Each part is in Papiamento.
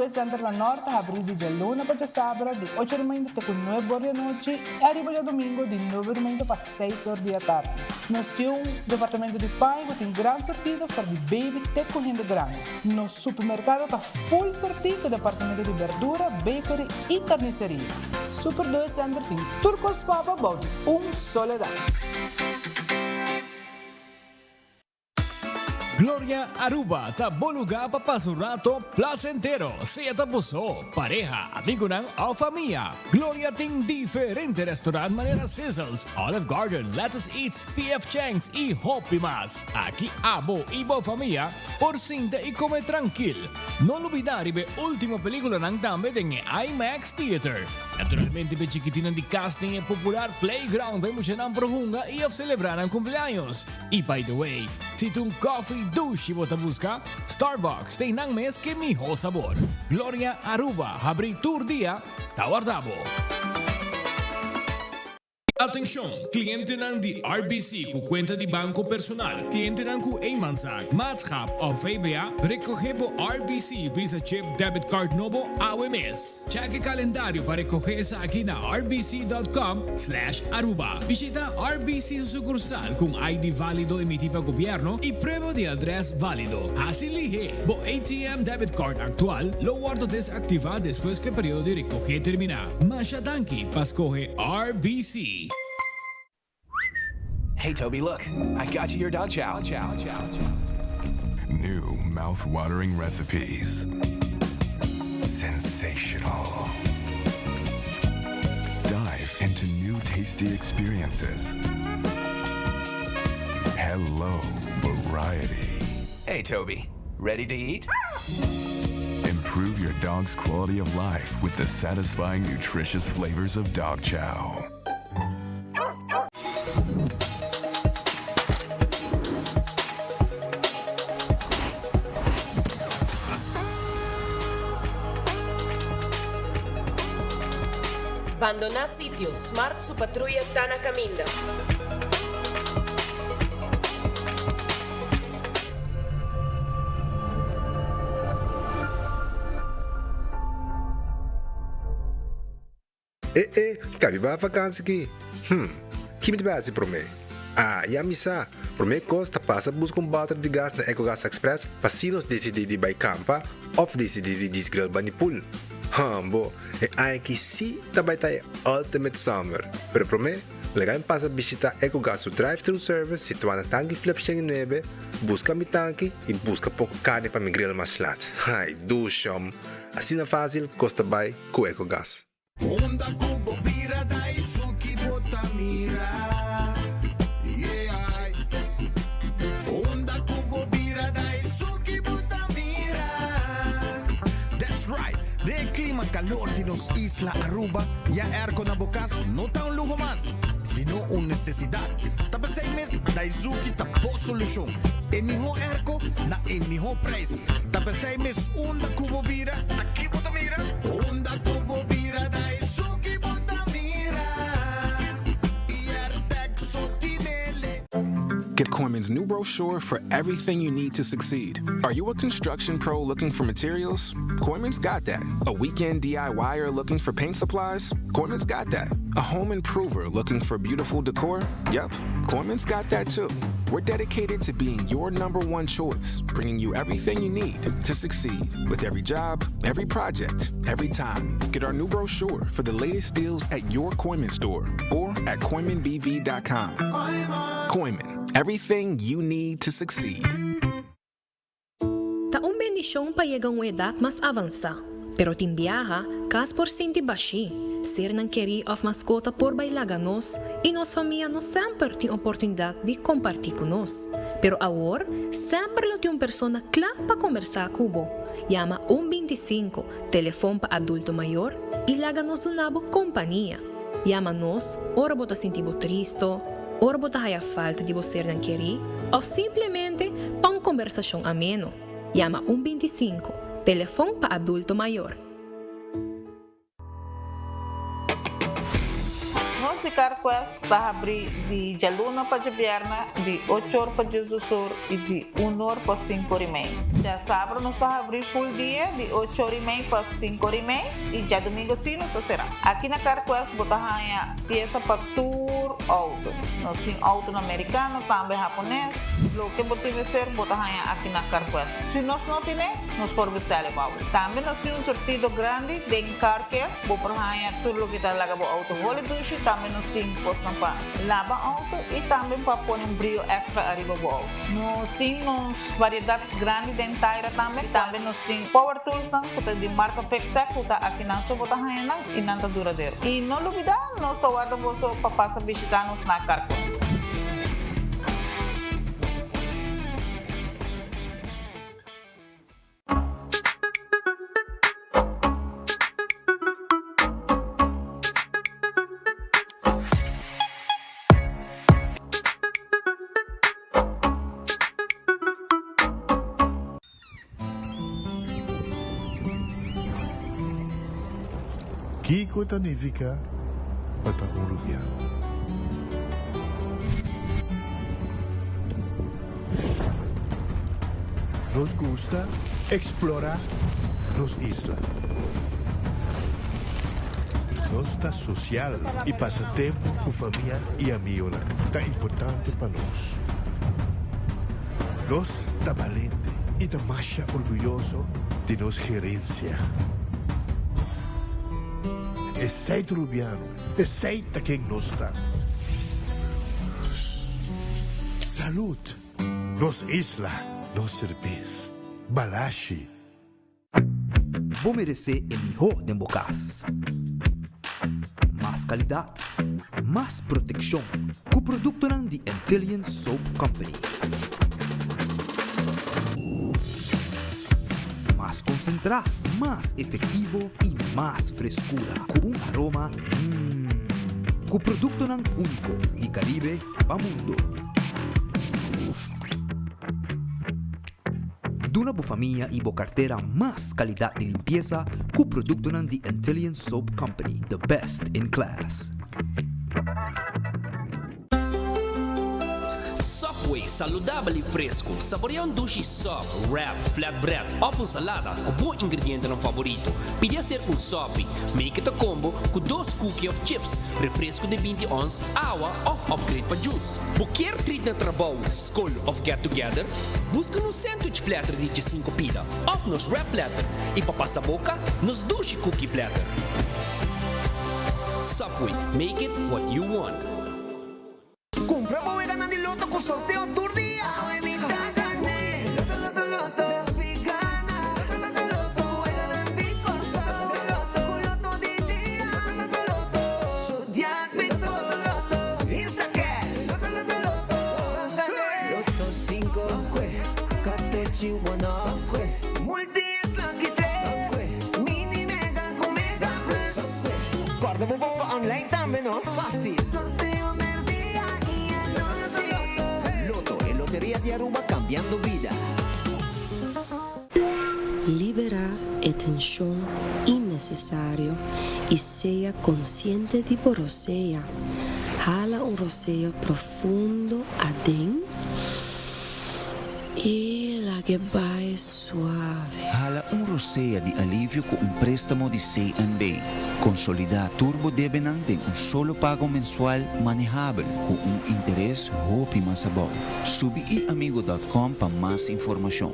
Doe Center na Nort ta habrí di djaluna pa djasabra di ocho di mainta te ku nuebe or di anochi i ariba djadumingu di nuebe di mainta pa seis or di atardi. Nos tin un departamento di paña ku tin gran surtido for di baby te ku hende grandi. Nos supermerkado ta full surtí ku departamento di berdura, bakery i karniseria. Super Doe Center tin tur kos pa bo bou di un solo dak. Gloria Aruba ta bo luga pa pasa un rato placentero, sea ta bo so, pareha, amigonan of famia. Gloria tin diferente restaurant manera Sizzles, Olive Garden, Lettuce Eats, PF Chang's y hopi mas. Aki abo y bo famia por sinta y come trankil. No lubida riba e ultimo peliculanan tambe den e IMAX Theater. Naturalmente p'e chikitinnan di cas tin e popular playground pa e muchanan por hunga y of celebra nan cumpleaños. Y by the way, si ta un coffee dushi bo ta busca, Starbucks ta einan mes ke miho sabor. Gloria Aruba habri tur dia, ta warda bo. Atencion, clientenan di RBC cu cuenta di banco personal, clientenan cu eenmanszaak, maatschap of VBA, recoge bo RBC Visa Chip Debit Card nobo awe mes. Check e calendario pa recoge esaki na rbc.com slash aruba. Bishita RBC su sucursal cu un ID valido emiti pa gobierno y prueba di adres valido. Haci lihe! Bo ATM debit card actual lo wordo desactiva despues cu e periodo di recoge termina. Masha danki pa scoge RBC. Hey Toby, look, I got you your dog chow. New mouth-watering recipes. Sensational. Dive into new tasty experiences. Hello, variety. Hey Toby, ready to eat? Improve your dog's quality of life with the satisfying, nutritious flavors of dog chow. Bandoná sitio, Smart su patruya ta na kaminda. E e, ka biba vakansi ki? Hm, ki mi ta bai hasi promé? Ah, ya mi sa! Promé kos ta pasa buska un bòter di gas na Ecogas Express pa si nos disidí di bai kampa òf disidí di djis grill bani pool. Hòmbo, e aña aki sí ta bai ta e ultimate summer! Pero promé, laga mi pasa bishitá Ecogas su drive-thru service situá na Tanki Flip 109, buska mi tanki i buska poko karni pa mi grill mas lat. Ai, dushòm! Asina fásil kos ta bai ku Ecogas. Unda ku bo bira Daisuki bo ta mira Yeah Unda ku bo bira Daisuki bo ta mira That's right! Den e klima kalor di nos isla Aruba, ya airco na bo kas no ta un luho mas, sino un nesesidat. Ta p'esei mes Daisuki ta bo solushon. E mihó airco na e mihó prijs. Ta p'esei mes unda ku bo bira, Ta ki bo ta mira? Unda ku bo bira ta esun ki bo ta mira. I Airtec so tinele. Get Kooyman's new brochure for everything you need to succeed. Are you a construction pro looking for materials? Kooyman's got that. A weekend DIYer looking for paint supplies? Kooyman's got that. A home improver looking for beautiful decor? Yep, Kooyman's got that too. We're dedicated to being your number one choice, bringing you everything you need to succeed with every job, every project, every time. Get our new brochure for the latest deals at your Kooyman store or at KooymanBV.com. Kooyman, everything you need to succeed. Ta un bendishon pa yega un edat mas avansá, pero tin biaha, kas por sinti bashí, sernan kerí òf maskota por bai laga nos i nos famia no semper tin oportunidat di kompartí ku nos. Pero awor, semper lo tin un persona kla pa kombersá ku bo. Yama un 25, telefon pa adulto mayor, i laga nos duna bo kompania. Yama nos ora bo ta sinti bo tristo, ora bo ta haya falta di bo sernan kerí òf simplemente pa un kombersashon ameno. Yama un 25, telefon pa adulto mayor. Nos. Nos di Carquest ta habri di djaluna pa djabièrnè di ocho or pa diesdos or i di un or pa sinku or i mei. Djasabra nos ta habri full dia di ocho or i mei pa sinku or i mei i djadumingu si nos ta será. Aki na Carquest bo ta haña piesa pa tur outo. Nos tin outonan merikano, tambe hapones. Loke bo tin mester bo ta haña aki na Carquest. Si nos no tine, nos por bestèl e pa bo. Tambe nos tin un surtido grandi den Car Care. Bo por haña tur loke ta laga bo outo holi dushi. Tambe nos tin kosnan pa laba outo i tambe pa pone un brio èkstra ariba bo outo. Nos tin nos variedat grandi den taira tambe. Tambe nos tin power toolsnan ku ta di marka Fixtech ku ta akinan so bo ta haña nan i nan ta duradero. I no lubidá, nos ta warda boso pa pasa bishitá nos na Carquest. Kiko ta nifiká pa ta un rubiano? Nos gusta eksplorá nos isla. Nos ta sosial i pasa tempu ku famia i amigonan ta importante pa nos. Nos ta balente i ta masha orguyoso di nos gerensia. Esei ta Rubiano, esei ta ken nos ta. Salud! Nos isla, nos serbes. Balashi. Bo meresé e mihó den bo kas. Mas kalidat, mas protekshon ku produktonan di Antillian Soap Company. Mas konsentrá, mas efektivo i mas freskura ku un aroma mmm. Ku produktonan úniko di Karibe pa mundo. Duna bo famia y bo cartera mas calidad di limpieza cu productonan di Antillian Soap Company, the best in class. Subway, saludabel y fresco. Saborea un dushi sub, wrap, flatbread of un salada cu bo ingredientenan favorito. Pidi hacer un sopi. Make it a combo cu dos cookie of chips, refresco di binti ons, awa of upgrade pa juice. Bo kier treat na trabou, skol of get together? Buska nos sandwich platter di djesinku pida of nos wrap platter i pa pasa boka nos dushi cookie platter. Subway, make it what you want. Cumpra bo weganan di loto cu sorteo tur dia. Awe mi ta gane. Loto, loto, loto. Despi gana. Loto, loto, loto. Weganan di Corsou. Loto, loto, Cu loto di dia. Loto, loto, loto. Zodiac Big Four. Loto, loto. Insta Cash. Loto, loto, loto. Gane. Loto cinco. Katochi one off. Multi X Lucky tres. Mini Mega cu Mega Plus. Corda bo bomba online tambe no. Facil. Sorteo merdia y anochi. Lotto, e loteria di Aruba cambiando bida. Liberá e tenshon innesesario i sea konsiente di bo rosea. Hala un rosea profundo aden i lag'e bai suave. Hala un rosea di alivio ku un préstamo di CNB. Konsolidá tur bo debenan den un solo pago mensual manehabel ku un interes hopi mas abou. Subi iamigo dòt kòm pa mas informashon.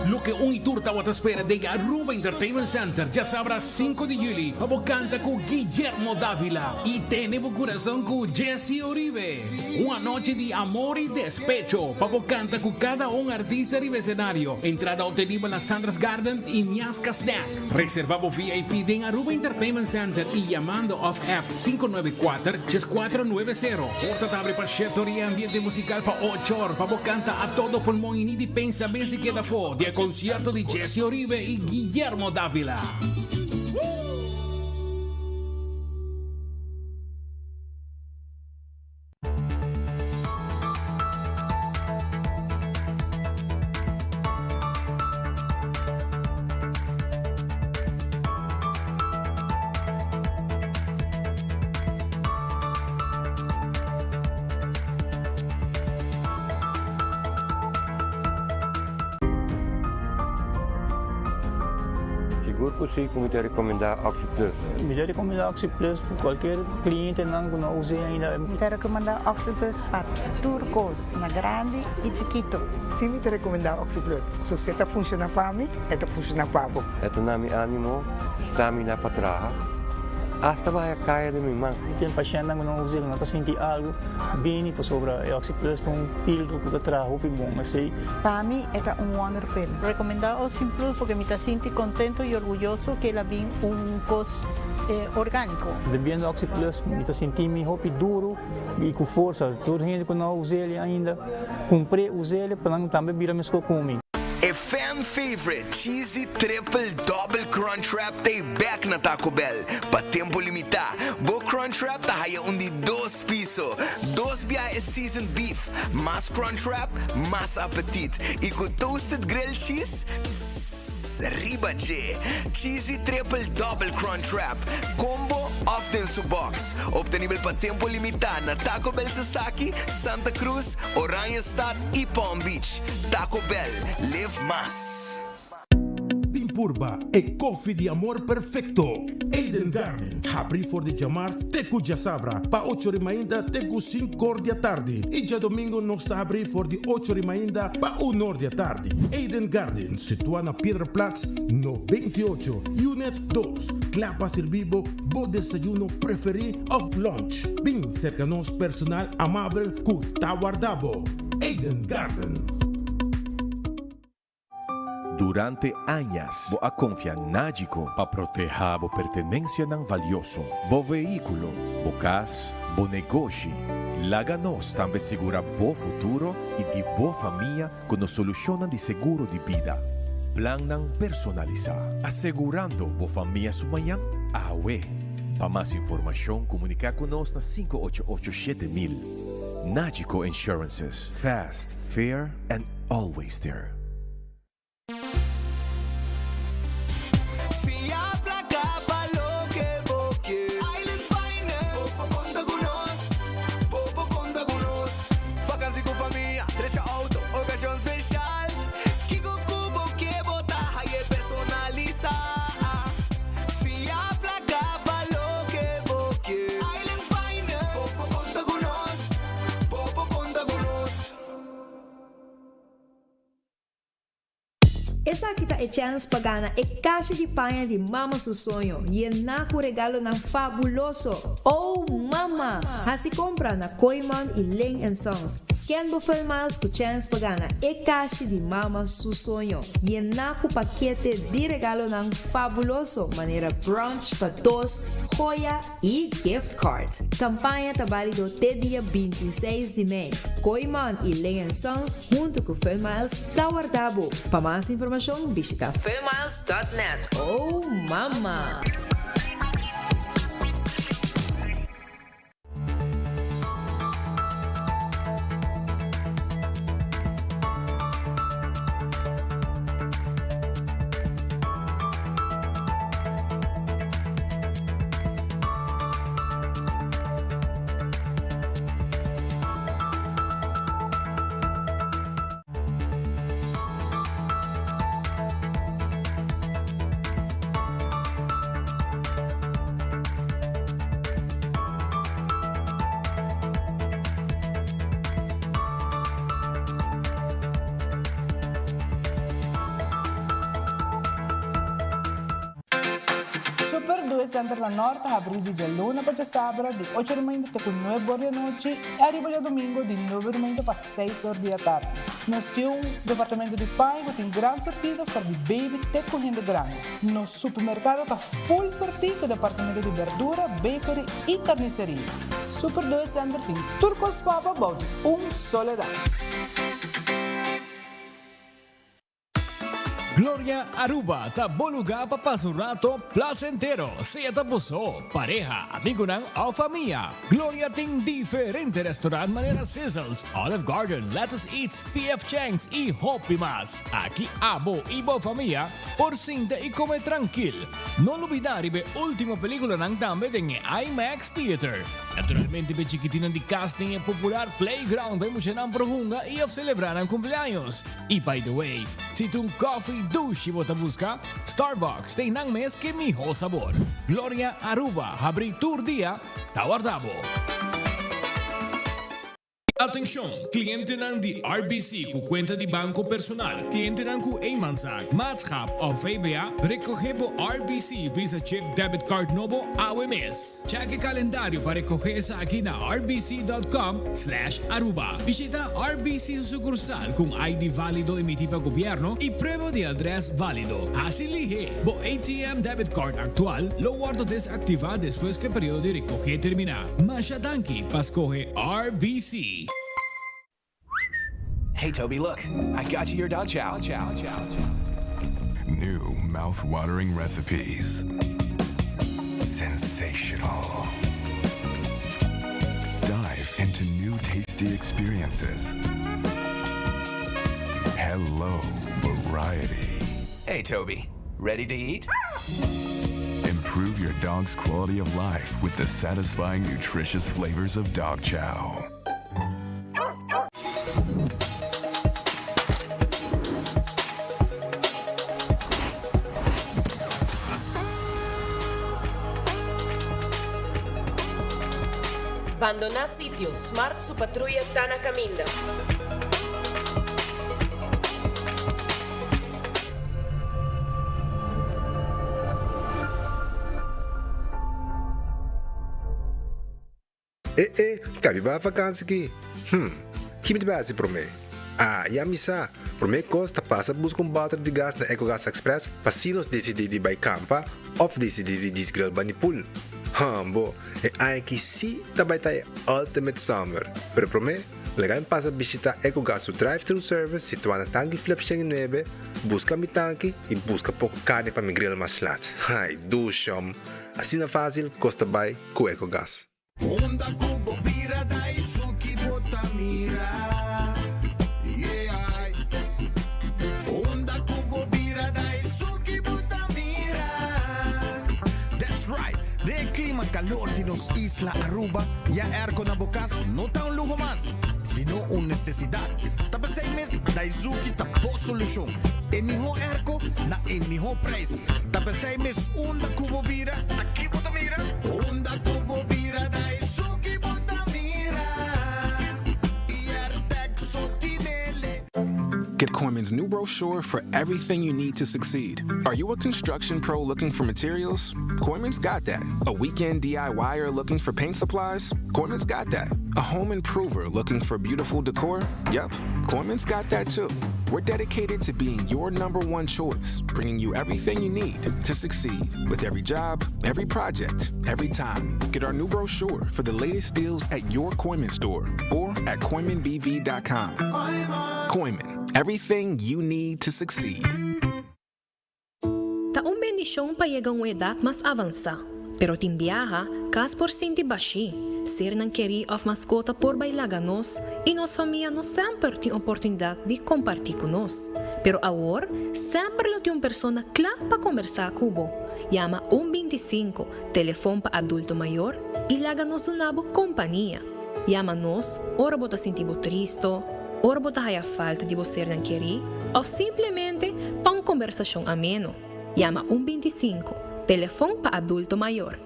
Loke un y tur tawata spera den Aruba Entertainment Center djasabra sinku di juli pa bo canta cu Guillermo Davila y tene bo curason cu Jessy Uribe. Un anochi di amor y despecho pa bo canta cu cada un artista riba escenario. Entrada obtenibel na Sandra's Garden y Miasca Snack. Reserva bo VIP den Aruba Entertainment Center y yamando of app 594 3490. Porta ta abri pa shete or y ambiente musical pa ocho or pa bo canta a todo pulmon y ni di pensa mes di keda afo di e concierto di Jessy Oribe y Guillermo Davila. Sigur ku si ku mi ta rekomendá OxiPlus. Mi ta rekomendá OxiPlus pa kualkier klientenan ku no us'é ainda. Mi ta rekomendá OxiPlus pa tur kos, na grandi i chikito. Si mi ta rekomendá OxiPlus. So si e ta funshoná pa mi, e ta funshoná pa bo. E ta na mi ánimo, stamina pa traha, asta baha e kaya den mi man. Mi tin pashèntnan ku no us'é, ku no ta sinti algu bini pasobra e OxiPlus ta un pildo ku ta traha hopi bon. Esei. Pa mi e ta un wonder pill. Recomenda Ocean Plus porque mi ta sinti contento y orguyoso que el a bin un cos organico. Bebiendo Oxy Plus mi ta sinti mi hopi duro y cu forsa. Tur hende cu no a us'el ainda, cumpr'e, us'el pa nan tambe bira mesco cu mi. E fan favorite Cheesy Triple Double Crunchwrap ta e bek na Taco Bell pa tempo limita. Bo Crunchwrap ta haya un di dos piso, dos biaha e seasoned beef, mas Crunchwrap, mas apetit y cu toasted grilled cheese, tss, riba dje. Cheesy Triple Double Crunchwrap, combo of den su box. Obtenibel pa tempo limita na Taco Bell Sasaki, Santa Cruz, Oranjestad y Palm Beach. Taco Bell, live mas. Bin purba e koffie di amor perfecto! Eden Garden, habri for di djamars te ku djasabra pa ocho ri mainta te ku sinkor di atardi i djadomingo nos ta habri for di ocho ri mainta pa unor di atardi. Eden Garden, situa na Piedra Plat no 28, Unit dos, kla pa sirbi bo bo desayuno preferi of lunch. Bin serka nos personal amabel ku ta warda bo. Eden Garden. Durante añas bo a konfia Nagico pa protehá bo pertenensianan valioso, bo vehíkulo, bo kas, bo negoshi. Laga nos tambe sigurá bo futuro i di bo famia ku nos solushonnan di seguro di bida. Plannan personalisá, asegurando bo famia su mañan awe. Pa mas informashon komuniká ku nos na 588 7000. Nagico Insurances, fast, fair and always there. Fia placa pa loke bo kier. Island Finance. Bo por conta cu nos. Bo por conta cu nos. Vakantie cu famia, drecha auto, ocasion special. Kico cu bo kier bo ta haye personalisa. Fia placa pa loke bo kier. Island Finance. Bo por conta cu nos. Bo por conta cu nos. Esaki ta e chèns pa gana e kashi di paña di Mama su soño, yená ku regalonan fabuloso! Oh Mama! Hasi kompra na Kooyman i Ling and Sons. Scan bo Funmiles ku chèns pa gana e kashi di Mama su soño, yená ku pakete di regalonan fabuloso manera brunch pa dos, joya i gift cards. Kampaña ta bálido te dia 26 di mei. Kooyman i Ling and Sons huntu ku Funmiles ta warda bo. Pa mas informashon bishita funmiles.net. Oh mama! Super Due Center na Nort ta habri di djaluna pa djasabra di ocho di mainta te ku nuebe or di anochi i ariba djadumingo di nuebe di mainta pa seis or di atardi. Nos tin un departamento di paña ku tin gran sortido for di baby te ku hende grandi. Nos supermerkado ta full sortí ku departamento di berdura, bakery i karniseria. Super Due Center tin tur kos pa bo bou di un solo dak. Gloria Aruba ta bo lugar pa pasa un rato placentero, sea ta bo so, pareha, amigonan of famia. Gloria tin diferente restaurant manera Sizzles, Olive Garden, Lettuce Eats, PF Chang's y hopi mas. Aki abo y bo famia por sinta y come trankil. No lubida riba e ultimo peliculanan tambe den e IMAX Theater. Naturalmente p'e chikitinan di cas tin e popular playground pa e muchanan por hunga y of celebra nan cumpleaños. Y by the way, si ta un coffee. dushi bo ta buska, Starbucks tin nan mes ke miho sabor. Gloria Aruba habri tur dia ta warda bo. Atencion, clientenan di RBC cu cuenta di banco personal, clientenan cu eenmanszaak, maatschap of VBA, recoge bo RBC Visa Chip Debit Card nobo awe mes. Check e calendario pa recoge esaki na rbc.com slash aruba. Bishita RBC su sucursal cu un ID valido emiti pa gobierno y prueba di adres valido. Haci lihe! Bo ATM debit card actual lo wordo desactiva despues cu e periodo di recoge termina. Masha danki pa scoge RBC. Hey Toby, look, I got you your dog chow. New mouth-watering recipes. Sensational. Dive into new tasty experiences. Hello, variety. Hey Toby, ready to eat? Improve your dog's quality of life with the satisfying, nutritious flavors of dog chow. Bandoná sitio, Smart su patruya ta na kaminda. E e, kabi bai vakansi ki? Hm, ki mi ta bai hasi promé? Ah, ya mi sa! Promé kos ta pasa buska un bòter di gas na Ecogas Express pa si nos disidí di bai kampa òf disidí di djis grill bani pool. Hòmbo, e aña aki sí ta bai ta e ultimate summer! Pero promé, laga mi pasa bishitá Ecogas su drive-thru service situá na Tanki Flip 109, buska mi tanki i buska poko karni pa mi grill mas lat. Ai, dushòm! Asina fásil kos ta bai ku Ecogas. Unda ku bo bira Daisuki bo ta mira Yeah Unda ku bo bira Daisuki bo ta mira That's right! Den e klima kalor di nos isla Aruba, ya airco na bo kas no ta un luho mas, sino un nesesidat. Ta p'esei mes Daisuki ta bo solushon. E mihó airco na e mihó prijs. Ta p'esei mes unda ku bo bira, ta ki bo ta mira? Unda ku bo bira ta esun ki bo ta mira. I so tinele. Get Kooyman's new brochure for everything you need to succeed. Are you a construction pro looking for materials? Kooyman's got that. A weekend DIYer looking for paint supplies? Kooyman's got that. A home improver looking for beautiful decor? Yep, Kooyman's got that too. We're dedicated to being your number one choice, bringing you everything you need to succeed with every job, every project, every time. Get our new brochure for the latest deals at your Kooyman store or at KooymanBV.com. Kooyman, everything you need to succeed. Ta un bendishon pa yega un edat mas avansá, pero tin biaha, kas por sinti bashí, sernan kerí òf maskota por bai laga nos i nos famia no semper tin oportunidat di kompartí ku nos. Pero awor, semper lo tin un persona kla pa kombersá ku bo. Yama un 25, telefon pa adulto mayor, i laga nos duna bo kompania. Yama nos ora bo ta sinti bo tristo, ora bo ta haya falta di bo sernan kerí òf simplemente pa un kombersashon ameno. Yama un 25, telefon pa adulto mayor.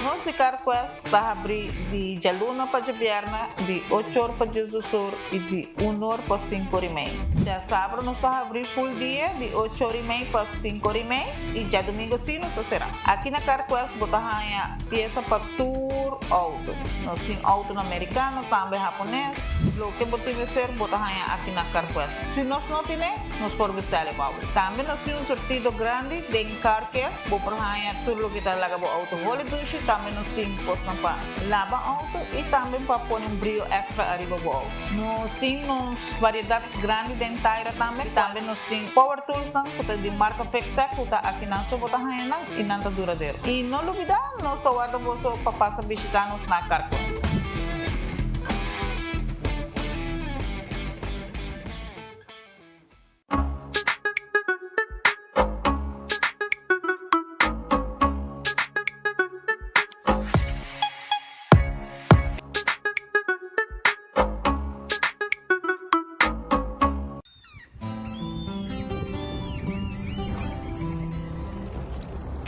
Nos di CarQuest ta habrí di djaluna pa djabièrnè di ocho or pa diesdos or i di un or pa sinku or i mei. Djasabra nos ta habrí full dia di ocho or i mei pa sinku or i mei i djadumingu sí nos ta será. Aki na CarQuest bo ta haña piesa pa tur outo. Nos tin outonan merikano, tambe hapones. Loke bo tin mester bo ta haña aki na CarQuest. Si nos no tine, nos por bestèl e pa bo. Tambe nos tin un surtido grandi den Car Care. Bo por haña tur loke ta laga bo outo holi dushi. Tambe nos tin kosnan pa laba outo i tambe pa pone un brio èkstra ariba bo outo. Nos tin nos variedat grandi den taira tambe. Tambe nos tin power toolsnan ku ta di marka Fixtech ku ta akinan so bo ta haña nan i nan ta duradero. I no lubidá nos ta warda boso pa pasa bishitá nos na Carquest.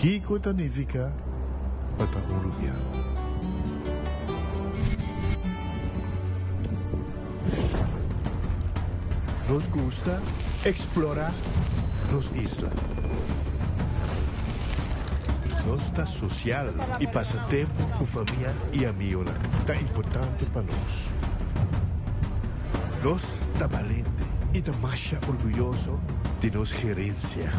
Kiko ta nifiká pa ta un rubiano? Nos gusta eksplorá nos isla. Nos ta sosial i pasa tempu ku famia i amigonan ta importante pa nos. Nos ta balente i ta masha orguyoso di nos gerensia.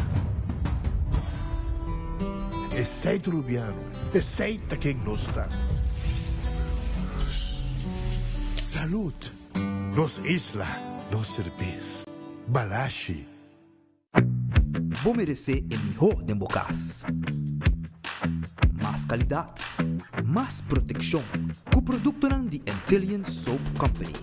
Esei ta Rubiano, esei ta ken nos ta. Salud! Nos isla, nos serbes. Balashi. Bo meresé e mihó den bo kas. Mas kalidat, mas protekshon ku produktonan di Antillian Soap Company.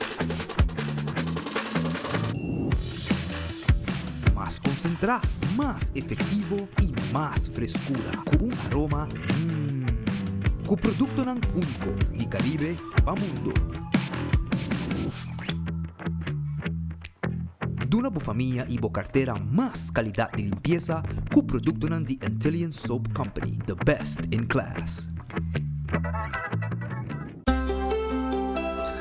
Mas konsentrá, mas efektivo i mas freskura ku un aroma mmm. Ku produktonan úniko di Karibe pa mundo. Duna bo famia i bo kartera mas kalidat di limpiesa ku produktonan di Antillian Soap Company, the best in class.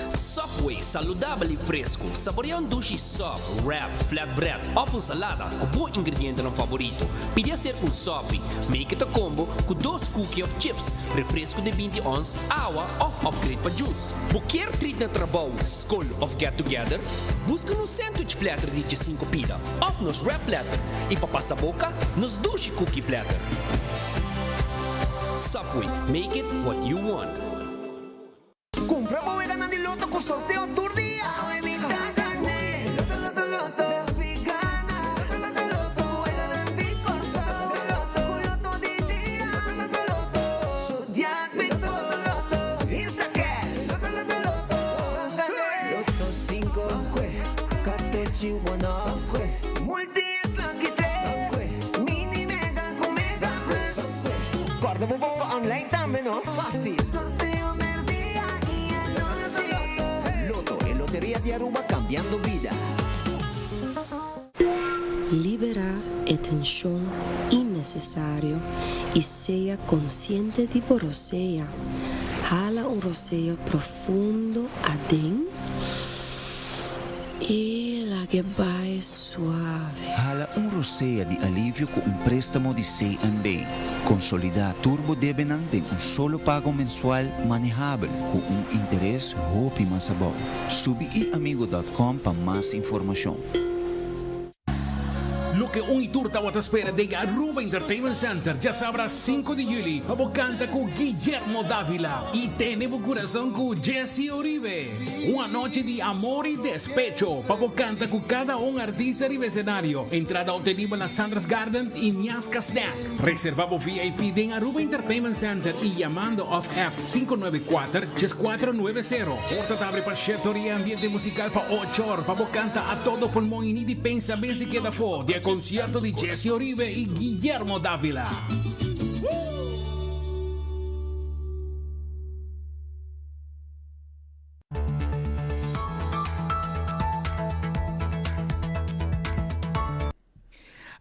Subway, saludabel i fresku. Saborea un dushi sub, wrap, flatbread òf un salada ku bo ingredientenan faborito. Pidi aser un sopi. Make it a combo ku dos cookie òf chips, refresku di 20 ons, awa òf upgrade pa juice. Bo kier treat na trabou, skol òf get together? Buska nos sandwich platter di 15 pida òf nos wrap platter i pa pasa boka, nos dushi cookie platter. Subway, make it what you want. Cumpra bo weganan di loto cu sorteo tur dia. Awe mi ta gane. Loto, loto, loto. Despi gana. Loto, loto, loto. Weganan di Corsou. Loto, loto. Cu loto di dia. Loto, loto, loto. Zodiac Big Four. Loto, loto, loto. Instacash. Loto, loto, loto. Gane. Loto cinco. Catochi one off. Multi es lucky tres. Mini mega cu mega plus. Corda bo bongo online tambe no. Facil. Sorteo merdia y anochi. Lotto, e loteria di Aruba cambiando bida. Liberá e tenshon innesesario i sea konsiente di bo rosea. Hala un rosea profundo aden i lag'e bai suave. Hala un rosea di alivio ku un préstamo di CNB. Konsolidá tur bo debenan den un solo pago mensual manehabel ku un interes hopi mas abou. Subi iamigo dòt kòm pa mas informashon. Loke un y tur tawata spera den Aruba Entertainment Center djasabra sinku di juli pa bo canta cu Guillermo Davila y tene bo curason cu Jessy Uribe. Un anochi di amor y despecho pa bo canta cu cada un artista riba escenario. Entrada obtenibel na Sandra's Garden y Miasca Snack. Reserva bo VIP den Aruba Entertainment Center y yamando of app 594 3490. Porta ta abri pa shete or y ambiente musical pa ocho or pa bo canta a todo pulmon y ni di pensa mes di keda afo di e concierto di Jessy Oribe y Guillermo Davila.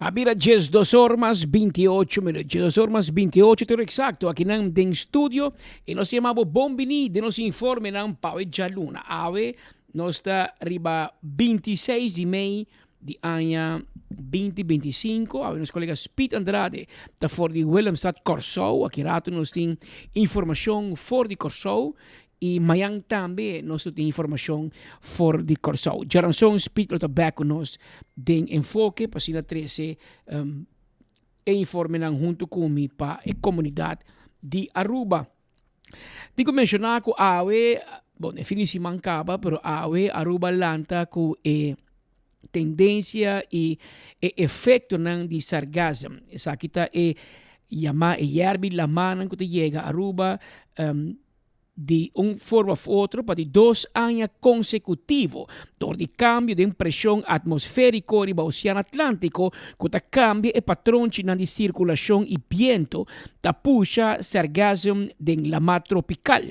A bira 12 or mas 28 minuut. 12 or mas 28 tur exacto aki nan den studio y nos yama bo bon bini den nos informenan pa awe djaluna. Awe nos ta riba 26 di mei di aña 2025. Awe nos colega Speed Andrade ta for di Willemstad, Kòrsou. Aki rato nos tin informacion for di Kòrsou I mayan tambe nos lo tin informashon for di Kòrsou. Djaranson Speed lo ta bèk ku nos den Enfoke pa asina trese e informenan huntu ku mi pa e komunidat di Aruba. Tin ku menshoná ku awe, bon e fin di siman kaba, pero awe Aruba lanta ku e tendensia i e efektonan di sargasm. Esaki ta e yamá e yèrbi lamánan ku ta yega Aruba di un forma of otro pa di dos aña konsekutivo dor di kambio den preshon atmosfériko riba Osean Atlántiko ku ta kambia e patronchinan di sirkulashon i biento ta pusha sargassum den lamá tropikal.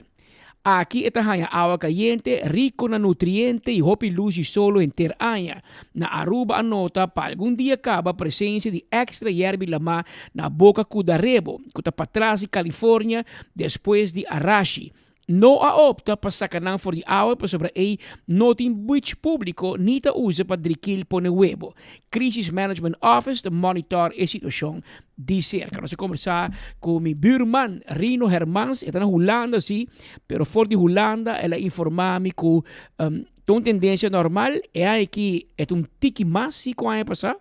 Aki e ta haña awa kayente, riko na nutriente i hopi lus di solo henter aña. Na Aruba a nota pa algun dia kaba presensia di èkstra yerbi lamá na Boca Cudarebo, ku ta patras di California despues di Arashi. No a opta pa saka nan for di awa pasobra ei no tin beach públiko ni ta usa pa drikil pone webo. Crisis Management Office ta monitor e situashon di serka. Nos a kombersá ku mi buurman Rino Hermans, e ta na Hulanda si, pero for di Hulanda el a informá mi ku ta un tendensia normal, e aña aki e ta un tiki mas si ku aña pasá,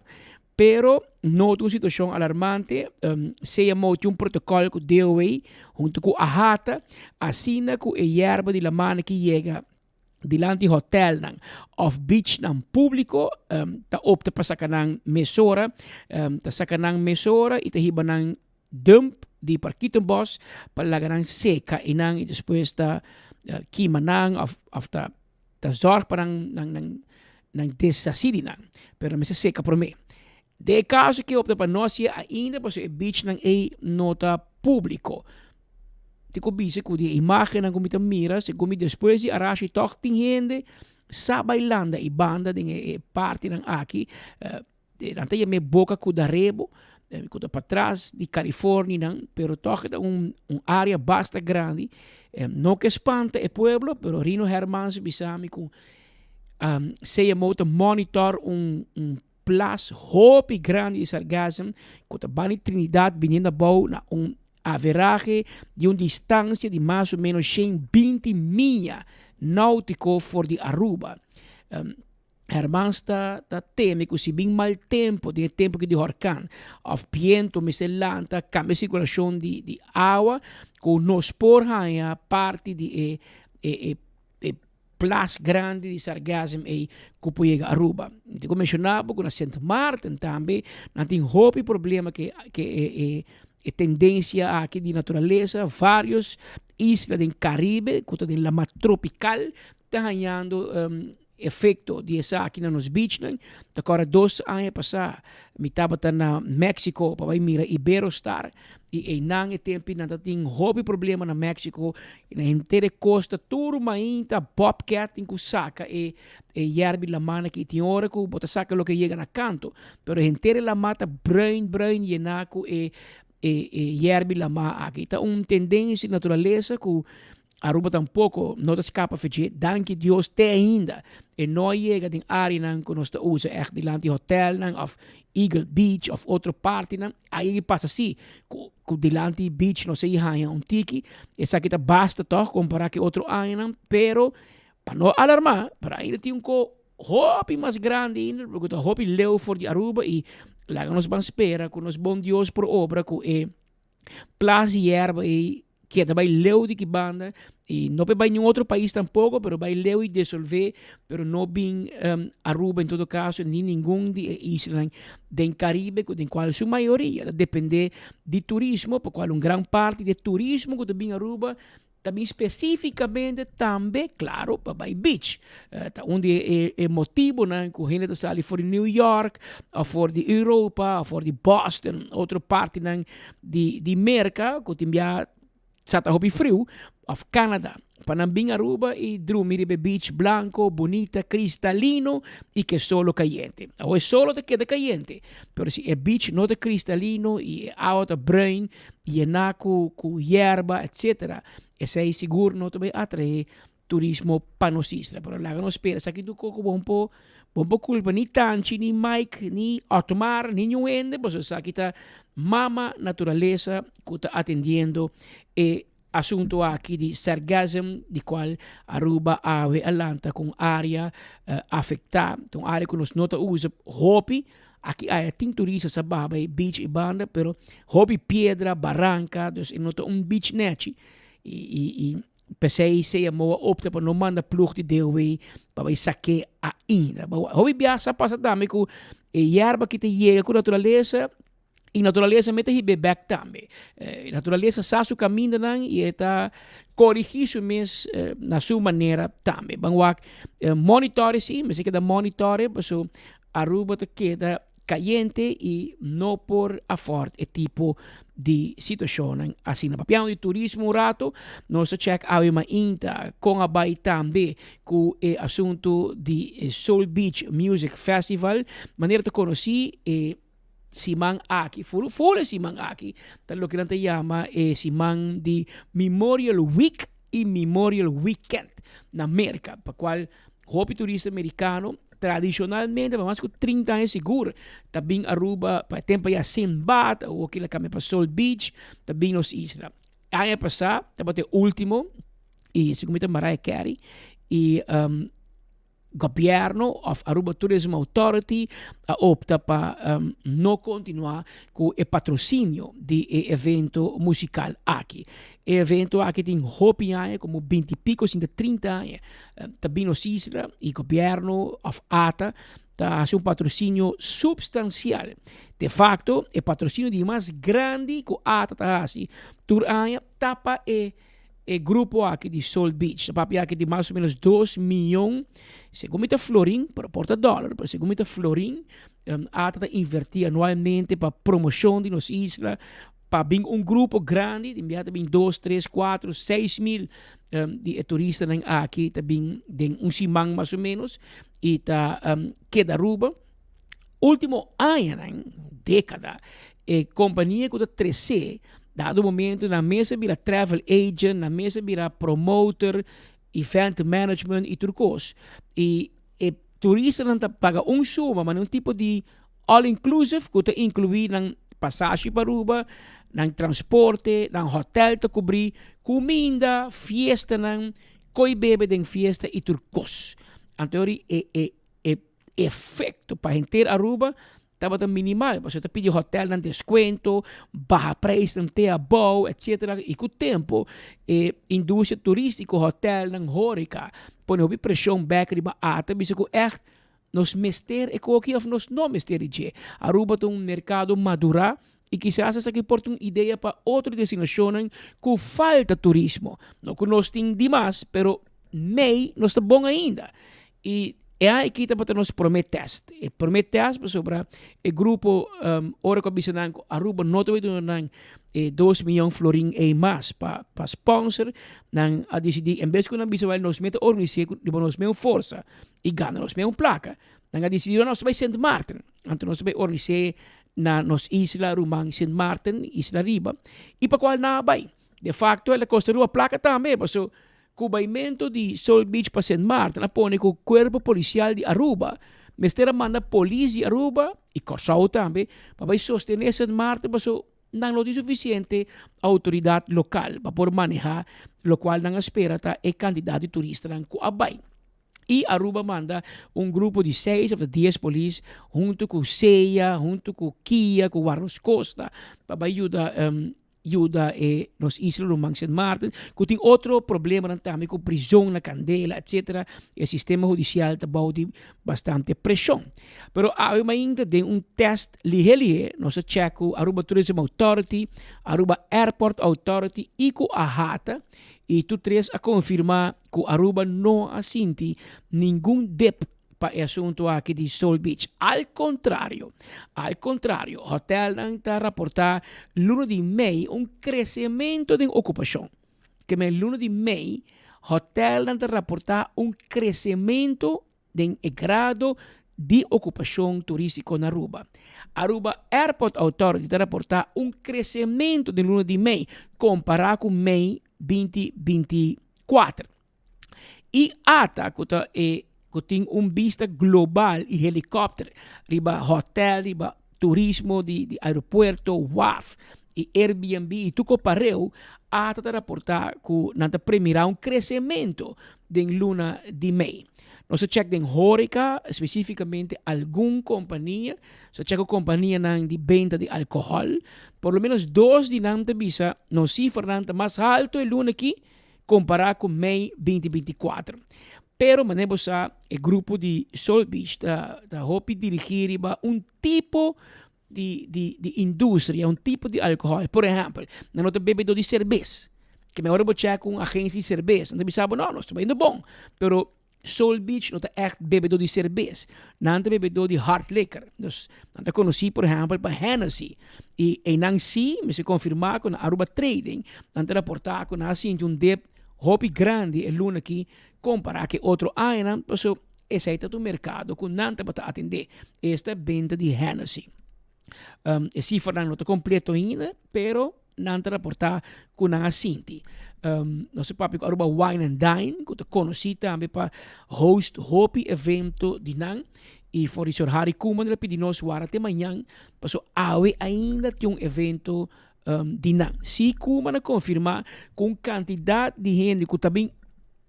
pero no ta un situashon alarmante. CMO tin un protokòl ku DOW huntu ku AHATA, asina ku e yerba di laman aki yega dilanti hotelnan of beachnan publico ta opta pa saca nan mesora, ta saca nan mesora y ta hiba nan dump di Parkietenbos pa laga nan seca y nan y despues ta kima nan of of ta ta zorg pa nan nan nan nan deshaci di nan, pero mester seca prome. Den e caso ke opta pa no haci'e ainda pasobra e beachnan ey no ta publico. Tin ku bisa ku di e imagennan ku mi ta mira segun mi despues di Arashi tòg tin hende sa bai landa i banda den e partinan aki. Nan ta yam'é Boca Cudarebo ku ta patras di Californianan pero tòg e ta un área basta grandi. No ke spanta e pueblo pero Rino Hermans bisa mi ku CMO ta monitor un Plas hopi grandi di sargassum ku ta bani Trinidad biniendo abou na un averahe di un distansia di mas o menos 120 miya nautiko for di Aruba. Hermans ta ta teme ku si bin mal tempu den e tempu aki di horkan òf bientu mester lanta kambia sirkulashon di di awa ku nos por haña parti di e e e plas grandi di sargassum ei ku por yega Aruba. Mi tin ku menshoná bo ku na Sint Maarten tambe nan tin hopi problema ke ke e e e tendensia aki di naturalesa. Varios isla den Karibe ku ta den lama tropikal ta hañando efekto di esaki na nos beachnan. Ta kòrda dos aña pasá mi tabata na Mexico pa bai mira Iberostar i einan e tempu nan ta tin hopi problema na Mexico Na henter e kosta tur mainta bobcat tin ku saka e e yerbi laman aki. Tin ora ku bo ta saka loke yega na kanto, pero henter e lama ta bruin bruin yená ku e e e yerbi lama aki. Ta un tendensia di naturalesa ku Aruba tampoko no ta skapa fedje. Danki Dios te ainda e no a yega den areanan ku nos ta usa ègt dilanti hotelnan òf Eagle Beach òf otro partinan. Ayi pasa si ku ku dilanti beach nos a haña un tiki, esaki ta basta tòg kompará ku e otro añanan, pero pa no alarmá, pero ainda tin un ko hopi mas grandi ainda, porque ta hopi leu for di Aruba i laga nos ban spera ku nos bon Dios por obra ku e plas di yerba ei keda bai leu di ki banda i no por bai niun otro pais tampoco, pero bai leu i desolvé, pero no bin Aruba en todo caso ni ningun di e islanan den Caribe cu den cual su mayoria ta depende di turismo, pa cual un gran parti di e turismo cu ta bin Aruba ta bin specificamente tambe, claro, pa bai beach. Ta un di e e motibonan cu hende ta sali for di New York of for di Europa of for di Boston, otro partinan di di Merca cu tin bia sa ta hopi friu of Canada pa nan bin Aruba y drumi riba e beach blanco, bunita, cristalino y ke solo cayente. Awo e solo ta keda cayente, pero si e beach no ta cristalino y e awa ta bruin, yena cu cu yerba etcetera, esey sigur no ta bay atrae turismo pa nos isla. Pero laga nos spera esaki tur koko bon por bon por kulpa ni Tanchi, ni Mike, ni Otmar, ni niun hende, pasobra esaki ta mama naturalesa ku ta atendiendo e asunto aki di sargassum di kual Aruba awe a lanta ku un area afektá, ta un area ku nos no ta usa hopi, aki aya tin turista sa baha bai beach i banda, pero hopi piedra, baranka, dus e no ta un beach nechi i i i P'esei sea moa opta pa no manda ploeg di DOW pa bai sak'é ainda. Hopi biaha sa pasa tambe ku e yerba ki ta yega ku naturalesa i naturalesa mester hib'é bèk tambe. Naturalesa sa su kamindanan i e ta korigí su mes na su manera tambe. Ban wak monitòre si, mester keda monitòre pasobra Aruba ta keda. kayente i no por afford e tipo di situashonnan asina. Papiando di turismo un rato, nos a check awe mainta kon a bai tambe ku e asuntu di Soul Beach Music Festival. Manera ta konosí e siman aki, ful ful e siman aki, ta loke nan ta yama e siman di Memorial Week i Memorial Weekend na Merka, pa kual hopi turista merikano tradishonalmente pa mas ku 30 aña sigur ta bin Aruba pa e tempu ya Sinbad, awor kila kambia pa Soul Beach, ta bin nos isla. Aña pasá tabata e último i segun mi ta Mariah Carey i Gobierno of Aruba Tourism Authority a opta pa no continua cu e patrocinio di e evento musical aki. E evento aki tin hopi aña, como binti pico sinta 30 aña, ta bin nos isla y gobierno of ATA ta haci un patrocinio substancial. De facto, e patrocinio di mas grandi cu ATA ta haci tur aña ta pa e E grupo aki di Soul Beach ta papia aki di mas o menos 2 miyon, segun mi ta florin, pero por ta dòler, pero segun mi ta florin, um, ATA ta invertí anualmente pa promocion di nos isla, pa bin un grupo grandi, di bia ta bin 2, 3, 4, 6 mil um, di e turistanan aki ta bin den un siman mas o menos i ta um, keda Aruba. Ultimo añanan, dékada, e kompania ku ta tresé, dado momento nan mes a bira travel agent, nan mes a bira promoter, event management i tur kos. I e turistanan ta paga un suma, ma un tipo di all inclusive ku ta inkluí nan pasashi pa Aruba, nan transporte, nan hotel ta kubrí, kuminda, fiestanan, koi bebe den fiesta i tur kos. Anto e e e efecto pa henter Aruba tabata minimal, pasobra ta pidi hotelnan descuento, baha prijsnan te abou, etcetera, y cu tempo e industria turistico, hotelnan, horeca, pone hopi presion bek riba ata, bisa cu echt nos mester e koki of nos no mester di dje. Aruba ta un mercado madura y kisas esaki por ta un idea pa otro destinacionnan cu falta turismo. No cu nos tin dimas, pero mei nos ta bon ainda. Y e aki tabata nos prome test. E prome test pasobra e grupo um, ora ku a bisa nan ku Aruba no ta duna nan e 2 miljoen florin ei mas pa pa sponsor, nan a decidi en bes ku nan bisa wel nos meta organise ku riba nos meun forsa y gana nos meun plaka, nan a decidi nos ta bai Sint Maarten. Anto nos ta bai organise na nos isla ruman Sint Maarten, isla riba, y pa kual nan a bai. De facto el a kosta Aruba plaka tambe, paso Ku baimentu di Soul Beach pa Sint Maarten a pone ku Kuerpo Polisial di Aruba mester a manda polis di Aruba i Kòrsou tambe pa bai sostené Sint Maarten paso nan no tin sufisiente outoridat lokal pa por manehá lokual nan a spera ta e kantidat di turistanan ku a bai. I Aruba manda un grupo di seis òf dies polis huntu ku SEA, huntu ku kia, ku Warnos Costa pa bai yuda yuda e nos isla ruman Sint Maarten ku tin otro problemanan tambe ku prizon na kandela etcetera e sistema hudisial ta bou di bastante preshon. Pero awe mainta den un test lihe lihe nos a chek ku Aruba Tourism Authority, Aruba Airport Authority i ku AHATA i tur tres a konfirma ku Aruba no a sinti ningun dip pa e asuntu aki di Soul Beach. Al kontrario, al kontrario, hotelnan ta raportá luna di mei un kresementu den okupashon. Ke men luna di mei, hotelnan ta raportá un kresementu den e grado di okupashon turístiko na Aruba. Aruba Airport Authority ta raportá un kresementu den luna di mei kompará ku mei 2024. I ata ku ta e ku tin un bista global i helikòpter riba hòtèl, riba turismo di di aeropuerto, waf i Airbnb i tur ku pareu, ata ta raportá ku nan ta premirá un kresementu den luna di mei. Nos a chèk den hóreka, spesífikamente algun kompania, nos a chèk ku kompanianan di benta di alkohòl, por lo ménos dos di nan ta bisa nos sifranan ta mas haltu e luna aki kompará ku mei 2024. Pero manera bo sa e grupo di Soul Beach ta ta hopi dirigí riba un tipo di di di industria, un tipo di alkohòl. Por ehèmpel, nan no ta bebe dor di serbes. Ke mehor bo chèk ku un agensia di serbes, nan ta bisa bo no, nos ta bayendo bon. Pero. Soul Beach no ta ègt bebedó di serbes. Nan ta bebedó di hard liquor. Dus nan ta konosí por ehèmpel pa Hennessy. I einan sí mester konfirmá ku na Aruba Trading nan ta raportá ku nan a sinti un dip hopi grandi e luna aki kompará ku e otro añanan pasobra esei ta un merkado ku nan tabata atendé, esta benta di Hennessy. E sifranan no ta kompleto ainda, pero nan ta raportá ku nan a sinti. Nos a papia ku Aruba Wine and Dine, ku ta konosí tambe pa host hopi evento di nan. I for di señor Harry Koeman el a pidi nos wara te mañan, pasobra awe ainda tin un evento di nan. Si Koeman a konfirmá ku un kantidat di hende ku ta bin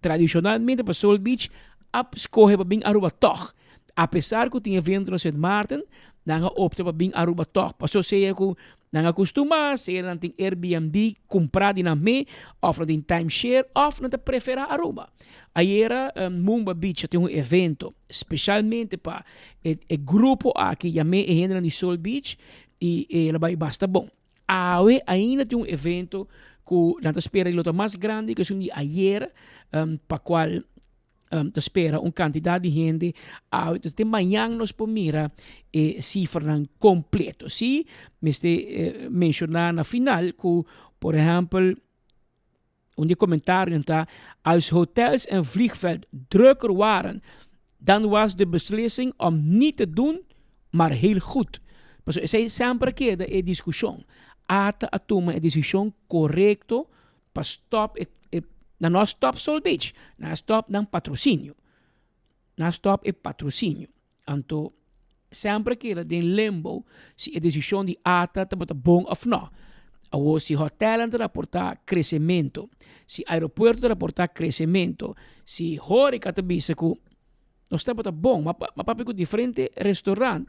tradishonalmente pa Soul Beach a skohe pa bin Aruba tòg. Apesar ku tin evento na Sint Maarten, nan a opta pa bin Aruba tòg. Paso sea ku nan a kustumá, sea nan tin Airbnb kumprá di nan me, òf nan tin timeshare, òf nan ta preferá Aruba. Ayera Moomba Beach a tin un evento speshalmente pa e e grupo aki, yam'é e hendenan di Soul Beach, i el a bai basta bon. Awe ainda tin un evento ku nan ta spera di lo ta mas grandi ku esun di ayera, pa kual Ta spera un kantidat di hende awe. Entonces te mañan nos por mira e sifranan kompleto. Sí, mester menshoná na final ku, por ehèmpel, un di e komentarionan ta, Als hotels en vliegveld drukker waren, dan was de beslissing om niet te doen maar heel goed. Pasobra esei semper a keda e diskushon. Ata a tuma e desishon korekto pa stop e, e nan no a stop Soul Beach, nan a stop nan patrocinio. Nan a stop e patrocinio. Anto semper a keda den limbo si e decision di ata tabata bon of no. Awor si hotelnan ta raporta crecemento, si aeropuerto ta raporta crecemento, si horeca ta bisa cu nos tabata bon, m'a papia cu diferente restaurant,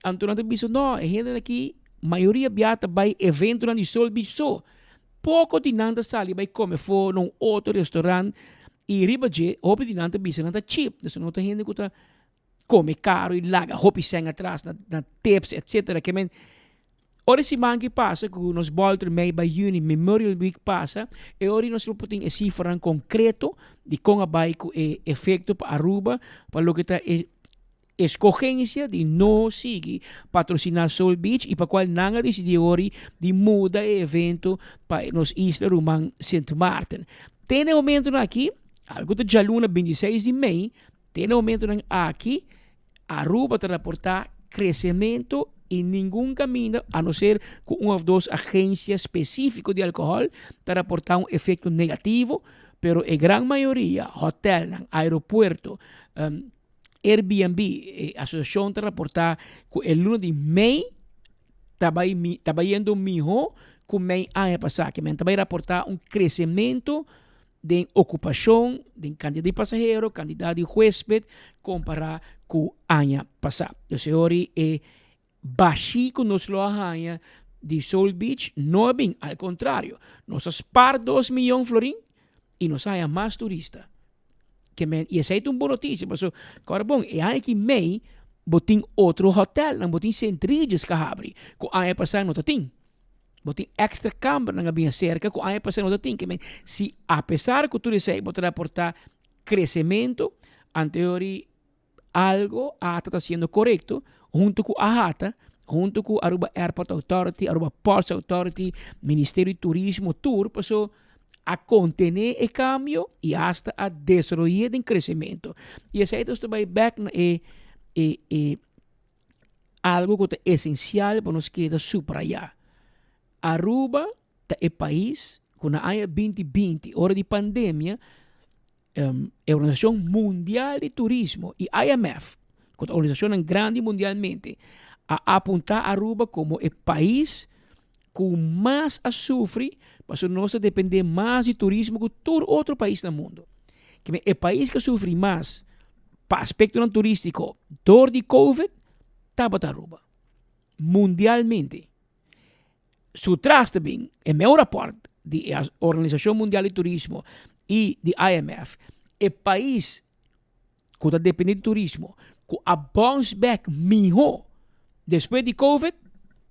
anto nan ta bisa no, e hendenan aki mayoria bia ta bay eventonan di Soul Beach so. Poko di nan ta sali bai kome for na un otro restaurant i riba dje hopi di nan ta bisa nan ta cheap. Dus no ta hende ku ta kome karo i laga hopi sèn atras na na tips etcetera. Ke men ora e siman ki pasa ku nos bòlter mei bai yüni Memorial Week pasa e ora nos lo por tin e sifranan konkreto di kon a bai ku e efekto pa Aruba pa loke ta e Escogencia di no sigui patrocina Soul Beach y pa cual nan a dicidi ori di muda e evento pa nos isla ruman Sint Maarten. Te na e momentonan aki, algo ta djaluna 26 di mei, te na e momentonan aki Aruba ta raporta crecemento y ningun caminda, a no ser cu un of dos agencia specifico di alcohol, ta raporta un efecto negativo, pero e gran mayoria, hotelnan, aeropuerto, Airbnb, e asosiashon ta raportá ku e luna di mei ta bai ta bayendo mihó ku mei aña pasá. Ke men ta bai raportá un kresementu den okupashon, den kantidat di pasahero, kantidat di huésped kompará ku aña pasá. Dus e ora e bashí ku nos lo a haña di Soul Beach no a bin, al kontrario, nos a spar dos miyon florin i nos a haña mas turista. Ke men, i esei ta un bon notisia, pasobra kòrda bon, e aña aki mei bo tin otro hotèlnan, bo tin St. Regis ku a habri, ku aña pasá no ta tin. Bo tin èkstra kambernan a bin aserka ku aña pasá no ta tin. Ke men, si apesar ku tur esei bo ta raportá kresementu, anto e ora Algo ata ta haciendo corecto hunto cu AHATA, hunto cu Aruba Airport Authority, Aruba Ports Authority, Ministerio di Turismo, tur paso a contene e cambio y hasta a desaroye den crecemento. Y esey ta bay bek na e e e algo cu ta esencial pa nos keda subraya. Aruba ta e pais cu na aña 2020, ora di pandemia, E Organisashon Mundial di Turismo i IMF, ku ta organisashonnan grandi mundialmente, a apuntá Aruba komo e pais ku mas a sufri pasobra nos ta dependé mas di turismo ku tur otro pais na mundu. Kimen e pais ku a sufri mas pa aspektonan turístiko dor di covid tabata Aruba, mundialmente. Su tras ta bin e meu raport di e Organisashon Mundial di Turismo i di IMF, e pais ku ta depende di turismo ku a bounce back mihó despues di covid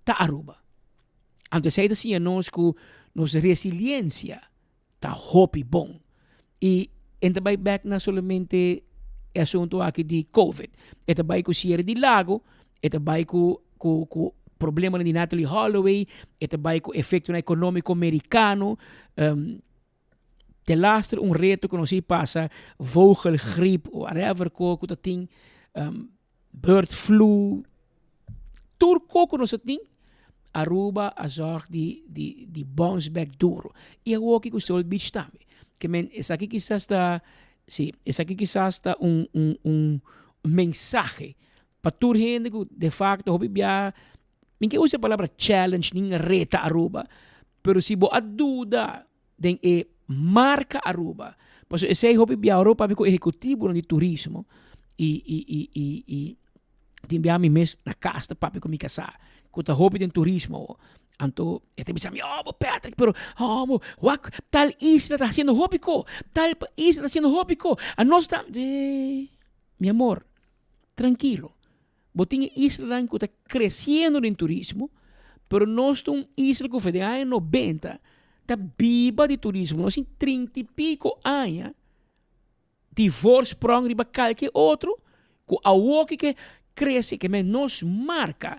ta Aruba. Anto esei ta siña nos ku nos resiliensia ta hopi bon. I e ta bai bek na solamente. e asunto aki di Covid. E ta bai ku siere di lago, e ta bai ku ku ku problemanan di Natalie Holloway, e ta bai ku efektonan ekonómiko merikano. Um, delaster un reto ku nos a pasa, vogelgriep, whatever ko ku ta tin, um, bird flu, tur ko ku nos a tin, Aruba a zorg di di di bounce back duro. I awoki ku Soul Beach tambe. Ke men esaki kisas ta, si, esaki kisas ta un un un mensahe pa tur hende ku de facto hopi biaha, mi ke usa e palabra challenge nin reta Aruba, pero si bo a duda den e marca Aruba, pasobra esei hopi biaha ora bo papia ku ehecutivonan di turismo i i i i i tin biaha mi mes na cas ta papia ku mi casá ku ta hopi den turismo awo, anto e ta bisa mi, oh bo Patrick pero oh bo wak tal isla ta haciendo hopi ko, tal isla ta haciendo hopi ko, anos ta, mi amor trankilo. Bo tin e islanan ku ta kresiendo den turismo, pero nos ta un isla ku for den aña nobenta ta biba di turismo. Nos tin trinta i piko aña di voorsprong riba kalke otro ku awoki ke krese ke men nos marka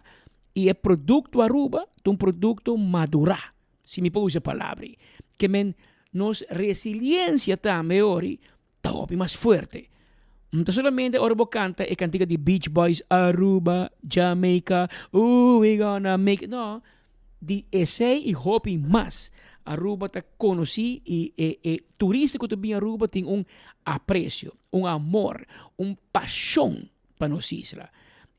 i e produkto Aruba ta un produkto madurá, si mi por usa e palabra ei. Ke men nos resiliensia tambe ori ta hopi mas fuerte. No ta solamente ora bo canta e cantica di Beach Boys, Aruba, Jamaica, ooh we gonna make it, no, di esey y hopi mas. Aruba ta conoci y e e turista cu ta bin Aruba tin un aprecio, un amor, un pasion pa nos isla.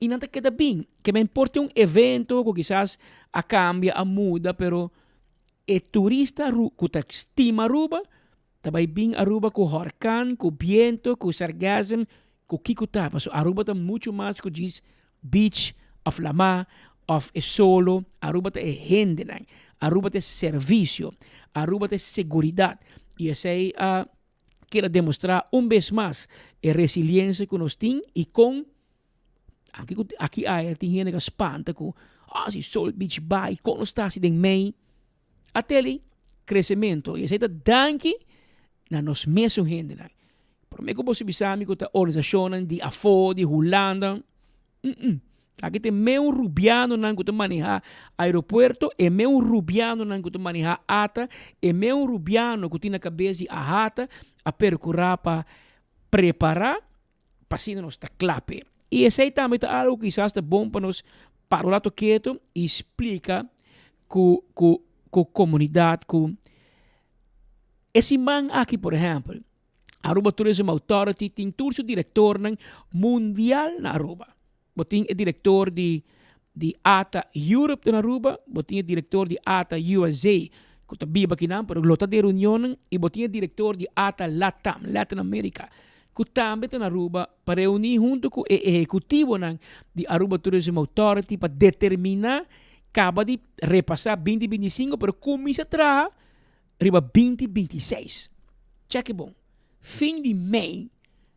Y nan ta keda bin, ke men por tin un evento cu kisas a cambia, a muda, pero e turista cu ta stima Aruba, Ta bai bin Aruba ku horkan, ku biento, ku sargasm, ku kiko ta. Pasobra Aruba ta muchu mas ku djis beach of lamá of e solo. Aruba ta e hendenan. Aruba ta e servisio. Aruba ta e seguridat. I esei a keda demostrá un bes mas e resiliensia ku nos tin i kon aki ku aki aya tin hende ku a spanta ku, ah si sol beach bai kon nos ta hasi den mei. A teli crecemento y esey ta danki na nos mesun hendenan. Prome cu boso bisa mi cu ta organisacionnan di afo, di Hulanda, mm-mm. Aki ta e meun rubianonan cu ta maneha aeropuerto, e meun rubianonan cu ta maneha ata, e meun rubiano cu tin na cabes di ahata a percura pa prepara pa asina nos ta kla p'e. I esei tambe ta algu ku kisas ta bon pa nos para un rato ketu i splika ku ku ku komunidat ku e siman aki por ehèmpel Aruba Tourism Authority tin tur su direktornan mundial na Aruba. Bo tin e direktor di di ata Europe ta na Aruba, bo tin e direktor di ata USA ku ta biba akinan pero lo ta den reunionnan i bo tin e direktor di ata Latam, Latin America, ku tambe ta na Aruba pa reuní huntu ku e ehekutivonan di Aruba Tourism Authority pa determiná kaba di repasá binti 25 pero kuminsá traha riba binti 26. Chèk e bon, fin di mei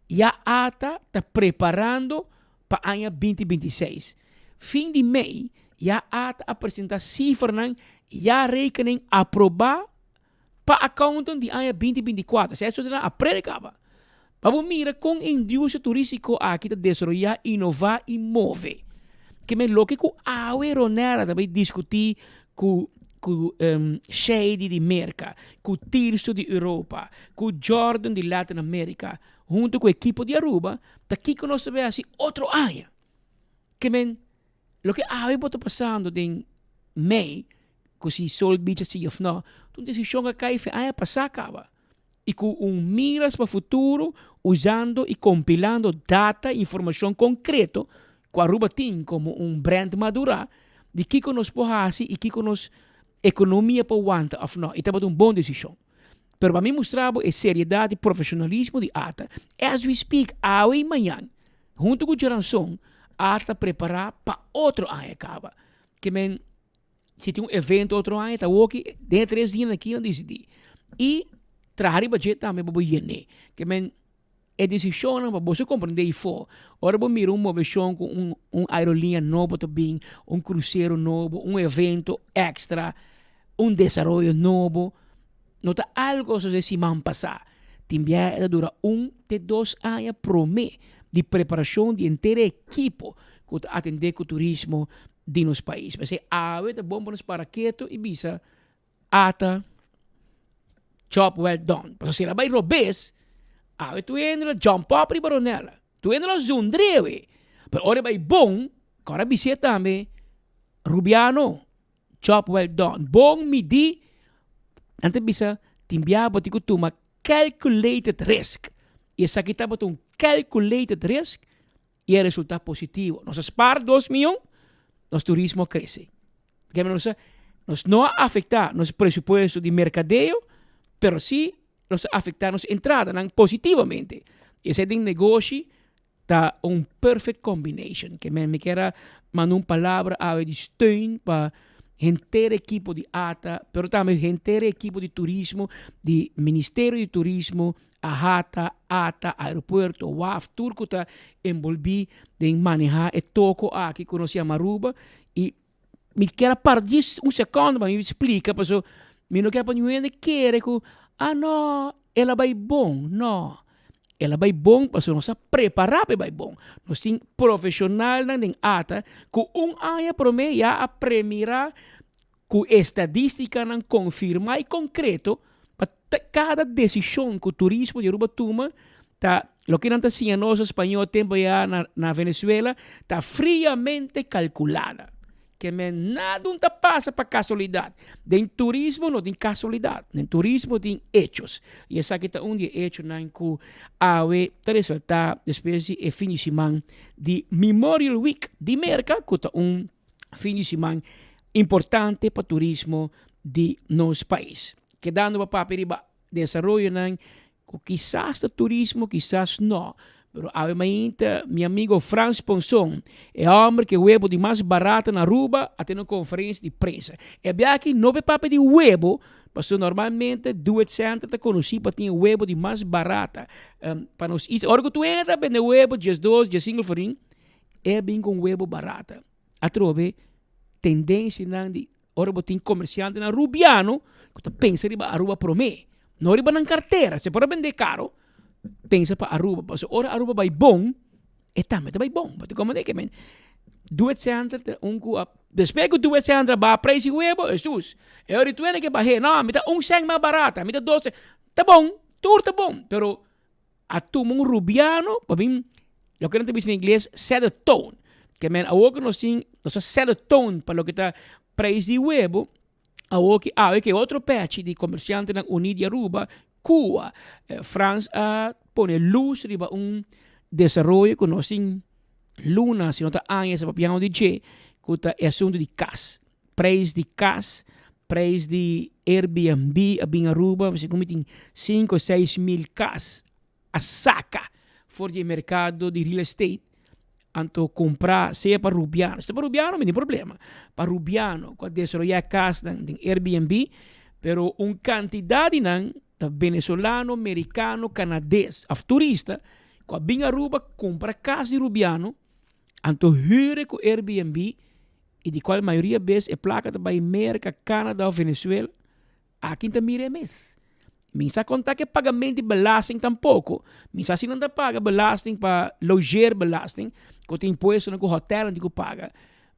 ya ata ta preparando pa aña binti 26. Fin di mei ya ata a presenta sifranan ya rekening aproba pa accountant di aña binti 24. Esei a na aprel kaba. Pa bo mira kon e industria turístiko aki ta desaroyá, inová i move. Ke men loke ku awe Ronella ta bai diskutí ku ku Shady di Merka, ku Tirso di Europa, ku Jordan di Latin America, hunto ku ekipo di Aruba, ta kiko nos ta bai hasi otro aña. Ke men, loke awe bo ta pasando den mei, ku si Sol Beach a sigui of no, ta un desishon ku a kai fe aña pasá kaba. I ku un miras pa futuro, usando i kompilando data i informashon konkreto ku Aruba tin komo un brand madurá, di kiko nos por hasi i kiko nos ekonomia por wanta of no. I tabata un bon desishon. Pero pa mi mustra bo e seriedad y profesionalismo di ata, as we speak, awe y mañan, hunto cu Geranson, ata ta prepara pa otro aña caba. Ke men, si tin un evento otro aña, ta woki den e tres dianan aki nan dicidi. Y traha riba dje tambe pa bo yene. Ke men, e decisionnan pa boso comprende ifo, ora bo mira un movecion cu un un aerolinea nobo ta bin, un crucero nobo, un evento extra, un desaroyo nobo, no ta algo cu a sucede siman pasa. Tin biaha e ta dura un te dos aña promé di preparashon di henter e ekipo ku ta atendé ku turismo di nos pais. P'esei awe ta bon pa nos para ketu i bisa ata job well done. Pasobra si el a bai robes, awe tur hende lo jump up riba Ronella. Tur hende lo zundrewe. Pero ora e bai bon, kòrda bis'é tambe, Rubiano, Job well done. Bon midí, nan ta bisa tin biaha bo tin ku tuma calculated risk. I esaki tabata un calculated risk i a resultá positivo. Nos a spaar dos mion, nos turismo a krese. Keme nos a, nos no a afektá nos presupuesto di merkadeo, pero sí nos a afektá nos entradanan positivamente. I esei den negoshi Ta un perfect combination. Ke men mi kier a manda un palabra awe di steun pa henter ekipo di ata, pero tambe henter ekipo di turismo, di Ministerio di Turismo, AHATA, ata, aeropuerto, waf, tur ku ta enbolbí den manehá e toko aki ku nos yama Aruba i Mi kier a para djis un sekondo pa mi splika paso mi no kier pa niun hende kere ku ah no el a bai bon, no. El a bai bon pasobra nos a prepará pa e bai bon. Nos tin profeshonalnan den ata ku un aña promé ya a premirá ku estadístikanan konfirmá i konkreto pa kada desishon ku turismo di Aruba tuma ta loke nan ta siña nos spañó tempo ya na na Venezuela ta friamente calculada. Ke men nada un ta pasa pa casualidad. Den turismo no tin casualidad, den turismo tin hechos. Y esaki ta un di e hechonan cu awe ta resalta despues di e fin di siman di Memorial Week di Merca cu ta un fin di siman importante pa turismo di nos pais. Kedando pa papia riba desaroyonan Cu kisas ta turismo, kisas no. Pero awe mainta mi amigo Frans Ponson, e homber cu e webo di mas barato na Aruba, a tene un conferencia di prensa. E bia aki no be papia di webo, pasobra normalmente Do It Center ta conoci pa tin e webo di mas barata pa nos isla. Ora cu tu entra bende webo diesdos, diescinco florin, e a bin cu un webo barata. Atrobe tendencianan di Ora bo tin comerciantenan Rubiano cu ta pensa riba Aruba prome, no riba nan cartera. Se por a bende caro, pensa pa Aruba. Pasobra ora Aruba bay bon, e tambe ta bay bon. Bo ta comprende ke men? Duet Center ta un cu a, despues cu Duet Center a baha prijs di webo, Hesus, e ora di tuende ke bah'é, no, mi ta un cent mas barata, mi ta dos cent. Ta bon, tur ta bon, pero A tuma un rubiano pa bin loke nan ta bisa na ingles set the tone. Ke men awor ku nos tin nos a set the tone pa loke ta prijs di webo, awor ki awe ke otro pechi di Komersiantenan Uní di Aruba, kua Frans a pone lus riba un desaroyo ku nos tin luna si no ta aña sa papiando di dje ku ta e asuntu di kas. Prijs di kas, prijs di Airbnb a bin Aruba, segun mi tin sinku o seis mil kas a saka for di e merkado di real estate, anto kumpra sea pa rubiano, si ta pa rubiano mi tin problema, pa rubiano ku a desaroyá e kasnan den Airbnb, pero un kantidat di nan ta venezolano, merikano, kanades òf turista ku a bin Aruba kumpra kas di rubiano, anto hür e ku Airbnb i di kual mayoria bes e plaka ta bai Merka, Canada of Venezuela, akin ta mira e mes. Mi sa konta ku e pagamento di belasting tampoko, mi sa si nan ta paga belasting pa logeerbelasting, ku ta impuestonan ku hotelnan tin ku paga.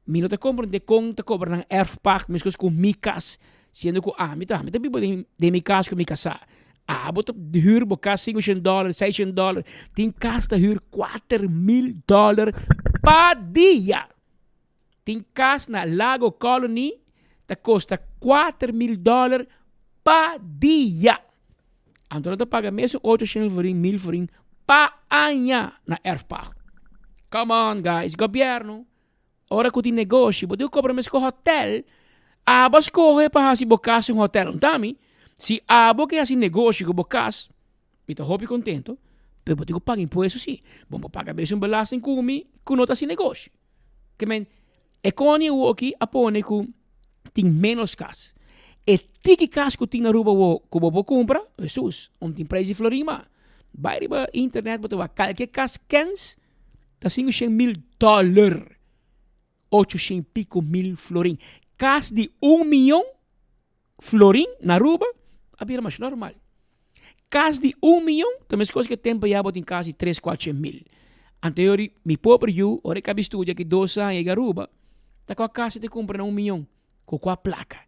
Mi no ta komprende kon ta kobra nan erfpacht meskos ku mi kas, siendo ku ami ta ami ta biba den den mi kas ku mi kasá. Abo ta hür bo kas 500 dòler, 600 dòler, tin kas ta hür 4000 dòler pa dia. Tin kas na Lago Colony ta kosta 4000 dòler pa dia. Anto nan ta paga mesun 800 florin, 1000 florin pa aña na erfpacht. Come on guys, gobierno, ora ku tin negoshi bo tin ku kobra mes ku hotel. Abo a skohe pa hasi bo kas un hotel, un ta mi? Si abo ke hasi negoshi ku bo kas, Mi ta hopi contento, pero bo tin cu paga impuesto si. Bo por paga mes un belasting cu mi cu no ta haci negoshi. Ke men, e koning awoki a pone cu tin menos cas. E tiki cas cu tin na Aruba awo cu bo por cumpra, Hesus, om tin prijs di florin ma. Bay riba internet bo ta wak kalke cas kens ta 500.000 dollar. 800 pico mil florin. Cas di un miyon florin na Aruba a bira mas normal. Kas di un miyon ta meskos ke tempo ya bo tin kas di tres kuatshen mil. Anto yori mi pober yu ora e kabi studia ki dos aña yega Aruba ta kua kas e ta kumpra na un miyon? Ku kua plaka?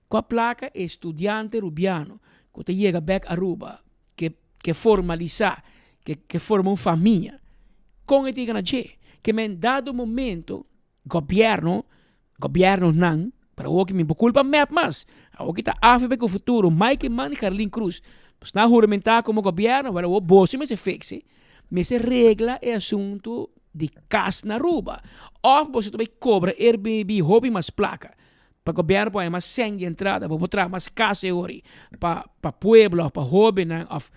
Kua plaka e studiante Rubiano ku ta yega bek Aruba ke ke formalisa ke ke forma un famia kon e ta yega na dje? Ke men dado momento Gobierno, gobiernonan, pero awor ki mi por culpa mep mas, awor ki ta AVB cu futuro, Mike Eman y Carlin Cruz, pues nan a huramenta como gobierno, wel awor boso mester fixe, mester regla e asunto di cas na Aruba, of boso ta bay cobra Airbnb hopi mas placa, pa gobierno por haya mas cen di entrada, pa por traha mas cas e ori, pa pa pueblo of pa hobennan of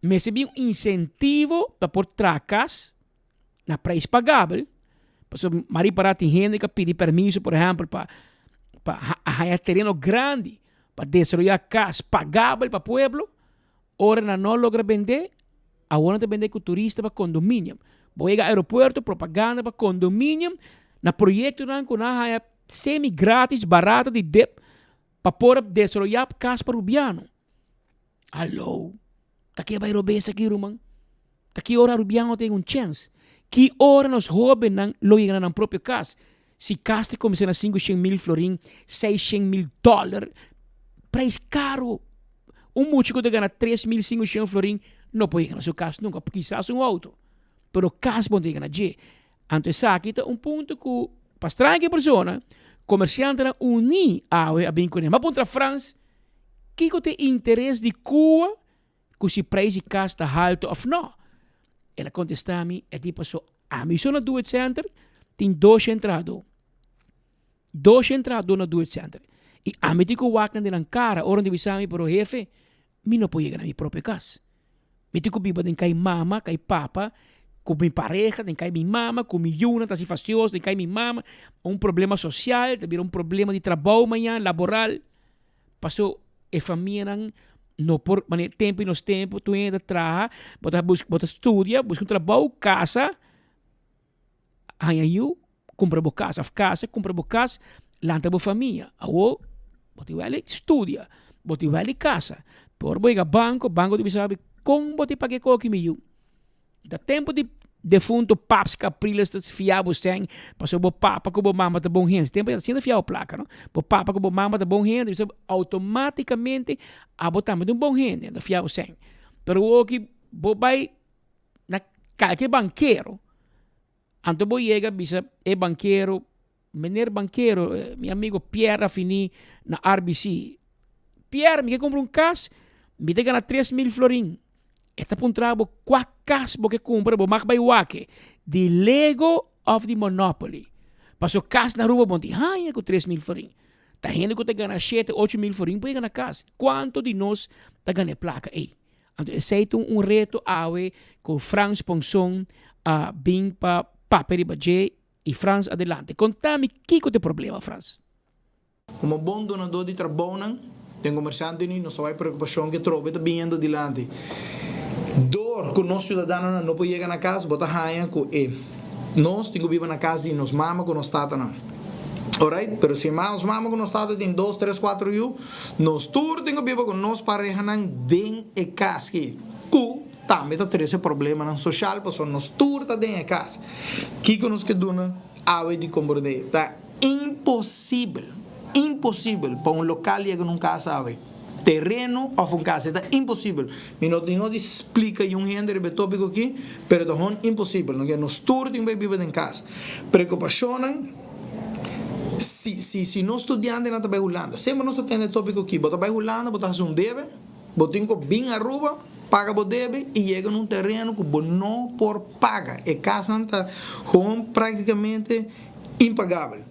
mester bin un incentivo pa por traha cas. na prijs pagabel, pasobra mi a ripara tin hende ku a pidi permiso por ehèmpel pa pa haña tereno grandi pa desaroyá kas pagabel pa pueblo, ora nan no logra bendé, awor nan ta bendé ku turista pa kondominium. Bo yega aeropuerto, propaganda pa kondominium na proyektonan ku nan a haña semi gratis, barato di dep pa por a desaroyá kas pa rubiano. Hallo, ta ke bai robes aki ruman? Ta ki ora Arubiano ta yega un chèns? Ki ora nos hóbennan lo yega na nan propio kas? Si kas ta kuminsá na 500.000 florin, 600.000 dòler, preis karu. Un mucha ku ta gana 3.500 florin no por yega na su kas nunka, kisas un outo, pero kas bo no ta yega na dje. Anto esaki ta un punto ku pa straña ki persona, komersiantenan uní awe a bin kuné. M'a puntra Frans kiko ta e interes di Cuba ku si preis di kas ta haltu òf nò. El a kontestá mi, e di paso ami so na Do It Center tin dos entrado. Dos entrado na Do It Center. I ami tin ku wak nan den nan kara ora nan ta bisa mi, pero hefe, Mi no por yega na mi propio kas. Mi tin ku biba den kai mama, kai papa, ku mi pareha, den kai mi mama, ku mi yunan ta hasi fastioso den kai mi mama. Un problema sosial, ta bira un problema di trabou mañana, laboral. Paso e famianan no por, manera tempu i nos tempu tur hende ta traha, bo ta buska, bo ta studia, buska un trabou, kasa, haña yu, kumpra bo kas òf kasa, kumpra bo kas, lanta bo famia. Awor bo tin wèl studia, bo tin wèl kasa, pero ora bo yega banko, banko ta bisa bo kon bo tin paga e koki mi yu? Ta tempu di defunto Paps Capriles ta fia bo sèn pasobra bo papa ku bo mama ta bon hende. Tempu ta sinta fia bo plaka no. Bo papa ku bo mama ta bon hende, bisa outomatikamente abo tambe ta un bon hende, ta fia bo sèn. Pero awor ki bo bai na kalke bankero, anto bo yega bisa e bankero, meneer bankero, mi amigo Pierre a fini na RBC, Pierre mi ke kumpra un kas, mi ta gana 3000 florin, e ta puntra bo kua kas bo ke kumpra, bo mag bai wak di Lego of di Monopoly, paso kas na Aruba bo no tin haña ku 3000 florin, ta hende ku ta gana shete 8000 florin por yega na kas, kuanto di nos ta gana e plaka ei? Anto esei ta un reto awe ku Frans Ponson a bin pa papia riba dje i Frans adelante. Konta mi kiko ta e problema Frans? Komo bon donadó di trabounan den komersiante ni nos ta wak preokupashon ku e trobe ta biniendo dilanti. Dor ku nos siudadanonan no por yega na kas bo ta haña ku e nos tin ku biba na kas di nos mama ku nos tatanan. Alright, pero si nos mama ku nos tata tin dos, tres, kuater yu, Nos tur tin ku biba ku nos parehanan den e kas ki, ku tambe ta trese problemanan soshal pasobra nos tur ta den e kas. Kiko nos ke duna awe di komprondé? Ta imposibel, imposibel pa un lokal yega na un kas awe. Tereno òf un kas, e ta imposibel. Mi no tin no di splika yun hende riba e tópiko aki, pero ta hon imposibel. Nos tur tin ku bai biba den kas. Preokupashonnan. Si, si, si nos studiantenan ta bai Hulanda, semper nos ta tende e tópiko aki, bo ta bai Hulanda, bo ta hasi un debe, bo tin ku bin Aruba, paga bo debe i yega na un tereno ku bo no por paga. E kasnan ta gewoon práktikamente impagabel.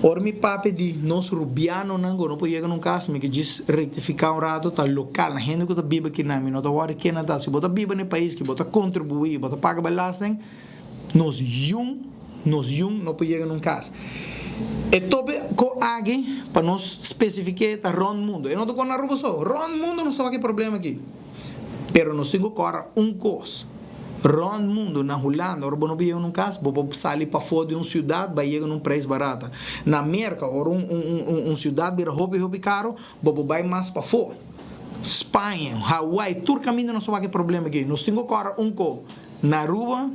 Ora mi papia di nos rubianonan ku no por yega na un kas, mi ke djis rektifiká un rato, ta lokal, na hende ku ta biba kinan, mi no ta wòri ken nan ta. Si bo ta biba na e pais ki bo ta kontribuí, bo ta paga belasting, Nos yun, nos yun no por yega na un kas. E tópiko aki, pa nos spesifik'é, ta rònt mundu. E no ta kon na Aruba so. Rònt mundu nos ta wak e problema aki. Pero nos tin ku kòrda un kos, rònt mundu, na Hulanda, ora bo no por yega na un kas, bo por sali pafó di un siudat bai yega na un preis barata. Na Merka, ora un un un siudat bira hopi hopi karu, bo por bai mas pafó. Spaña, Hawaii, tur kaminda nos ta wak e problema aki. Nos tin ku kòrda un ko, na Aruba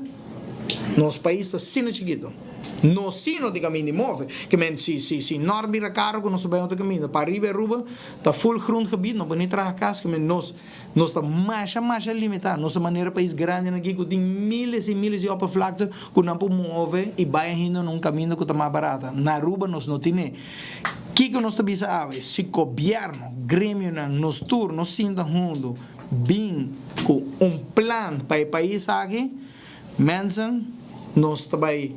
nos pais ta asina chikitu. Nos si no tin kaminda di move. Ke men si si si nòrt bira karu ku nos ta bai otro kaminda. Pa ariba Aruba ta full grondgebied, no por ni traha kas. Ke men nos nos ta masha masha limitá. Nos ta manera pais grandinan aki ku tin miles i miles di oppervlakte ku nan por move i bai ainda na un kaminda ku ta mas barata. Na Aruba nos no tine. Kiko nos ta bisa awe? Si gobièrnu, gremionan, nos tur no sinta huntu bin ku un plan pa e pais aki, mensen, nos ta bai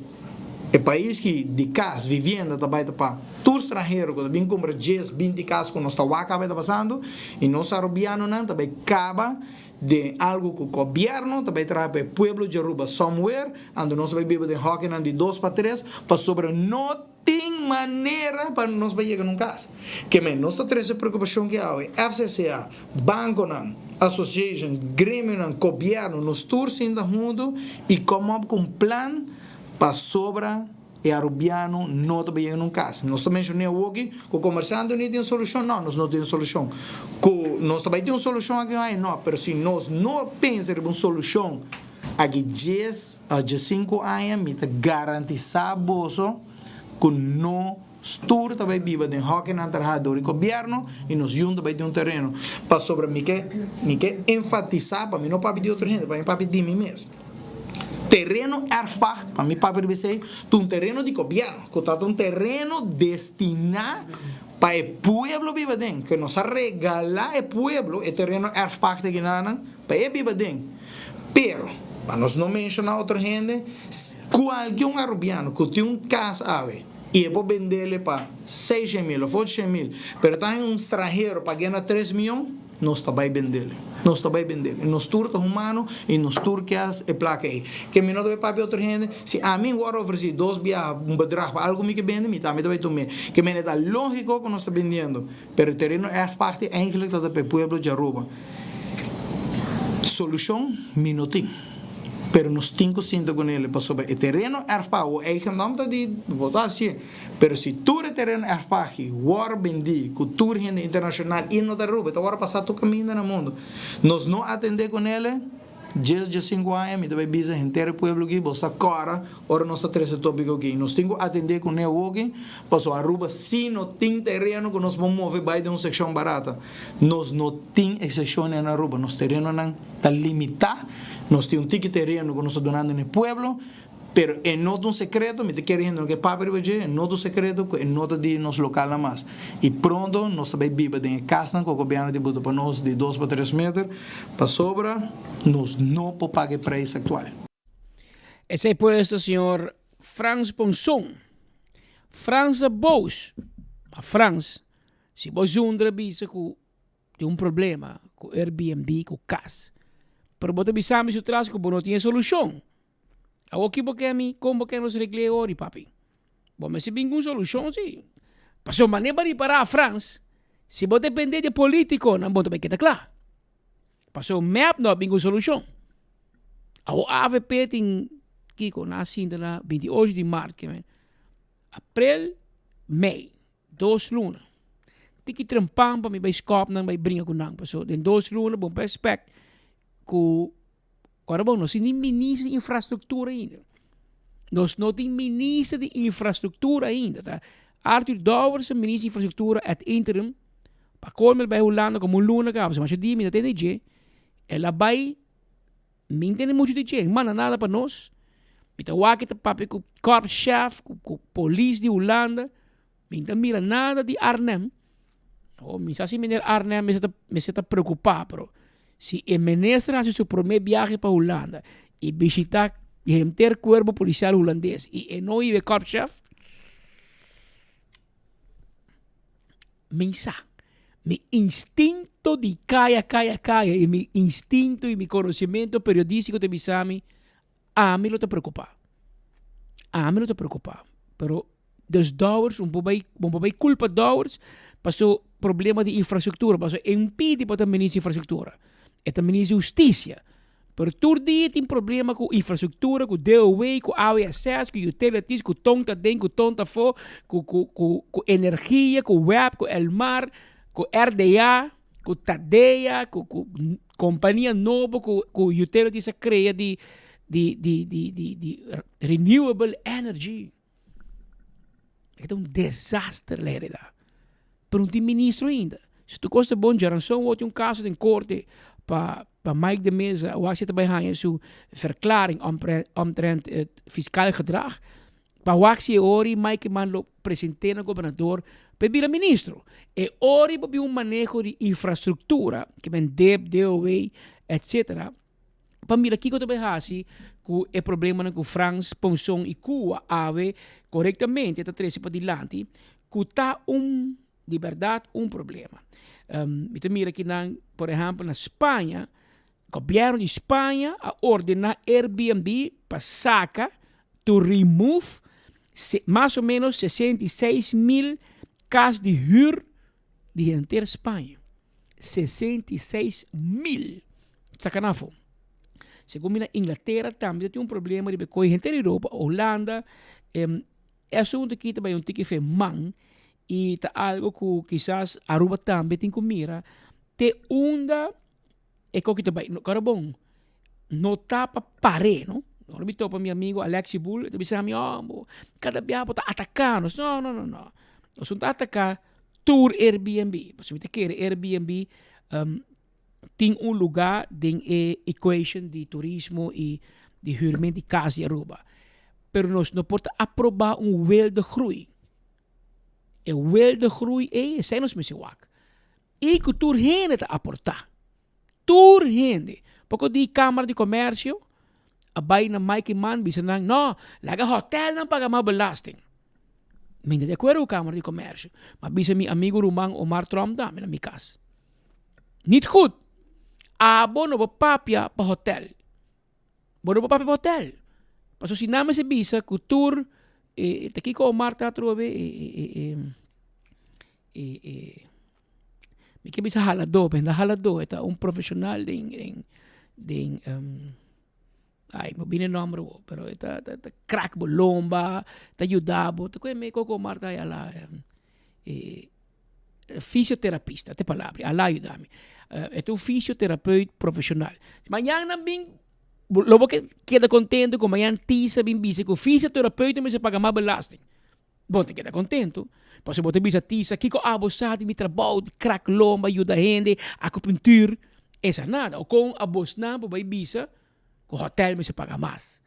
e pais ki di kas, vivienda ta bai ta pa tur stranhero ku ta bin kumpra djes, binti kas ku nos ta wak awe ta pasando i nos arubianonan ta bai kaba den algu ku gobièrnu ta bai traha pa e pueblo di Aruba somewhere, anto nos ta bai biba den hòkinan di dos pa tres pasobra no Tin manera pa nos bai yega na un kas. Ke men nos ta trese preokupashon ki awe, FCCA, bankonan, association, gremionan, gobièrnu, nos tur sinta huntu i come up ku un plan pasobra e arubiano no ta bai yega na un kas. Nos ta menshoné awoki ku komersiante no tin un solushon, no, nos no tin un solushon. Ku nos ta bai tin un solushon aki un aña, no, pero si nos no pensa riba un solushon, Aki djes a djesinku aña mi ta garantisá boso ku nos tur ta bai biba den hòkinan trahá dor di gobièrnu i nos yun ta bai tin un tereno. Pasobra mi ke mi ke enfatisá, pa mi no papia di otro hende, pa mi papia di mi mes. Tereno erfpacht, pa mi papia riba esei, ta un tereno di gobièrnu, ku ta un tereno destiná pa e pueblo biba den, ku nos a regalá e pueblo e tereno erfpacht akinanan pa e biba den. Pero, pa nos no menshoná otro hende, kualke un arubiano ku tin un kas awe i e por bendele pa seishen mil òf ocho shen mil, pero ta un stranhero pag'é na tres mion, nos ta bai bendele. Nos ta bai bendele. Nos tur ta humano i nos tur ke e plaka ei. Ke mi no ta bai papia otro hende, si ami wòrdu ofresí dos biaha un bedrag pa algu mi ke bende, mi tambe ta bai tum'é. Ke mende ta lógiko ku nos ta bendiendo. Pero e tereno erfpacht eigenlijk ta ta pa e pueblo di Aruba. Solucion mi no tin, pero nos tin cu sinta cu nele pasobra e tereno erfpacht o eigendom ta di bo ta hacié, pero si tur e tereno erfpacht wor bendi cu tur hende internacional y no ta Aruba e ta wor pasa tur caminda na mundo. Nos no atende cu nele. Djes djesinku aña mi ta bai bisa henter e pueblo aki, bo sa kòrda ora nos ta trese tópiko aki. Nos tin ku atendé kuné awoki, pasobra Aruba sí no tin tereno ku nos por move bai den un sekshon barata. Nos no tin e sekshonnan na Aruba, nos terenonan ta limitá, nos tin un tiki tereno ku nos ta dunando na e pueblo, Pero e no ta un secreto, mi ta kere hende no ke papia riba dje, e no ta un secreto cu e no ta di nos localnan mas. Y pronto nos ta bay biba den e casnan cu gobierno ta buta pa nos di dos pa tres meter, pasobra nos no por paga e prijs actual. Esey pues ta señor Frans Ponson. Frans ta boos. Ma Frans, si bo zundra bisa cu Tin un problema ku Airbnb ku kas. Pero bo ta bisa mi su tras ku bo no tin e solushon. Awor ki bo ke mi? Kon bo ke nos regl'é ori, papi? Bo mester bin ku un solushon si. Pasobra manera bo ripará Frans, si bo dependé di e politikonan bo ta bai keda kla. Pasobra mep no a bin ku un solushon. Awor avp tin kiko? Nan a sinta na 28 di mart, aprel, mei. Dos luna. Tiki trempan pa mi bai skòp nan bai bringa ku nan paso den dos luna bo por expect ku ora bo nos tin ni minister di infrastructura ainda. Nos no tin minister di infrastructura ainda. Ta Arthur Dowers ta minister di infrastructura ad interim pa colmo el bai Hulanda como un luna caba pasobra masha dia mi ta tende dje el a bai Mi ntende muchu di dje, manda nada pa nos. Mi ta wak ta papia ku korpschef, ku ku polis di Hulanda. Mi nta mira nada di Arnhem. Oh, mi sa si meneer Arnhem mester ta mester ta preocupa, pero si e minister hasi su prome biahe pa Hulanda i bishita henter cuerpo policial hulandes i e no hiba e korpschef, Mi sa. Mi instinto di kaya, kaya, kaya i mi instinto i mi konosementu periodístiko ta bisa mi, ami lo ta preokupá. Ami lo ta preokupá. Pero dus Dowers, un por bai, bo por bai kulpa Dowers pa su problema di infrastruktura, pasobra e impidi pa ta minister di infrastruktura. E ta minister di hustisia. Pero tur dia tin problema ku infrastruktura, ku DOW, ku AWSS, ku utilities, ku ton ta den, ku ton ta afó, ku ku ku ku energia, ku web, ku Elmar, ku RDA. Ku Tadea, ku ku kompania nobo ku ku utilities a krea di di di di di di renewable energy. E ta un desaster Lerida. Pero no tin ministro ainda. Si tur kos ta bon, djaranson wou tin un kaso den korte pa pa Mike de Meza wak si e ta bai haña su verklaring omtrent het fiscaal gedrag. Pa wak si e ori Mike Eman lo present'é na gobernador pa e bira ministro. E ori bo bin un maneho di infrastruktura, ke men deb, DOW, etc. Pa mira kiko ta bai hasi ku e problemanan ku Frans Ponson i Cuba awe korektamente ta trese padilanti ku ta un di bèrdat un problema. Mi ta mira kinan por ehèmpel na Spaña, gobièrnu di Spaña a ordená Airbnb pa saka, to remove, mas o ménos 66.000 kas di hür di henter Spaña. 66.000! Saka nan afó. Segun mi na Inglatera tambe ta tin un problema riba e koe henter Europa, Holanda, E asunto aki ta bai un tiki fe man y ta algo cu kisas Aruba tambe tin cu mira te unda e koki ta bai. Ora bon, no ta pa pare no. Ora mi topa mi amigo Alexi Bull e ta bisa mi, oh bo cada bia bo ta ataca nos. No, no, no, no. Nos no ta ataca tur Airbnb. Pasobra mi ta kere Airbnb tin un luga den e equation di turismo y di huurment di cas di Aruba. Pero nos no por ta aproba un wilde groei. E wilde groei ey, esey nos mester wak. Y cu tur hende ta aporta. Tur hende. Poco di Camara di Comercio a bay na Mike Eman bisa nan, no, laga hotelnan paga mas belasting. Mi ta di acuerdo cu Camara di Comercio, ma bisa mi amigo ruman Omar Tromp tambe na mi cas. Niet goed. Abo no por papia pa hotel. Bo no por papia pa hotel. Pasobra si nan mester bisa cu tur e ta kico Omar ta atrobe e e e e e mi ke bisa haladó, pero no ta haladó, e ta un profesional den den den Ay, no bini nomber bo, pero e ta, ta, ta krak bo lomba, ta yuda bo. Ta koe me koko Omar ta ala eh, fisioterapista, te palabra, ala yuda mi. Eh, e ta un fisioterapeut profesional. Mañan nan bin, lo bo ke keda contento ku mañan Tisa bin bisa ku fisioterapeut mester paga mas belasting. Bo ta keda contento, pasobra bo ta bisa Tisa, kiko abo sa di mi trabou di krak lomba, yuda hende, acupuntuur, esa nada. O kon abosnan por bai bisa ku hotel mester paga mas.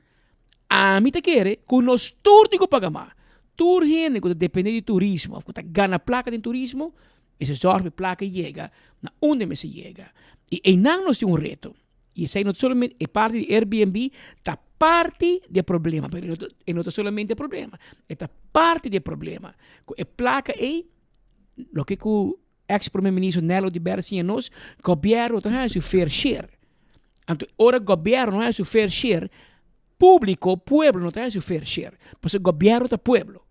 Ami ta kere ku nos tur tin ku paga mas. Tur hende ku ta depende di turismo of ku ta gana plaka den turismo, mester zorg pa e plaka yega na unda e mester yega. I einan nos tin un reto. I esei no ta solamente, e parti di Airbnb ta parti di e problema, pero e no ta solamente e problema. E ta parti di e problema. Ku e plaka ei, loke ku ex prome ministro Nel Oduber a siña nos, gobièrnu ta haña su fair share. Anto ora gobièrnu no haña su fair share, públiko, pueblo no ta haña su fair share. Pasobra gobièrnu ta pueblo.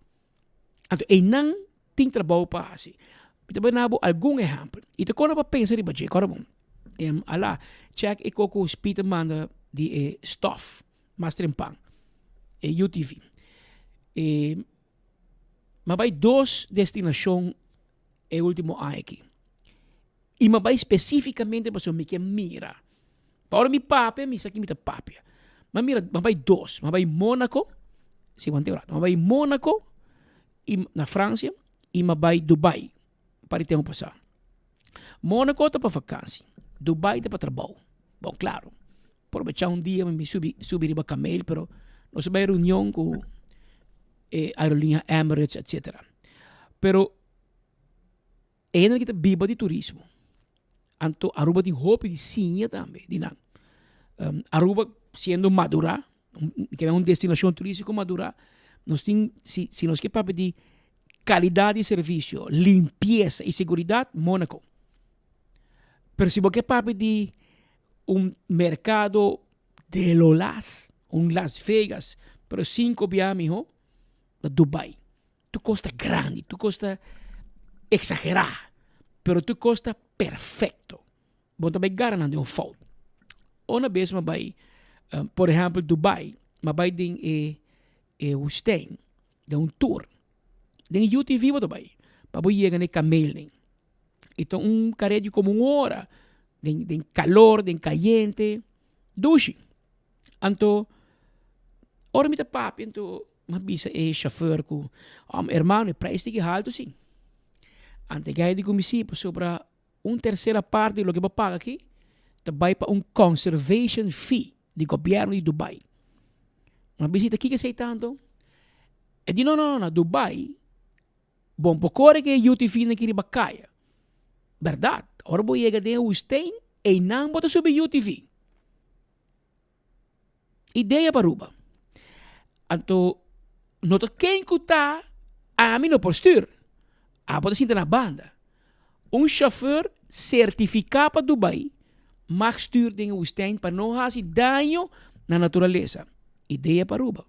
Anto einan tin trabou pa hasi. Mi ta bena bo algun ehèmpel. I ta kona pa pensa riba dje, kòrda bon. Em ala, chèk e koko Speed a manda di e stòf mas trempan, e UTV. E m'a bai dos destinashon e último aña aki. I m'a bai spesífikamente pasobra mi ke mira. Pa ora mi papia, mi sa ki mi ta papia. M'a mira, m'a bai dos. M'a bai Monaco, si wanta un rato. M'a bai Monaco i na Francia i m'a bai Dubai un par di tempu pasá. Monaco ta pa vakansi, Dubai ta pa trabou. Bon, klaro, probechá un dia mi subi subi riba kamel, pero nos a bai reunion ku e aerolínea Emirates, etcetera. Pero E hendenan ki ta biba di turismo. Anto Aruba tin hopi di siña tambe di nan. Aruba siendo madura, ke un destinashon turístiko madura, nos tin, si si nos ke papia di kalidat di servisio, limpiesa i seguridat, Monaco. Pero si bo ke papia di un merkado de lo las, un Las Vegas, pero sinku bia mihó, ta Dubai. Tur kos ta grandi, tur kos ta eksagerá, pero tur kos ta perfekto. Bo no ta bai gara nan den un fout. Una bes mi a bai, por ehèmpel Dubai, mi a bai den e e woestijn, den un tour. Den UTV bo ta bai, pa bo yega na e kamelnan. E ta un kare di komo un ora den den kalor, den kayente. Dushi. Anto ora mi ta papia anto mi a bisa e shofùr ku, hermano e prijs ta ki haltu si. Anto e guy di ku mi si pasobra un tersera parti di loke bo paga aki ta bai pa un conservation fee di gobièrnu di Dubai. Mi a bisa ta kiko esei ta anto? E di no no no na Dubai Bon por kore ku e UTV nan ki riba kaya. Bèrdat, ora bo yega den e woestijn, einan bo ta subi UTV. Idea pa Aruba. Anto, no ta ken ku ta, ami no por stür. Abo ta sinta na banda. Un shofùr sertifiká pa Dubai mag stür den e woestijn pa no hasi daño na naturalesa. Idea pa Aruba.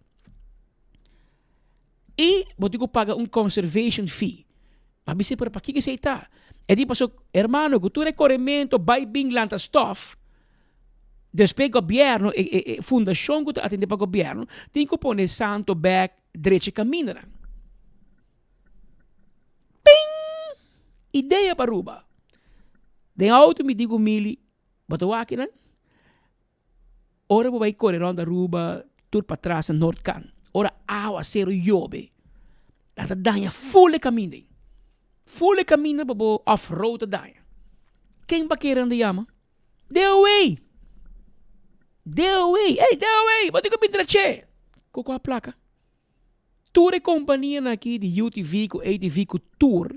I bo tin ku paga un conservation fee. M'a bis'é, pero pakiko esei ta? E di, paso, hermano, ku tur e korementu bai bin lanta stof, despues gobièrnu, e e e fundashon ku ta atendé pa gobièrnu, tin ku pone santo bèk drecha e kamindanan. Ping! Idea pa Aruba. Den outo mi di ku Mili, bo ta wak kinan? Ora bo bai kore rond Aruba tur patras na noordkant, ora awasero yobe, nan ta daña ful e kaminda ei. Ful e kaminda pa bo off road ta daña. Ken bakera nan ta yama? DOW! DOW! Ey DOW! Bo tin ku bin trache! Ku kua plaka? Tur e kompanianan aki di UTV ku ATV ku tur,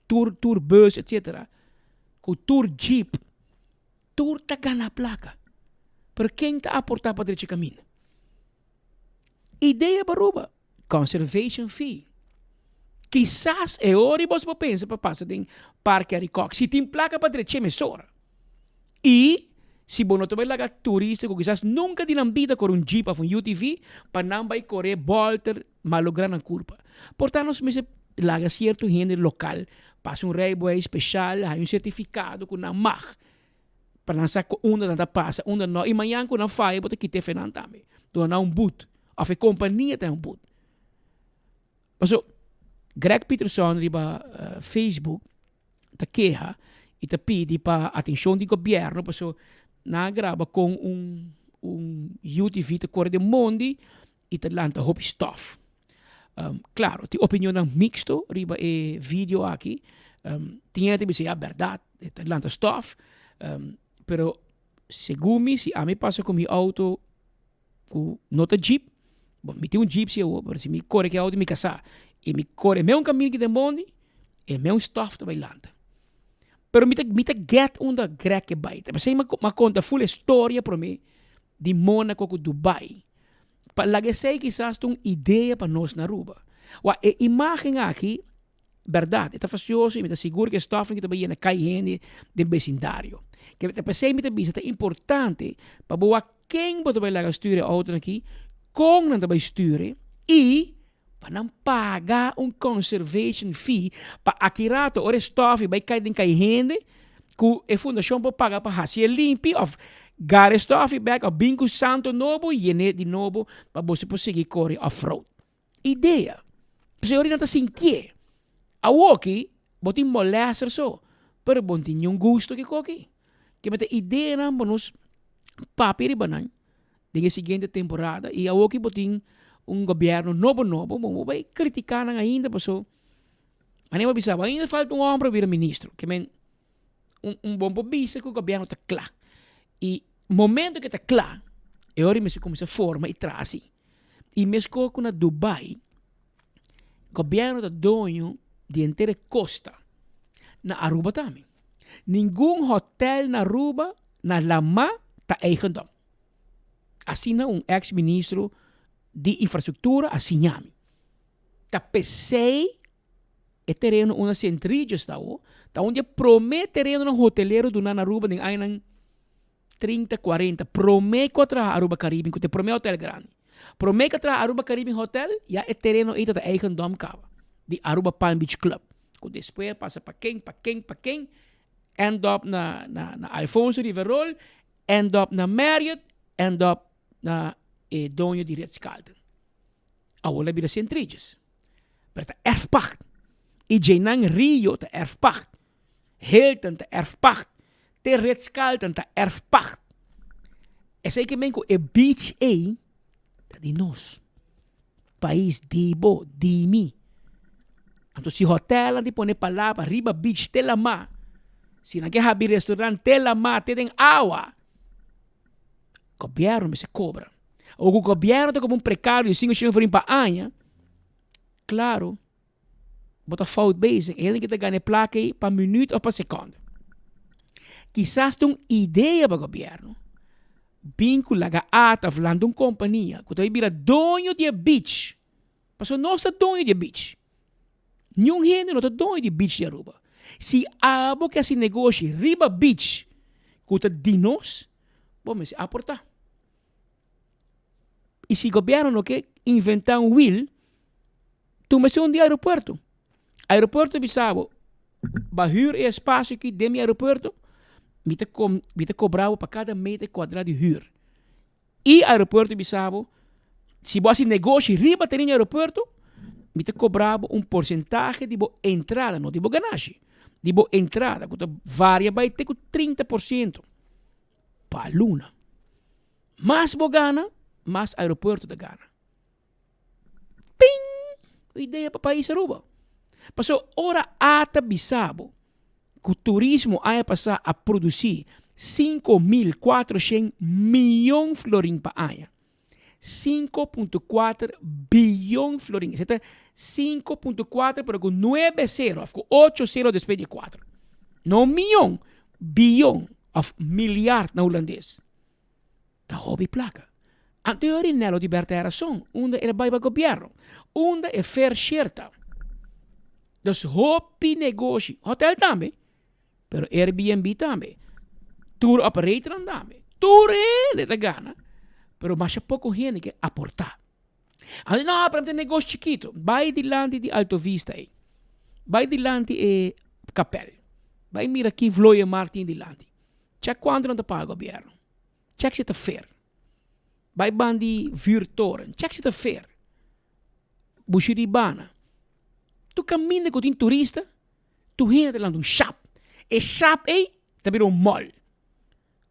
tur tur bus etcetera, ku tur jeep. Tur ta gana plaka, pero ken ta aporta pa drecha kaminda? Idea pa Aruba, conservation fee. Kisas e ora bos por pensa pa pasa den Parke Arikok, si tin plaka pa drecha mesora. I si bo no ta bai laga turista ku kisas nunka di nan bida kore un jeep of un UTV pa nan bai kore bolter malogra nan kurpa. Por ta nos mester laga sierto hende lokal pasa un rijbewijs speshal, haña un sertifikado ku nan mag pa nan sa ku unda nan ta pasa, unda no. I mañan ku nan faya bo ta kita efe nan tambe. Duna nan un but òf e kompania ta un but. Paso Greg Peterson riba Facebook ta keha i ta pidi pa atenshon di gobièrnu paso nan a graba kon un un UTV ta kore den mondi i ta lanta hopi stòf. Klaro, tin opinionnan miksto riba e video aki. Tin hende ta bisa ya bèrdat e ta lanta stòf, pero segun mi si ami pasa ku mi outo ku no ta jeep, bon mi tin un jeep si awor, pero si mi kore ku e outo mi kasá i mi kore meun kaminda ki den mondi, e meun stòf ta bai lanta. Pero mi ta mi ta get unda Greg ke bai. Ta p'esei mi a konta ful e storia promé di Monaco ku Dubai. Pa laga esei kisas ta un idea pa nos na Aruba. Wak e imagen aki, bèrdat, e ta fastioso i mi ta sigur ku e stòfnan ki ta bai yena kai hende den besindario. Ke ta p'esei mi ta bisa ta importante pa bo wak ken bo ta bai laga stür e outonan aki, kon nan ta bai stür e i pa nan paga un conservation fee pa aki rato ora e stòf bai kai den kai hende ku e fundashon por paga pa hasi e limpi òf gara e stòf bèk òf bin ku santo nobo yen'é di nobo pa boso por sigui kore off road. Idea. Pasobra ora nan ta sintié. Awoki bo tin molèster so pero bo no tin niun gusto kiko aki. Ke mester ideanan pa nos papia riba nan den e siguiente temporada y awoki bo tin un gobierno nobo nobo bo bai critica nan ainda paso manera bo bisa bo ainda falta un homber pa bira ministro ke men un un bo por bisa ku gobierno ta kla y momento ke ta kla e ora mester kuminsa forma y traha asi y meskos ku na Dubai gobierno ta doño di henter e costa na Aruba tambe ningun hotel na Aruba na lama ta eigendom. Asina un ex ministro di infrastructura a siña mi. Ta pesey e tereno unda Sint Regis ta awo, ta un di e prome terenonan hotelero duna na Aruba den añanan trinta, cuarenta, prome cu a traha Aruba Caribbean cu ta e prome hotel grandi. Prome cu a traha Aruba Caribbean Hotel ya e tereno ey ta ta eigendom caba di Aruba Palm Beach Club cu despues a pasa pa ken, pa ken, pa ken, end up na na Alfonso Riverol End up na Marriott, end up na e doño di Ritz Carlton. Awor la bira St. Regis. Pero ta erfpacht. Y djeinan Rio ta erfpacht. Hilton ta erfpacht, te Ritz-Carlton ta erfpacht. Esei ke men ku e beach ei ta di nos. Pais di bo, di mi. Anto si hotelnan di pone palabra riba beach te lamá, si nan ke habi restaurant te lamá, te den awa, gobièrnu mester kobra. Awor ku gobièrnu ta kobra un prekario di sinku shen florin pa aña, klaro, Bo ta fout bezig. E hende ki ta gana e plaka ei pa minuut of pa sekonde. Kisas ta un idea pa gobièrnu bin ku laga ata of lanta un kompania ku ta bai bira doño di e beach. Pasobra nos ta doño di e beach. Niun hende no ta doño di beach di Aruba. Si abo ke hasi negoshi riba beach ku ta di nos, bo mester aportá. I si gobièrnu no ke inventá un wiel, Tuma esun di aeropuerto. Aeropuerto bisa bo, ba huur e espacio aki den mi aeropuerto, mi ta com mi ta cobra bo pa cada meter cuadra di huur. Y aeropuerto bisa bo, si bo haci negoshi riba tereno di aeropuerto, mi ta cobra bo un porcentahe di bo entrada, no di bo ganashi, di bo entrada cu ta varia bay te cu 30% pa luna. Mas bo gana, mas aeropuerto ta gana. Ping! Un idea pa pais Aruba. Pasobra ora ata bisa bo ku turismo aña pasá a produsí 5400 mion florin pa aña. 5.4 biyon florin. Esei ta 5.4 pero ku nuebe sero òf ku ocho sero despues di e kuater. No mion, biyon òf milyard na hulandes. Ta hopi plaka. Anto e ora Nelo di Berta e rason, unda el a bai pa gobierno, unda e fair share ta. Dus hopi negoshi, hotel tambe, pero Airbnb tambe, tour operatornan tambe, tur hende ta gana, pero masha poko hende ke aporta. Anto no, pero mi tin negoshi chikito, bai dilanti di Alto Vista ei, bai dilanti e kapel, bai mira ki vlooienmarkt tin dilanti. Check kuantu nan ta paga gobièrnu. Check si ta fair. Bai ban di vuurtoren. Check si ta fair. Bushiribana. Tur kaminda ku tin turista, tur hende ta lanta un shap. E shap ei ta bira un mall.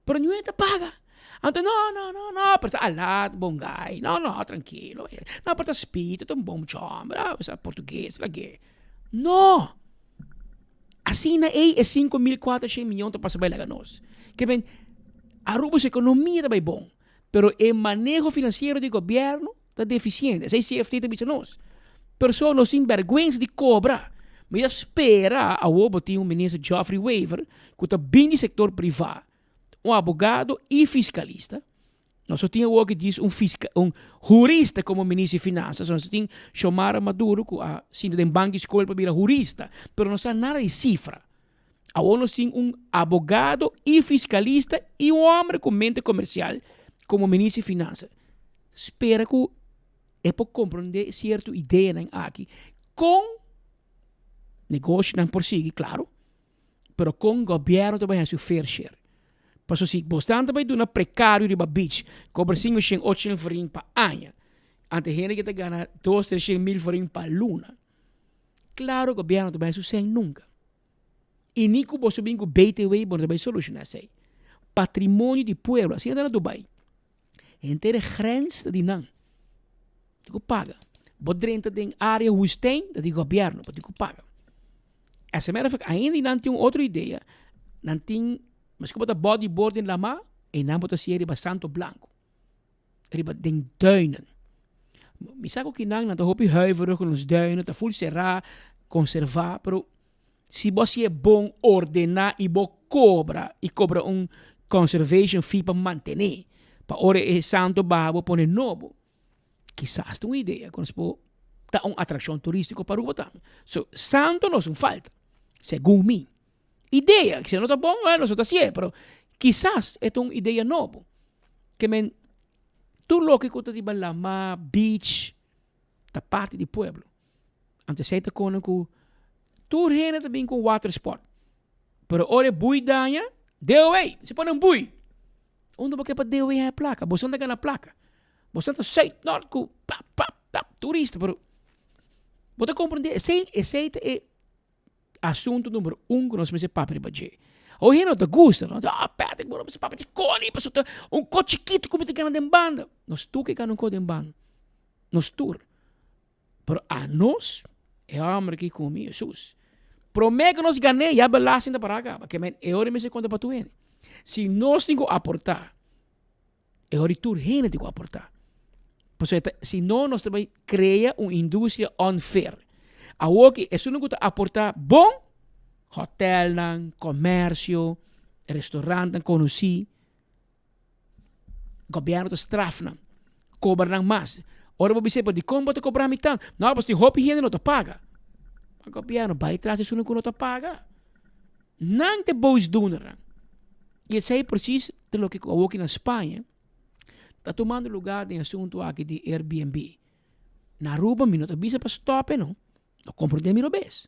Pero niun hende ta paga. Anto no, no, no, no, pero ta alat bongai. No, no, trankilo. No, pero ta spito, ta un bon chòmber. Sa portugues, lag'é. No! Asina ei e 5400 miyon ta pasa bai laga nos. Ke men, Aruba su ekonomia ta bai bon, pero e maneho finansiero di gobièrnu ta defisiente. Esei CFT ta bisa nos. Perso nos tin bèrgwensa di kobra. Mi ta spera awor bo tin un minister Geoffrey Wever ku ta bin di sektor privá, un abogado i fiskalista. Nos no tin awor ki djis un fiska, un hurista komo minister di finansa. Nos tin Xiomara Maduro ku a sinta den banki skol pa bira hurista, pero no sa nada di sifra. Awor nos tin un abogado i fiskalista i un hombre ku mente komersial komo minister di finansa. Spera ku e por komprende sierto ideanan aki kon negoshonan por sigui, klaro. Pero kon gobièrnu ta bai hasi su fair share? Paso si bosnan ta bai duna prekario riba beach, kobra sinku shen, ocho shen florin pa aña, ante hende ke ta gana dos, tres shen mil florin pa luna, klaro gobièrnu ta bai hasi su sèn nunka. I ni ku boso bin ku BTW bo no ta bai solushoná esei. Patrimonio di pueblo, asina ta na Dubai. Henter e grens ta di nan. Tin ku paga. Bo drenta den área woestijn, ta di gobièrnu, bo tin ku paga. As a matter of fact, ainda nan tin un otro idea, nan tin, maske bo ta bodyboard den lama, einan bo ta siña riba santo blanco, riba den duinen. Mi sa ku kinan nan ta hopi huiverig ku nos duinen, ta ful será, konservá, pero si bo hasié bon ordená i bo kobra, i kobra un conservation fee pa mantené, pa ora e santo baha bo pone nobo. Kisas ta un idea ku nos por ta un atrakshon turístiko pa Aruba tambe. So, santo no es un falta, segun mi. Idea, si no ta bon, nos no ta hasié, pero kisas e ta un idea nobo. Ke men tur loke ku ta riba lama, beach, ta parti di pueblo. Anto esei ta kone ku tur hende ta bin ku un watersport. Pero ora e bui daña, DOA, si pone un bui. Unda bo ke pa DOA haña plaka? Boso no ta gana plaka. Boso ta zuid, nort ku pap, pap, pap, turista, pero bo ta komprendé esei, esei ta e. asunto number un ku nos mester papia riba dje. Hoy hende no ta gusta, no? Ah, Patrick, bo no mester papia di koni, pasobra ta un ko chikitu ku mi ta gana den banda. Nos tur ke gana un ko den banda. Nos tur. Pero anos, e hòmber aki ku mi, Hesus, promé ku nos gan'é, ya belasting ta pará kaba. Ke men e ora mester konta pa tur hende. Si nos tin ku aportá, e ora tur hende tin ku aportá. Pasobra ta, si no nos ta bai krea un industria unfair. Awor ki esun ku ta aportá bon, hotèlnan, komersio, restorantnan konosí, Gobierno ta straf nan, cobra nan mas. Ora bo bisa, pero dikon bo ta cobra mi tanto? No, pasobra tin hopi hende no ta paga. Ma gobierno bai tras esun ku no ta paga. Nan ta e boosdoenernan. I esei precies ta loke ku awoki na Spaña ta tumando lugar den e asunto aki di Airbnb. Na Aruba mi no ta bisa pa stop e no, no comprende mi robes.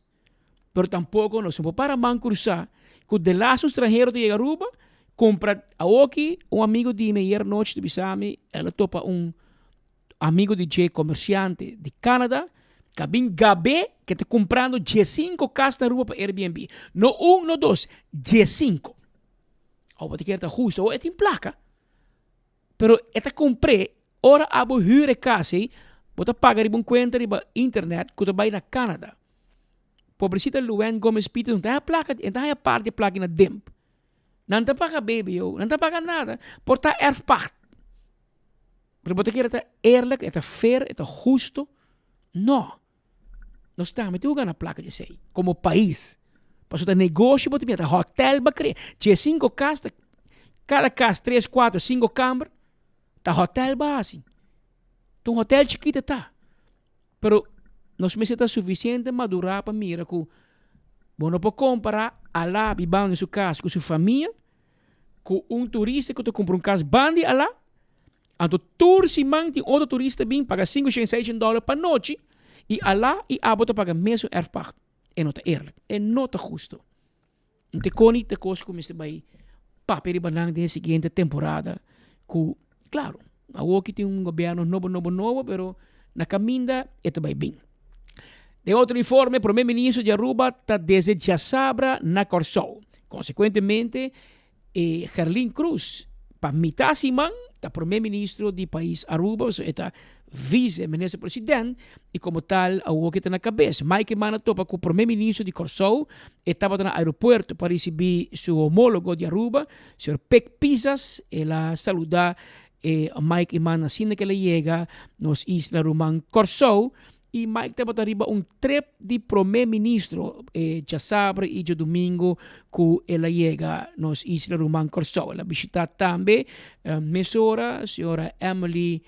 Pero tampoco nos no por para man cruza cu delaste un stranhero ta yega Aruba cumpra awoki un amigo di mi ayer nochi ta bisa mi el a topa un amigo di dje comerciante di Canada cu a bin gabe cu ta cumprando diescinco cas na Aruba pa Airbnb no un no dos diescinco awor bo ta kere ta husto awor e tin placa. Pero e ta compr'é ora abo huur e cas ei, bo ta paga riba un cuenta riba internet cu ta bay na Canada. Pobrecita Luann Gomez Peters no ta haya placa, e ta haya part di e placa na Dimp. Nan ta paga BBO, nan ta paga nada, por ta erfpacht. Pero bo ta kere ta eerlijk, e ta fair, e ta husto? No. Nos tambe tin ku gana plaka di esei komo pais. Pasobra ta negoshi bo ta mira, ta hotel bo a krea. Diesinko kas ta kada kas tres, kuater, sinku kamber, ta hotel bo a hasi. Ta un hotel chikito e ta. Pero nos mester ta sufisiente madurá pa mira ku bo no por kompará Alá bibando den su kas ku su famia ku un turista ku ta kumpra un kas banda di Alá. Anto tur siman tin otro turista bin paga 500, 600 dòler pa nochi i alá i abo ta paga mesun erfpacht. E no ta eerlijk. E no ta husto. N te koni ta kos ku mester bai papia riba nan den e siguiente temporada ku, klaro, awoki tin un gobièrnu nobo nobo nobo pero na kaminda e ta bai bin. Den otro informe, Prome Minister di Aruba ta desde djasabra na Kòrsou. Konsekuentemente, E Gerlin Croes pa mitá siman ta prome ministro di pais Aruba, pasobra e ta vice minister president y como tal awor ke ta na cabes. Mike Eman a topa cu prome ministro di Corsou, e tabata na aeropuerto pa ricibi su homologo di Aruba, señor Pik Pisas. El a saluda e Mike Eman asina ke el a yega nos isla ruman Corsou. Y Mike tabata riba un trip di prome ministro e djasabra y djadumingo cu el a yega nos isla ruman Corsou. El a bishita tambe mesora señora Emily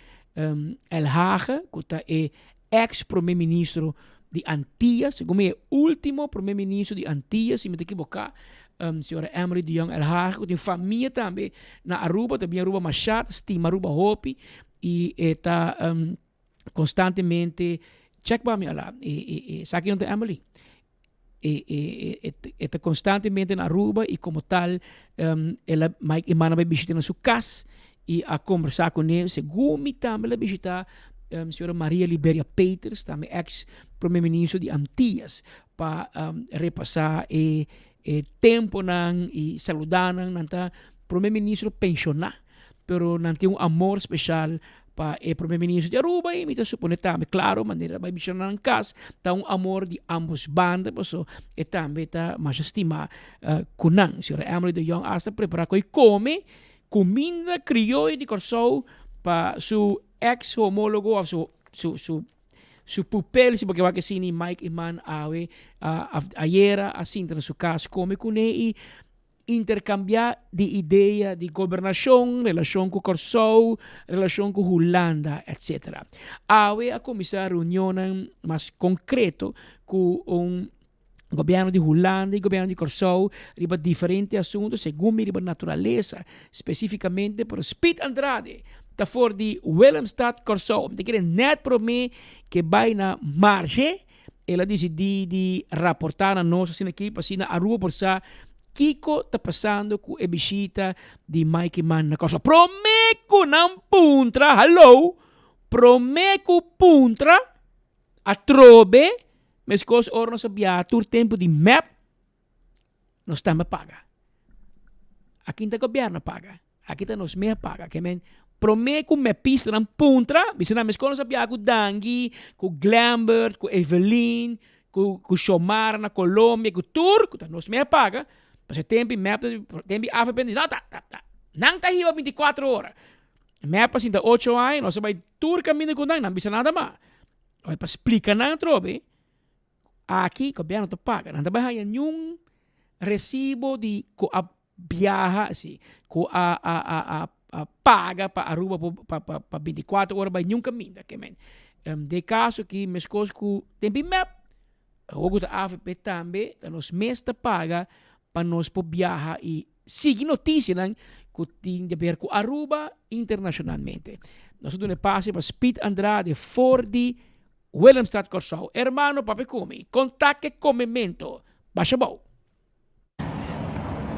Elhage cu ta e ex prome ministro di Antillas, segun mi e ultimo prome ministro di Antillas si mi ta ekiboca, señora Emily de Jong Elhage cu tin famia tambe na Aruba, ta bin Aruba masha, ta stima Aruba hopi y e ta Constantemente check pa mi ala e e e sa kion ta Emily e e e e ta constantemente na Aruba y como tal el a Mike Eman a bai bishita na su cas y a conversa cune segun mi tambe el a bishita señora Maria Liberia Peters tambe ex prome ministro di Antillas pa repasa e e temponan y saluda nan nan ta prome ministro pensiona pero nan tin un amor special pa e prome ministro di Aruba y mi ta supone tambe claro manera bai bishita nan cas ta un amor di ambos banda paso e tambe ta masha stima cu nan. Señora Emily de Jong hasta prepara cu e come cuminda crioyo di Corsou pa su ex homologo of su su su su pupel si bo ke wak asina Mike Eman awe ayera a sinta na su cas come cune y Interkambiá di idea di gobernashon, relashon ku Kòrsou, relashon ku Hulanda, etc. Awe a kuminsá reunionnan mas konkreto ku un gobièrnu di Hulanda i gobièrnu di Kòrsou riba diferente asuntu segun mi riba naturalesa, spesífikamente pero Speed Andrade ta for di Willemstad, Kòrsou. Mi ta kere nèt promé ke bai na Marshe. El a disidí di raportá na nos asina aki pa asina Aruba por sa kiko ta pasando ku e bishita di Mike Eman na Kòrsou. Promé ku nan puntra, hallo, promé ku puntra atrobe. Meskos ora nos a biaha tur tempu di mep, nos tambe a paga. Aki ta gobierno a paga, aki ta nos mes a paga. Ke men prome ku mepistanan puntra, bisa nan meskos nos a biaha ku Dangui, ku Glembert, ku Evelyn, ku ku Xiomara na Colombia, ku tur ku ta nos mes a paga, pasobra e tempu mep tempu avp di no ta ta ta nan ta hiba bintikuater ora. Mep a sinta ocho aña nos a bai tur kaminda ku nan, nan bisa nada mas. Bai pa splika nan atrobe. Aki gobierno ta paga, nan ta bai haya niun recibo di cu a biaha asi, cu a a a a a paga pa Aruba por pa pa pa binticuatro ora bai niun caminda. Ke men den caso aki mescos cu den bimep, awor cu ta avp tambe ta nos mes ta paga pa nos por biaha y sigui noticianan cu tin di haber cu Aruba internacionalmente. Nos a duna e pase pa Speed Andrade for di Willemstad, Kòrsou. Hermano papia ku mi, konta ke komementu. Basha bou.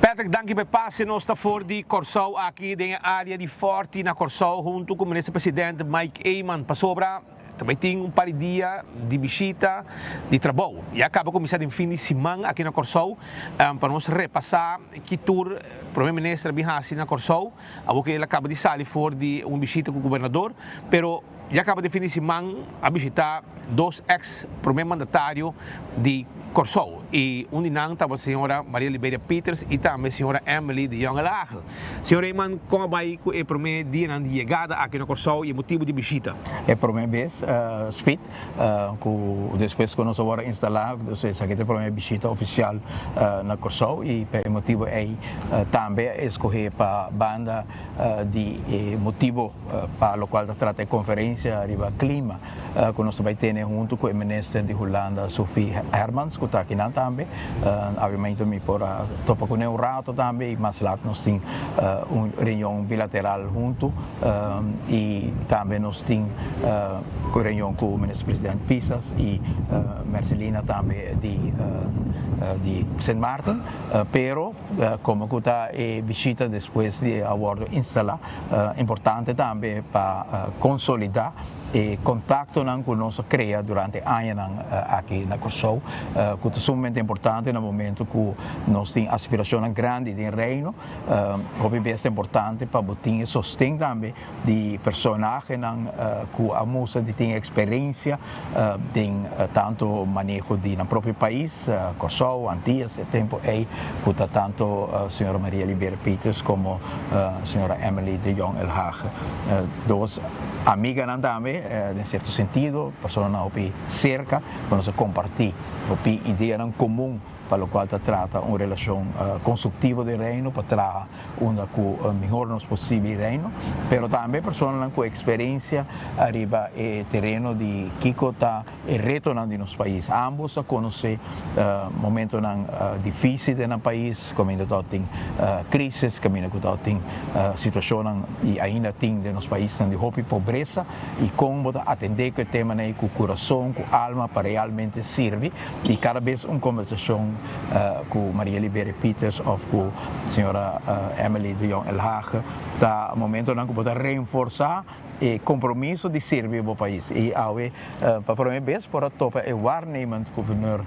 Patrick, danki pa e pase. Nos ta for di Kòrsou aki den e área di Fòrti na Kòrsou huntu ku Minister President Mike Eman pasobra ta bai tin un par di dia di bishita di trabou. Ya kaba kuminsá den fin di siman aki na Kòrsou pa nos repasá ki tur Prome Minister a bin hasi na Kòrsou awor ku el a kaba di sali for di un bishita ku Gobernador. Pero Ya caba di fin di siman a bishita dos ex prome mandatario di Corsou y un di nan tabata señora Maria Liberia Peters y tambe señora Emily de Jong Elhage. Señor Eman, con a bay cu e prome dianan di yegada aki na Corsou y e motibo di bishita? E prome bes Speed cu despues cu nos a worde instala, dus esaki ta e prome bishita oficial na Corsou y pa e motibo ey tambe a escoge pa banda di e motibo pa locual ta trata e conferencia riba clima cu nos ta bay tene hunto cu e minister di Hulanda Sophie Hermans cu ta akinan tambe. Obviamente mi por a topa cune un rato tambe y mas lat nos tin un reunion bilateral hunto y tambe nos tin reunion cu minister president Pisas y Mercelina tambe di Sint Maarten pero Como cu ta e bishita despues di a wordo instala, importante tambe pa consolida e contactonan cu nos a crea durante añanan aki na Corsou, cu ta sumamente importante na momento cu nos tin aspiracionnan grandi den Reino. Hopi bes ta importante pa bo tin e sosten tambe di personahenan cu a mustra di tin experiencia den tanto maneho di nan propio pais, Corsou, Antillas, e tempo ey cu ta tanto señora Maria Liberia Peters como señora Emily de Jong Elhage. Dos amiganan tambe den cierto sentido, personanan hopi cerca cu nos a comparti hopi ideanan comun pa locual ta trata un relacion constructivo den Reino pa traha unda cu mihor nos por sirbi Reino, pero tambe personanan cu experiencia ariba e tereno di kico ta e retonan di nos pais. Ambos a conoce momentonan dificil den nan pais, caminda ta tin crisis, caminda cu ta tin situacionnan y ainda tin den nos paisnan di hopi pobresa y con bo ta atende cu e temanan ey cu curason, cu alma pa realmente sirbi. Y cada bes un conversacion cu Maria Liberia Peters of cu señora Emily de Jong Elhage ta momentonan cu bo ta reenforsa e compromiso di sirbi bo pais. Y awe pa prome bes por a topa e waarnemend gouverneur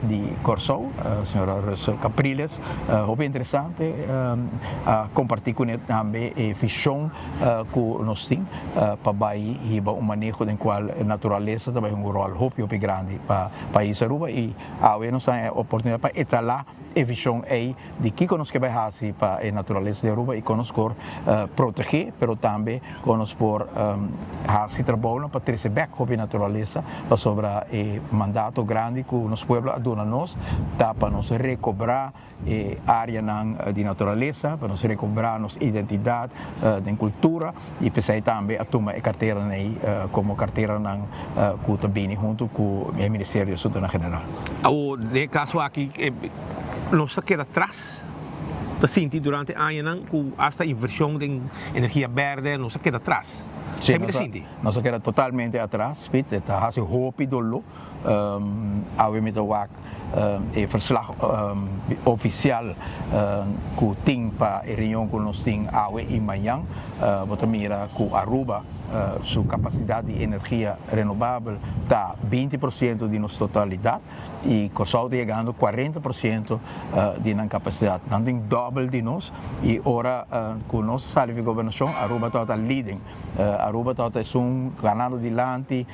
di Corsou, señora Russel Capriles. Hopi interesante a comparti cune tambe e vision cu nos tin pa bay hiba un maneho den cual naturalesa ta bay hunga un rol hopi hopi grandi pa pais Aruba y awe nos ta e oportunidad pa etala e vision ey di kico nos ke bay haci pa e naturalesa di Aruba y con nos por protege pero tambe con nos por haci trabounan pa trece bek hopi naturalesa pasobra e mandato grandi cu nos pueblo a duna nos ta pa nos recobra e areanan di naturalesa pa nos recobrá nos identidad den cultura y p'esei tambe a tuma e carteranan ei como carteranan cu ta bini hunto cu e Ministerio di Asuntonan General. Awor den e caso aki nos ta keda tras, ta sinti durante añanan cu hasta inversion den energia berde nos a keda tras. Sí, nos a, nos a keda totalmente atras, Piet. E ta hasi hopi doló. Awe mi ta wak e verslag ofisial ku tin pa e reunion ku nos tin awe i mañan. Bo ta mira ku Aruba su kapasidat di energia renobabel ta 20 por siento di nos totalidat i Kòrsou ta yegando 40 por siento di nan kapasidat. Nan tin dòbel di nos i ora ku nos sali di gobernashon Aruba tabata leading. Aruba tabata esun ganando dilanti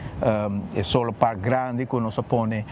e solar park grandi ku nos a pone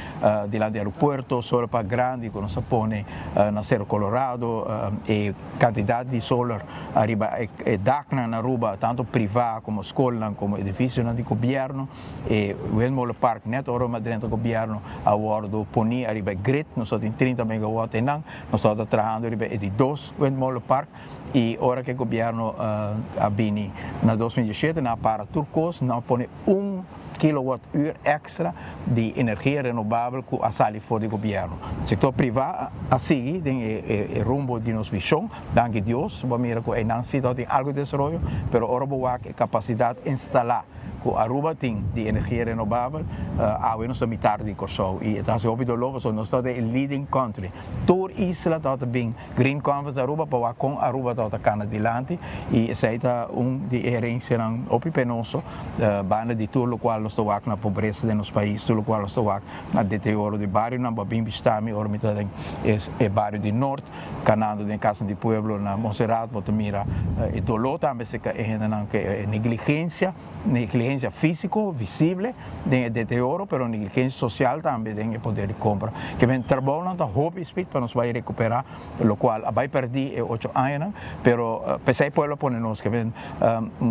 dilanti aeropuerto, solar park grandi ku nos a pone na Cerro Colorado, e kantidat di solar ariba e daknan na Aruba tanto priva komo skolnan komo edifisionan di gobièrnu, e windmolen park nèt ora mi a drenta gobièrnu a wòrdu poni ariba e grid, nos tabatin 30 megawatt einan, nos tabata trahando riba e di dos windmolen park. Y ora cu e gobierno a bini na 2017 nan a para tur cos, nan a pone un kilowatt uur extra di energia renovabel cu a sali for di gobierno. Sector priva a sigui den e rumbo di nos vision, danki Dios, bo a mira cu eynan si tabatin algo di desaroyo, pero ora bo wak e capacidad instala cu Aruba tin di energia renovabel, awe nos ta mitar di Corsou y e ta haci hopi dolor pasobra nos ta den e leading country. Tur isla tabata bin Green Conference Aruba pa wak kon Aruba tabata kana dilanti y esey ta un di e herencianan hopi penoso banda di tur locual nos ta wak na pobresa den nos pais, tur locual nos ta wak na deterioro di barionan. Bo a bin bishita mi ora mi ta den e bario di Noord kanando den Casa di Pueblo na Montserrat bo ta mira e dolor tambe cerca e hendenan ke e negligencia. Negligencia fisico visible den e deterioro pero negligencia social tambe den e poder di compra. Ke men trabounan ta hopi speed pa nos bai recupera locual a bai perdi e ocho añanan pero pesey pueblo a pone nos ke men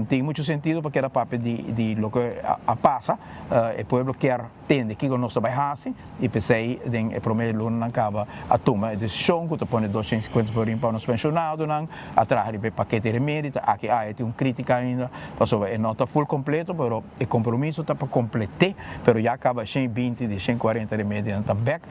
tin mucho sentido pa keda papia di loke a pasa e pueblo kier tende kiko nos ta bai hasi i p'esei den e promé lunanan kaba a tuma e desishon ku ta pone 250 florin pa nos penshonadonan, a traha riba e pakete remedi, ta aki aya tin un krítika ainda pasobra e no ta ful kompleto pero e kompromiso ta pa komplet'é pero ya kaba 120 di 140 remedinan ta bèk.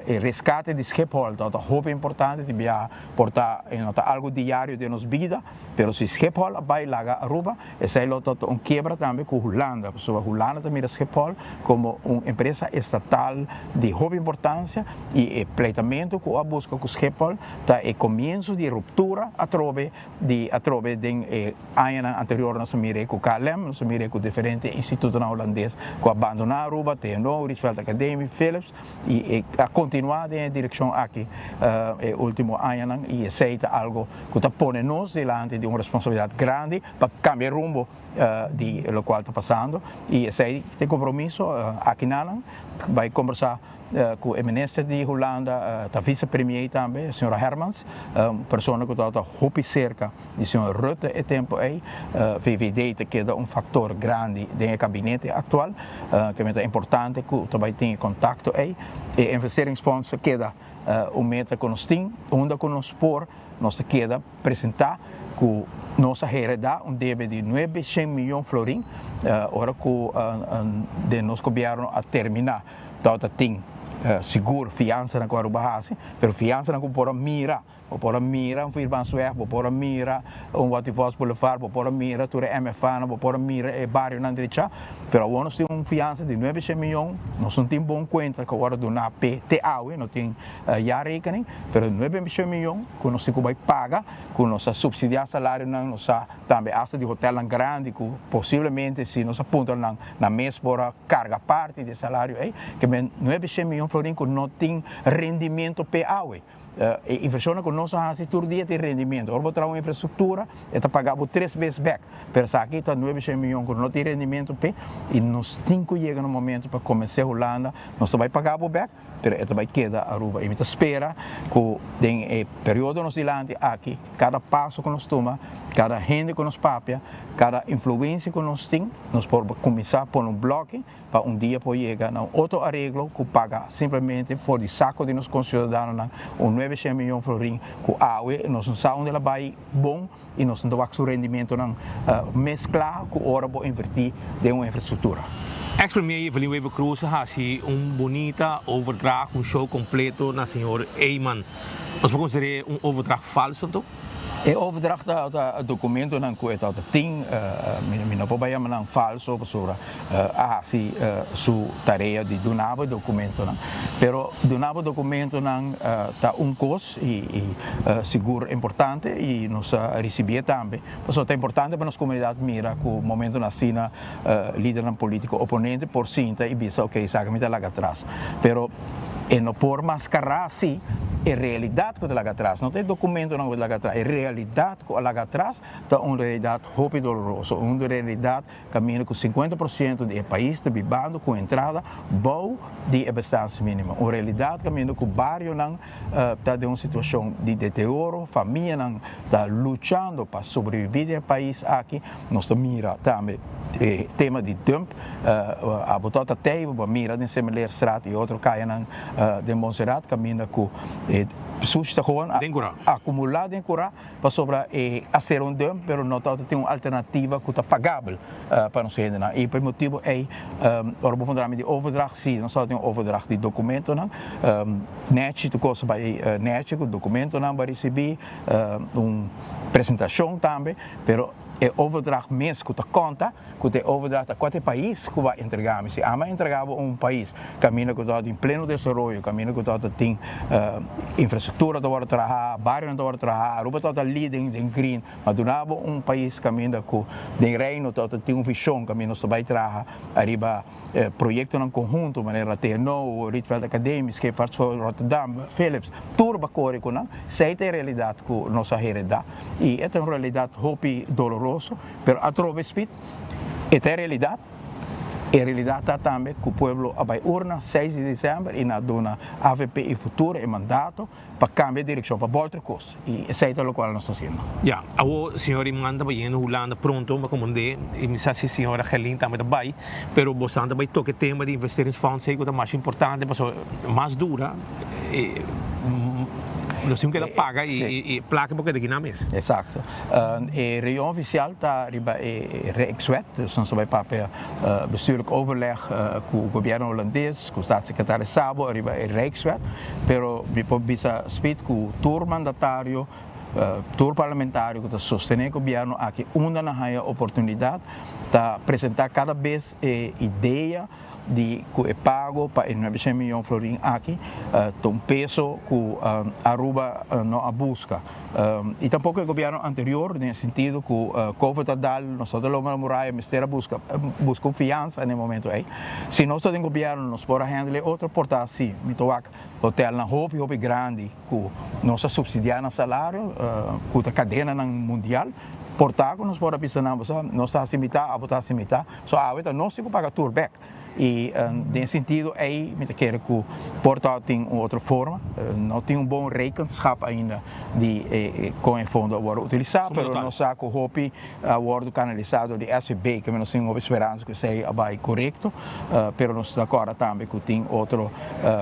E reskate di Schiphol ta hopi importante tin biaha por ta e no ta algu diario den nos bida pero si Schiphol a bai laga Aruba Esei lo ta un kiebra tambe ku Hulanda, pasobra Hulanda ta mira Schiphol komo un empresa estatal di hopi importansia i e pleitamentu ku a buska ku Schiphol ta e komienso di ruptura atrobe di atrobe den e añanan anterior nos a mira ku KLM, nos a mira ku diferente institutonan hulandes ku a bandoná Aruba, TNO, Rietveld Academie, Philips i a kontinuá den e direkshon aki e último añanan i esei ta algu ku ta pone nos dilanti di un responsabilidat grandi pa kambia e rumbo di lokual ta pasando i esei ta e kompromiso aki nanan bai kombersá ku e minister di Hulanda ta vise premier tambe señora Hermans un persona ku tabata hopi serka di señor Rutte e tempu ei VVD ta keda un faktor grandi den e kabinete aktual ke ta importante ku ta bai tin e kontakto ei e investeringsfonds ta keda un meta ku nos tin unda ku nos por Nos ta keda presenta cu nos a hereda un debe di nuebe shen miyon florin ora cu den nos gobierno a termina tabata tin sigur fiansanan cu Aruba haci, pero fiansanan cu bo por a mira, bo por a mira un Vierbansweg, bo por a mira un Waterfalls Boulevard, bo por a mira tur e MFAnan, bo por a mira e barionan drecha, pero awor nos tin un fiansa di nuebe shen miyon, nos no tin bon cuenta cu ora duna pe te awe, no tin. Jaarrekening, pero nuebe shen miyon ku nos tin ku bai paga, ku nos a supsidiá salarionan, nos a tambe asta di hotelnan grandi ku posiblemente si nos a puntra nan, nan mes por a karga parti di e salario ei, ke men nuebe shen miyon florin ku no tin rendimento p'e awe. E invershonnan ku nos a hasi tur dia tin rendimento. Ora bo traha un infrastruktura e ta paga bo tres bes bèk, pero esaki ta nuebe shen miyon ku no tin rendimento p'e i nos tin ku yega na un momento pa komensé Hulanda nos ta bai paga bo bèk, pero e ta bai keda Aruba y mi ta spera cu den e periodo nos dilanti aki cada paso cu nos tuma, cada hende cu nos papia, cada influencia cu nos tin, nos por cuminsa pone un bloke pa un dia por yega na un otro areglo cu paga simplemente for di saco di nos conciudadanonan un nuebe shen miyon florin cu awe nos no sa unda el a bai bon y nos no ta wak su rendimentonan mezcla cu ora bo inverti den un infrastructura. Ex Premier Evelyn Wever Croes a haci un bunita overdracht, un show completo na señor Eman. Nos por consider'e un overdracht falso anto? E overdracht ta ta documentonan cu e ta tin, mi no por bay yama nan falso pasobra a haci su tarea di duna bo e documentonan. Pero duna bo documentonan ta un cos y sigur importante y nos a ricibié tambe pasobra ta importante pa nos comunidad mira cu momentonan asina lidernan politico oponente por sinta y bisa ok esaki mi ta laga atras. Pero e no por mascara si e realidad cu ta laga atras, no ta e documentonan cu ta laga atras, e realidad cu a laga atras ta un realidad hopi doloroso, un realidad caminda cu cincuenta por ciento di e pais ta bibando cu entrada bou di e bestaansminimo, un realidad caminda cu barionan ta den un situacion di deterioro, famianan ta luchando pa sobrevivi den e pais aki, nos ta mira tambe e tema di dump, abo ta ta tei bo a mira den Semeleerstraat y otro cayanan den Montserrat caminda cu e sushi ta gewoon acumula den cura pasobra e a ser un dump pero no ta tin un alternativa cu ta pagabel pa nos hendenan y pa e motibo ey ora bo puntra mi di overdracht si nos ta tin un overdracht di documentonan nechi tur cos bay nechi cu documentonan bo a ricibi un presentacion tambe pero e overdracht mes cu ta conta cu ta e overdracht ta cua ta e pais cu bo a entrega mi si ami a entrega bo un pais caminda cu ta tin pleno desaroyo caminda cu ta tin infrastructura ta wordo traha barionan ta wordo traha Aruba ta leading den green ma duna bo un pais caminda cu den reino ta tin un vision caminda nos ta bay traha ariba proyectonan conhunto manera TNO, Rietveld Academie, Scheepvaartschool Rotterdam, Philips, tur ba core cu nan, esey ta e realidad cu nos a hereda y e ta un realidad hopi doloroso, pero atrobe Speed, e ta e realidad, e realidad ta tambe cu pueblo a bay urna seis di december y nan a duna avp y Futuro e mandato pa cambia direccion, pa bolter cos, y esey ta locual nos ta haciendo. Ya, awor señor Iman ta bayendo Hulanda pronto pa comand'é, y mi sa si señora Gerlin tambe ta bay, pero bosan ta bay toca e tema di investeringsfonds ey cu ta masha importante pasobra mas dura e nos tin cu keda paga y e placa por keda aki nan mes. Exacto. E reunion oficial ta riba e Rijkswet, dus nos ta bay papia bestuurlijk overleg cu gobierno Holandes, Ku Staatssecretaris Sabo ariba e Rijkswet, pero mi por bisa Speed ku tur mandatario, tur parlamentario ku ta sostené gobièrnu aki unda nan haña oportunidat ta presentá kada bes e idea di ku e pago pa e nuebeshen miyon florin aki ta un peso ku Aruba no a buska. Y tampoco e gobierno anterior den e sentido cu Covid a dal nos ta loma na muraya mester a busca busca un fianza na e momento ey. Si nos ta den gobierno nos por a handle e otro por ta si mi ta wak hotelnan hopi hopi grandi cu nos a subsidia nan salario cu ta cadenanan mundial por ta cu nos por a bisa nan bo sa nos ta haci mitad abo ta haci mitad so awe ta nos tin cu paga tur bek. Y den e sentido ey mi ta kere cu por ta tin un otro forma. No tin un bon rekenschap ainda di con e fondo a wordo utilisa, pero nos sa cu hopi a wordo canalisa door di SVB, cu nos tin hopi speransa cu esey a bay corecto, pero nos ta acorda tambe cu tin otro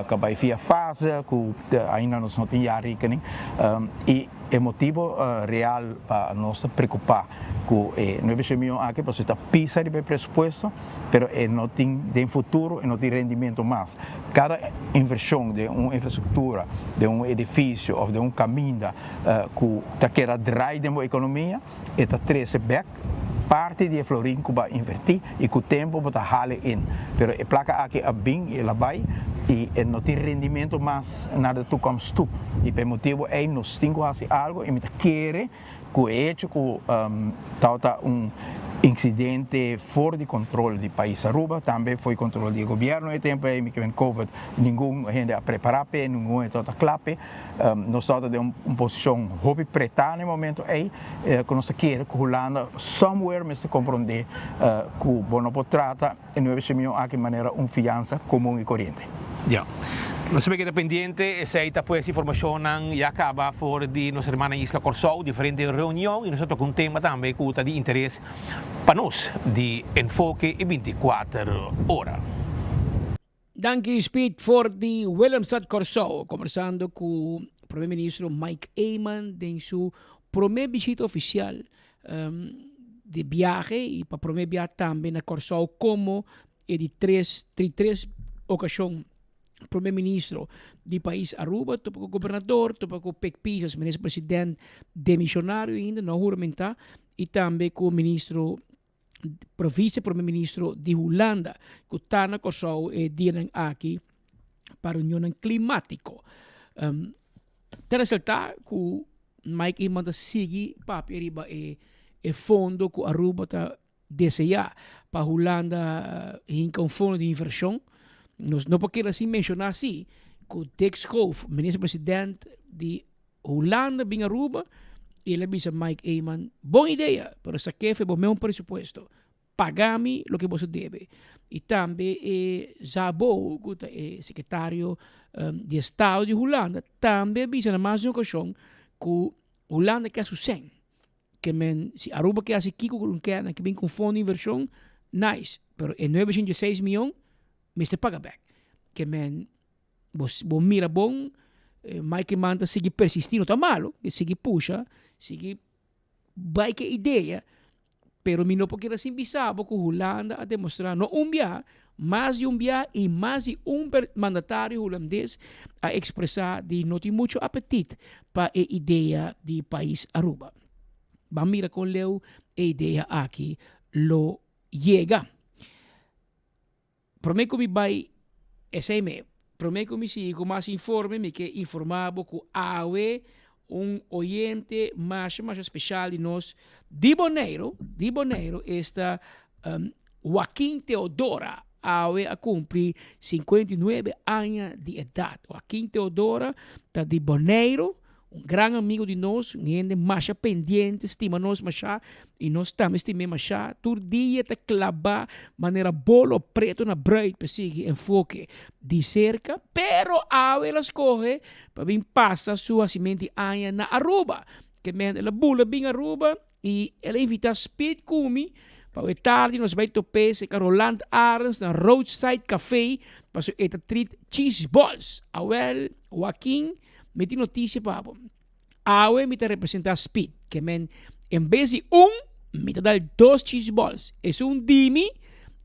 cu a bay via fase, cu ainda nos no tin jaarrekening. Y e motibo real pa nos ta preocupa cu e nuebe shen miyon aki pasobra ta pisa riba e presupuesto, pero e no tin den futuro e no tin rendimento mas. Cada inversion den un infrastructura, den un edificio of den un caminda cu ta keda draai den bo economia, e ta trece bek parti di e florin cu bo a inverti y cu tempo bo ta hale in. Pero e placa aki a bin y el a bay y e no tin rendimento mas na de toekomst toe. Y pa e motibo ey nos tin cu haci algo y mi ta kere Cu e hecho cu tabata un incidente for di control di pais Aruba, tambe foi control di e gobierno e tempo ey, mi ke men covid ningun hende a prepara p'e, ningun hende tabata cla p'e, nos tabata den un posicion hopi preta na e momento ey, cu nos ta kere cu Hulanda somewhere mester compronde cu bo no por trata E nuebe semion aki manera un fiansa komun i koriente. Ya. Nos mester keda pendiente, esei ta pues informashonnan ya kaba for di nos hermana isla Kòrsou, diferente reunion i nos a toka un tema tambe ku ta di interes pa nos di Enfoke i binti kuater ora. Danki Speed for di Willemstad Kòrsou, kombersando ku Prome Ministro Mike Eman den su prome bishita ofisial di biahe y pa prome bia tambe na Kòrsou komo e di tres tri tres okashon. Prome Ministro di pais Aruba, topa ku Gobernador, topa ku Pek Pisas, Minister President demisionario ainda, no huramentá, i tambe ku Ministro Vice Prome Ministro di Hulanda ku ta na Kòrsou e dianan aki pa reunionnan klimátiko. Ta resaltá ku Mike Eman ta sigui papia riba e e fondo ku Aruba ta deseá pa Hulanda hinka un fondo di invershon. Nos no por keda sin menshoná si ku Dick Schoof, Minister President di Hulanda bin Aruba y el a bisa Mike Eman, bon idea, pero saké fe bo meun presupuesto. Paga mi loke boso debe. Y tambe e Szabo, cu ta e secretario di estado di Hulanda, tambe a bisa na mas di un ocasion cu Hulanda ke su cen. Ke men, si Aruba ke haci kico cu nan ke, nan ke bin cu un fondo di inversion, nice, pero e nuebe shen dieseis miyon mester paga bek. Ke men, Bo, bo mira bon, eh, Mike Eman ta sigui persisti, no ta malo, e sigui pusha, sigui bai ke idea, pero mi no por keda sin bisa bo ku Hulanda a demostra no un bia, mas di un bia i mas di un mandatario hulandes a expresa di no tin mucho apetit pa e idea di pais Aruba. Ban mira kon leu e idea aki lo yega. Promé ku mi bai esei me, promé ku mi sigui ku mas informe mi ke informá bo ku awe un oyente masha masha speshal di nos di Boneiru, di Boneiru esta Joaquin Theodora awe a kumpli 59 aña di edat. Joaquin Theodora ta di Boneiru. Un gran amigo di nos, un hende masha pendiente, stima nos masha y nos tambe stim'é masha. Tur dia ta claba manera bolo preto na bruid pa sigui enfoke di cerca, pero awe el a scoge pa bin pasa su hacimento di aña na Aruba. Ke men el a bula bin Aruba y el a invita Speed cu mi pa awe tardi nos bay top'é cerca Roland Arends na Roadside Cafe pasobra e ta treat cheese balls. Awel Joaquin. Mi tin noticia pa bo. Awe mi ta representa Speed. Ke men, en bes di un, mi ta dal dos cheese balls. Esun di mi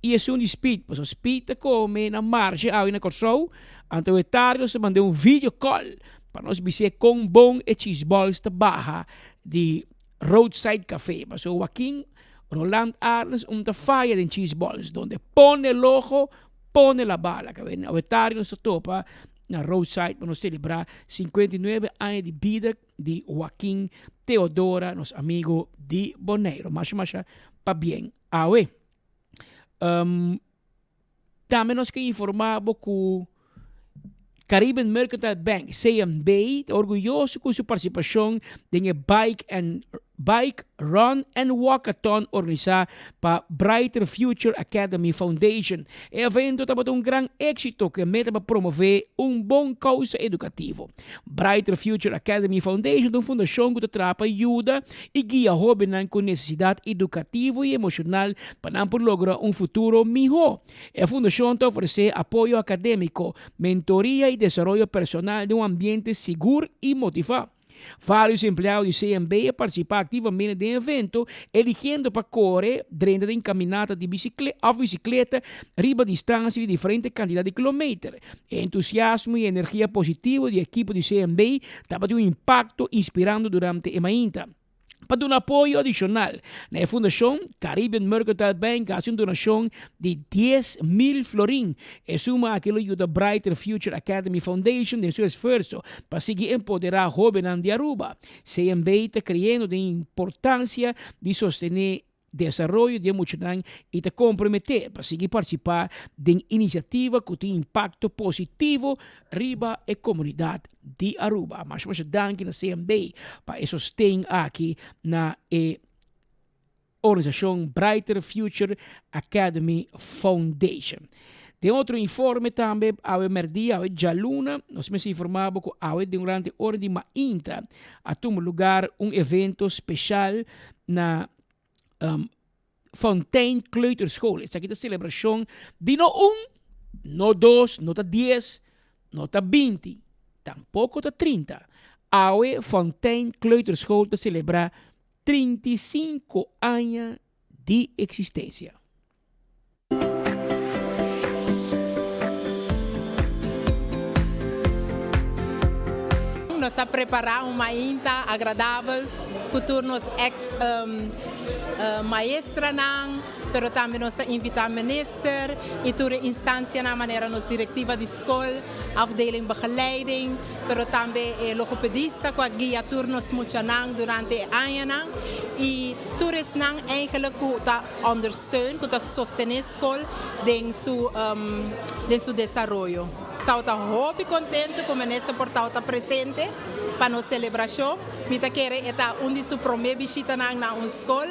i esun di Speed. Pasobra Speed ta come na marshe awe na Kòrsou. Anto e tardi nos ta mand'é un video call pa nos bis'é kon bon e cheese balls ta baha di Roadside Cafe. Pasobra Joaquin Roland Arends un ta faya den cheese balls. Donde pone el ojo, pone la bala. Awe tardi nos ta topa na Roadside pa nos selebrá 59 aña di bida di Joaquin Theodora, nos amigo di Boneiru. Masha masha pabien awe. Um, tambe nos ke informá bo ku Caribbean Mercantile Bank, CMB, ta orguyoso ku su partisipashon den e Bike and Bike, Run and Walkathon organisá pa Brighter Future Academy Foundation. E evento tabata un gran éksito ku e meta pa promové un bon kousa edukativo. Brighter Future Academy Foundation ta un fundashon ku ta traha pa yuda i guia hóbennan ku nesesidat edukativo i emoshonal pa nan por logra un futuro mihó. E fundashon ta ofresé apoyo akadémiko, mentoria i desaroyo personal den un ambiente sigur i motivá. Vários empleado di CMB a partisipá aktivamente den e evento, eligiendo pa kore drenta den kaminata di bisikleta òf bisikleta riba distansia di diferente kantidat di kilometer. E entusiasmo i energia positivo di e ekipo di CMB tabatin un impakto inspirando durante e mainta. Pa duna apoyo adishonal na e fundashon, Caribbean Mercantile Bank a hasi un donashon di 10,000 florin. E suma aki lo yuda Brighter Future Academy Foundation den su esfuerso pa sigui empoderá hóbennan di Aruba. CMB ta kreyendo den importansia di sostené desaroyo di e muchanan i ta komprometé pa sigui partisipá den inisiativa ku tin impakto positivo riba e komunidat di Aruba. Masha masha danki na CMB pa e sosten aki na e organisashon Brighter Future Academy Foundation. Den otro informe tambe awe merdia, awe djaluna, nos mester informá bo ku awe durante ora di mainta a tuma lugar un evento speshal na um, Fontein Kleuterschool. Esaki ta celebracion di no un, no dos, no ta dies, no ta binti, tampoco ta trinta. Awe Fontein Kleuterschool ta celebra 35 aña di existencia. Nos a prepara un mainta agradabel cu tur nos ex maestranan, pero tambe nos a invita minister y tur e instancianan manera nos directiva di scol, afdeling begeleiding, pero tambe e logopedista cu a guia tur nos muchanan durante e añanan y tur esnan eigenlijk cu ta ondersteun, cu ta sostene scol den su den su desaroyo. Stao ta hopi contento cu minister por tao ta presente pa nos celebracion. Mi ta kere e ta un di su prome bishitanan na un scol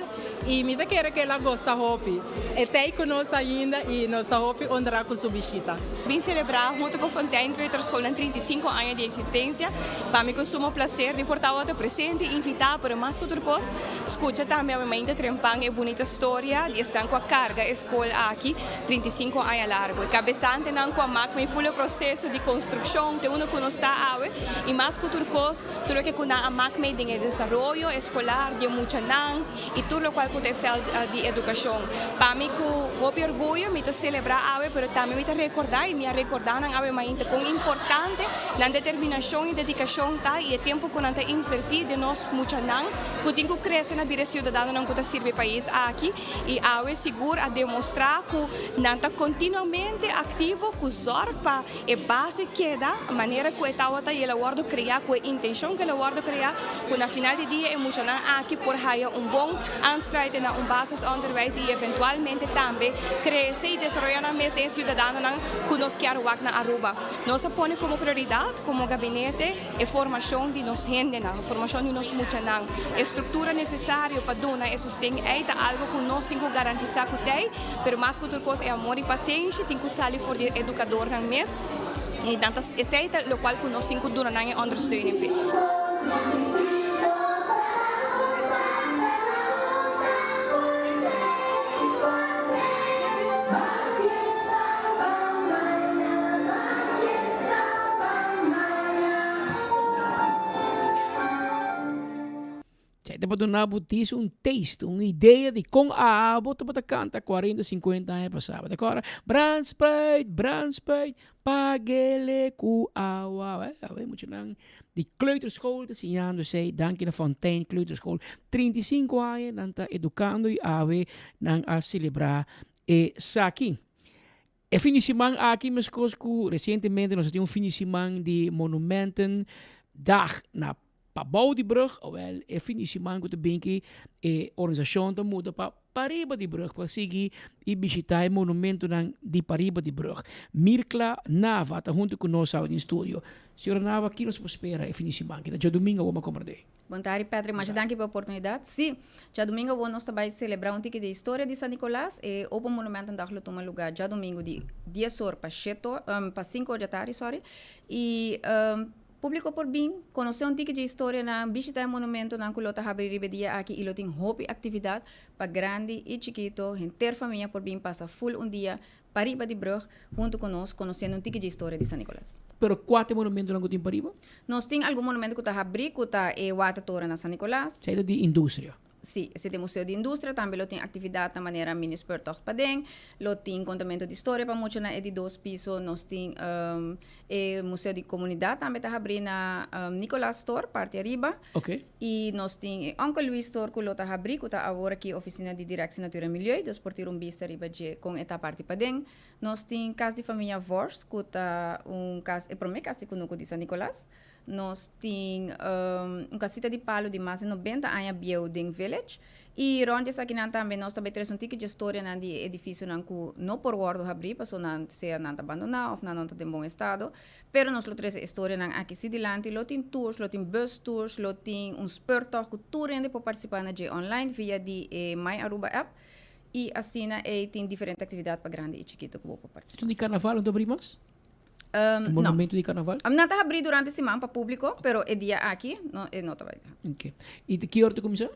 y mi ta kere cu el a goza hopi. E t'ey cu nos ainda y nos ta hopi honra cu su bishita. Bin celebra hunto cu Fontein Kleuterschool nan 35 aña di existencia. Pa mi cu sumo placer di por tabata presente y invita, pero mas cu tur cos, scucha tambe awe mainta trempan e bunita storia di esnan cu a carga e scol aki 35 aña largo. E cabesantenan cu a mak mei full e proceso di construccion te unda cu nos ta awe y mas cu tur cos, tur loke cu nan a mak mei den e desaroyo escolar di e muchanan y tur locual cu ta e veld di educacion. Pa mi cu hopi orguyo mi ta celebra awe pero tambe mi ta recorda y mi a recorda nan awe mainta con importante nan determinacion y dedicacion ta y e tempo cu nan ta inverti den nos muchanan cu tin cu crece na bira e ciudadanonan cu ta sirbi e pais aki y awe sigur a demostra cu nan ta continuamente activo cu zorg pa e base keda manera cu e tawata y el a wordo crea cu e intencion cu el a wordo crea cu na final di dia e muchanan aki por haya un bon aansluiten na un basisonderwijs y eventualmente tambe crece y desaroya nan mes den e ciudadanonan cu nos kier wak na Aruba. Nos a pone como prioridad como gabinete e formacion di nos hendenan, formacion di nos muchanan. E structura necesario pa duna e sosten ey ta algo cu nos tin cu garantisa cu t'ey, pero mas cu tur cos e amor y pasenshi tin cu sali for di e educadornan mes y nan ta esey ta locual cu nos tin cu duna nan e ondersteuning p'e. Esei ta pa duna bo tis un taste, un idea di kon abo tabata kanta cuarenta, cincuenta aña pasá. Bo ta kòrda, Brandspruit, brandspuit, pagele ku awa. Awe muchanan di kleuterschool ta siñando esei. Danki na Fontein Kleuterschool. 35 aña nan ta edukando i awe nan a selebrá esaki. E fin di siman aki meskos ku resientemente nos a tin un fin di siman di Monumentendag na pabou di brug, awel e fin di siman ku ta binki e organisashon ta muda pa pariba di brug pa sigui i bishita e monumentonan di pariba di brug. Mirkla Nava ta huntu ku nos awe den studio. Señora Nava, ki nos por spera e fin di siman aki? Ta djadumingu awor mi a komprendé. Bon tardi Patrick, masha danki pa e oportunidad. Sí, djadumingu awor nos ta bai celebra un tiki di historia di San Nicolas. E Open Monumentendag lo tuma lugar djadumingu di dies or pa shet or, pa sinku or djatardi, sorry. Y publico por bin conoce un tiki dje historianan, bishita e monumentonan cu lo ta habri riba e dia aki y lo tin hopi actividad pa grandi y chikito, henter famia por bin pasa full un dia Pariba di brug hunto cu nos conociendo un tiki dje historia di San Nicolas. Pero cua ta e monumentonan cu tin pariba? Nos tin algun monumento cu ta habri cu ta e Watertoren na San Nicolas. Esey ta di industria. Si, esey ta e Museo di Industria. Tambe lo tin actividadnan manera mini speurtocht paden. Lo tin contamento di historia pa mucha na e di dos piso. Nos tin e Museo di Comunidad tambe ta habri na Nicolas Store parti ariba. Ok. I nos tin e Uncle Luis Store ku lo ta habrí, ku ta awor aki ofisina di Directie Natuur en Milieu, dus por tira un bista riba dje kon e ta parti paden. Nos tin kas di famia Vorst, ku ta un kas, e promé kas di kunuku di San Nicolas. Nos tin un kasita di palu di mas di nobenta aña bieu den Village. I rond di esakinan tambe nos ta bai trese un tiki dje storianan di e edifisionan ku no por wòrdu habrí pasobra nan sea nan ta bandoná òf nan no ta den bon estado. Pero nos lo trece e storianan aki si dilanti. Lo tin tours, lo tin bus tours, lo tin un speurtocht cu tur hende por participa na dje online via di e My Aruba app. Y asina ey tin diferente actividad pa grandi y chikito cu bo por participa. Esun di carnaval no ta abri mas? E monumento di carnaval? Nan ta habri durante siman pa publico, pero e dia aki no, e no ta bay. Ok. Y di ki ora ta cuminsa?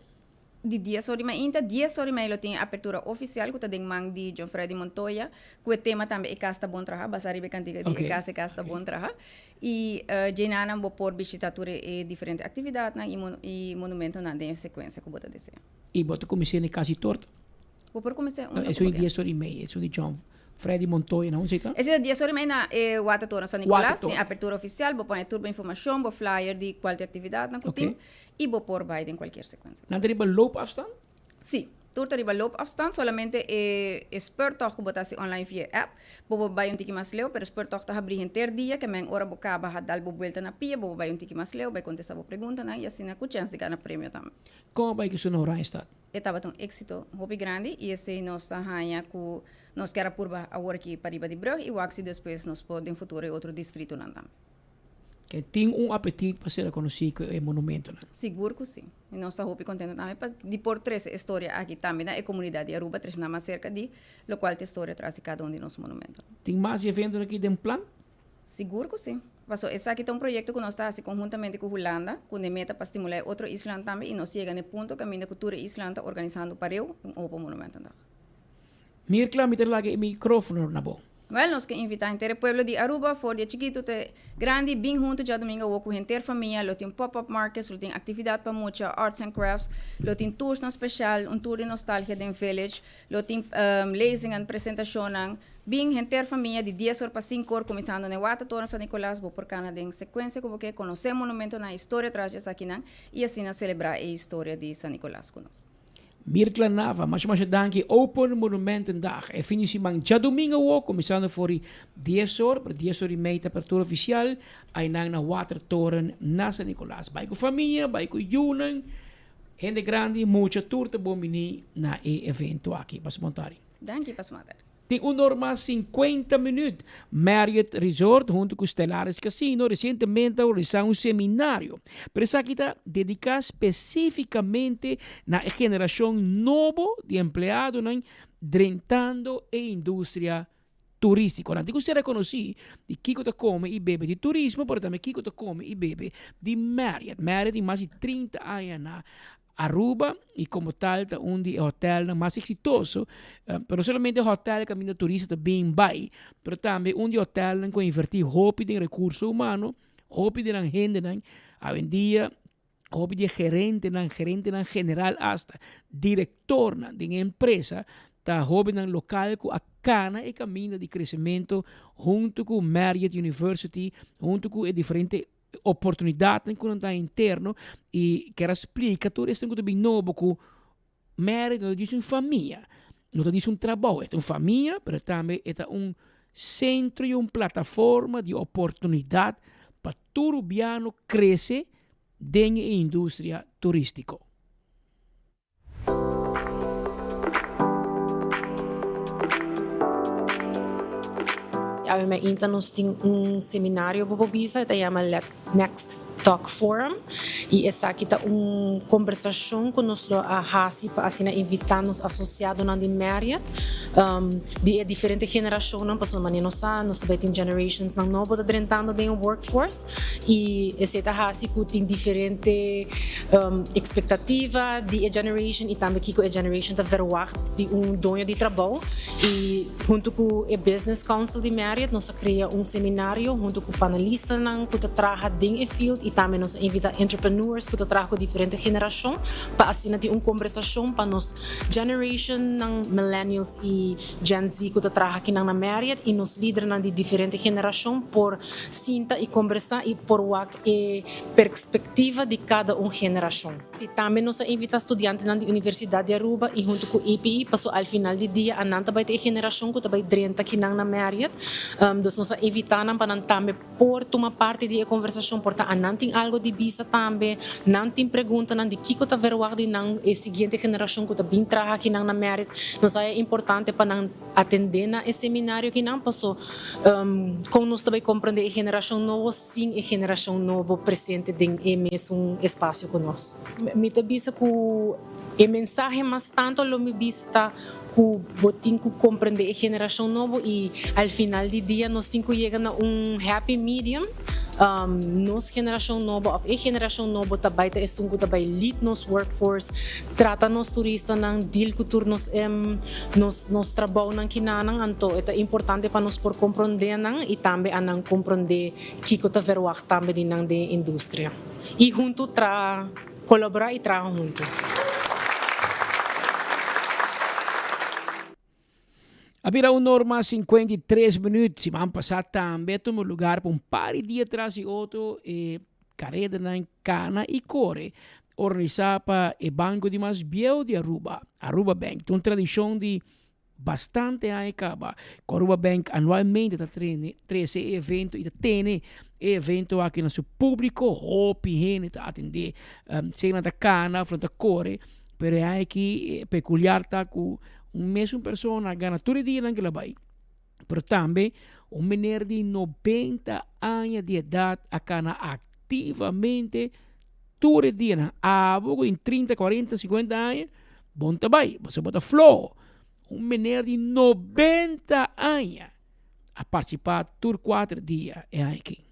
Di dies or di mainta, dies or i mei lo tin e apertura ofisial ku ta den man di John Freddy Montoya, ku e tema tambe E Kas Ta Bon Traha, basá riba e kantika di E Kas, E Kas Ta Bon Traha. I djenanan bo por bishitá tur e diferente aktividatnan i i monumentonan den e sekuensia ku bo ta deseá. I bo ta kuminsá na e Kas di Torta? Bo por kuminsá unda ku bo ke. Esun di dies or i mei, esun di John. Freddy Montoya na un sita? Esei ta dies ora y mei na e Watertoren San Nicolas. Tin apertura oficial, bo pone tur bo informacion, bo flyer di cualke actividadnan cu tin y bo por bay den cualkier secuencia. Nan ta riba loopafstand? Sí, tur ta riba loopafstand, solamente e e speurtocht cu bo ta haci online via e app, bo por bay un tiki mas leu, pero speurtocht ta habri henter dia, ke men ora bo caba ha dal bo buelta na pia, bo por bay un tiki mas leu, bay contesta bo preguntanan y asina cu chens di gana premio tambe. Con a bay cu su na Oranjestad? E tabata un éxito hopi grandi y esey nos ta haña cu nos kier a purba awor aki pariba di brug y wak si despues nos por den futuro e otro distritonan tambe. Ke tin un apetit pa ser reconoci cu e monumentonan? Sigur cu si. Y nos ta hopi contento tambe pa di por trece e storia aki tambe na e comunidad di Aruba, trece nan mas cerca di locual ta e storia tras di cada un di nos monumentonan. Tin mas di eventonan aki den plan? Sigur ku si. Paso esaki ta un proyekto ku nos ta hasi konhuntamente ku Hulanda, ku n'e meta pa stimulá e otro islanan tambe i nos yega n'e punto kaminda ku tur e islanan ta organisando pareu un Open Monumentendag. Mirkla, mi ta laga e mikrofono na bo. Wèl, nos ke invitá henter e pueblo di Aruba, for di e chikitu te grandi, bin huntu djadumingu awor ku henter famia. Lo tin pop-up markets, lo tin aktividat pa mucha, arts and crafts, lo tin toursnan speshal, un tour di nostalgia den Village, Lo tin lezingen, presentashonnan. Bin henter famia di dies or pa sinku or kuminsando na e Watertoren San Nicolas. Bo por kana den sekuensia ku bo ke konosé monumentonan, historia tras di esakinan i asina selebrá e historia di San Nicolas ku nos. Mirkla Nava, masha masha danki. Open Monumentendag e fin di siman djadumingu awor kuminsando for di dies or, pero dies or i mei ta apertura ofisial ainan na Watertoren na San Nicolas. Bai ku famia, bai ku yunan. Hende grandi, mucha tur ta bon bini na e evento aki. Pasa bon tardi. Danki, pasa bon tardi. Tin un or mas 50 minuut. Marriott Resort hunto cu Stellaris Casino recientemente a organisa un seminario. Pero esaki ta dedica specificamente na e generacion nobo di empleadonan drentando e industria turístiko. Nan tin ku ser rekonosí di kiko ta kome i bebe di turismo, pero tambe kiko ta kome i bebe di Marriott. Marriott tin mas di 30 aña na Aruba i komo tal ta un di e hotelnan mas eksitoso. Pero no solamente hotel kaminda turista ta bin bai, pero tambe un di e hotelnan ku a invertí hopi den rekurso humano, hopi di nan hendenan awendia hopi di e gerentenan, gerentenan general asta directornan den e empresa ta hobennan local cu a cana e caminda di crecemento hunto cu Marriott University, hunto cu e diferente oportunidadnan cu nan ta interno y kier a splica tur esnan cu ta bin nobo cu Marriott no ta djis un famia, no ta djis un trabou, e ta un famia pero tambe e ta un centro y un plataforma di oportunidad pa tur Rubiano crece den e industria turistico. Awe mainta nos tin un seminario bo por bisa, e ta yama Let Next Talk Forum y esaki ta un combersacion cu nos lo a haci pa asina invita nos asociadonan di Marriott di e diferente generacionnan pasobra manera nos sa nos ta bay tin generationsnan nobo ta drentando den e workforce. Y esey ta haci cu tin diferente expectativa di e generation y tambe kico e generation ta verwacht di un doño di trabou. Y hunto cu e Business Council di Marriott nos a crea un seminario hunto cu panelistanan cu ta traha den e field y tambe nos a invita entrepreneurs cu ta traha cu diferente generacion pa asina tin un conversacion pa nos generationnan millennials y Gen Z cu ta traha akinan na Marriott y nos lidernan di diferente generacion por sinta y combersa y por wak e perspectiva di cada un generacion. Si tambe nos a invita studiantenan di Universidad di Aruba y hunto cu EPI paso al final di dia anan ta bay ta e generacion cu ta bay drenta akinan na Marriott. Dus nos a invita nan pa nan tambe por tuma parti di e conversacion por ta anan tin algo di bisa tambe, nan tin preguntanan di kico ta verwagt di nan e siguiente generacion cu ta bin traha akinan na Marriott. Nos haya importante pa nan atende na e seminario akinan paso con nos ta bay comprende e generacion nobo sin e generacion nobo presente den e mesun espacio cu nos. Mi ta bisa cu e mensahe mas tanto lo mi bisa ta cu bo tin cu comprende e generacion nobo y al final di dia nos tin cu yega na un happy medium. Nos generacion nobo of e generacion nobo ta bay ta esun cu ta bay lead nos workforce, trata nos turistanan, deal cu tur nos nos nos trabounan kinanan. Anto e ta importante pa nos por comprende nan y tambe a nan comprende kico ta verwacht tambe di nan den e industria y hunto traha. Kolaborá i traha huntu. A bira un or mas 53 minuut. Siman pasá tambe a tuma lugar pa un par di dia tras di otro e karedanan Kana i Kore, organisá pa e banko di mas bieu di Aruba, Aruba Bank. Ta un tradishon di bastante aña kaba ku Aruba Bank anualmente ta trese e evento i ta tene e evento aki na su públiko. Hopi hende ta atendé, sea nan ta kana òf nan ta kore. Pero e aña aki pekuliar ta ku un mesun persona a gana tur e dianan ku el a bai. Pero tambe un meneer di 90 aña di edat a kana aktivamente tur e dianan. Abo ku tin 30, 40, 50 aña, bo no ta bai, pasobra bo ta floho. Un meneer di 90 aña a partisipá tur kuater dia e aña aki.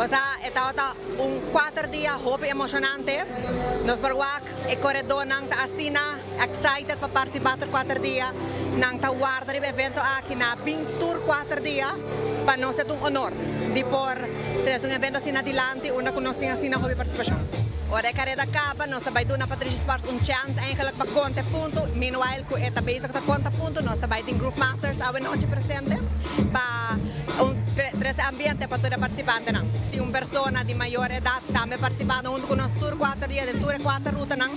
Osea, e tabata un kuater dia hopi emoshonante. Nos por wak e koredónan ta asina excited pa partisipá tur kuater dia. Nan ta warda riba e evento aki. Nan a bin tur kuater dia. Pa nos e ta un honor di por trese un evento asina dilanti unda ku nos tin asina hopi partisipashon. Ora e kareda kaba, nos ta bai duna Patricia Sparks un chèns eigenlijk pa konta e punto. Meanwhile ku e ta bezig ta konta punto, nos ta bai tin Groove Masters awe nochi presente pa un trese ambiente pa tur e partisipantenan. Tin un persona di mayor edat tambe partisipando huntu ku nos tur kuater dia den tur e kuater rutanan.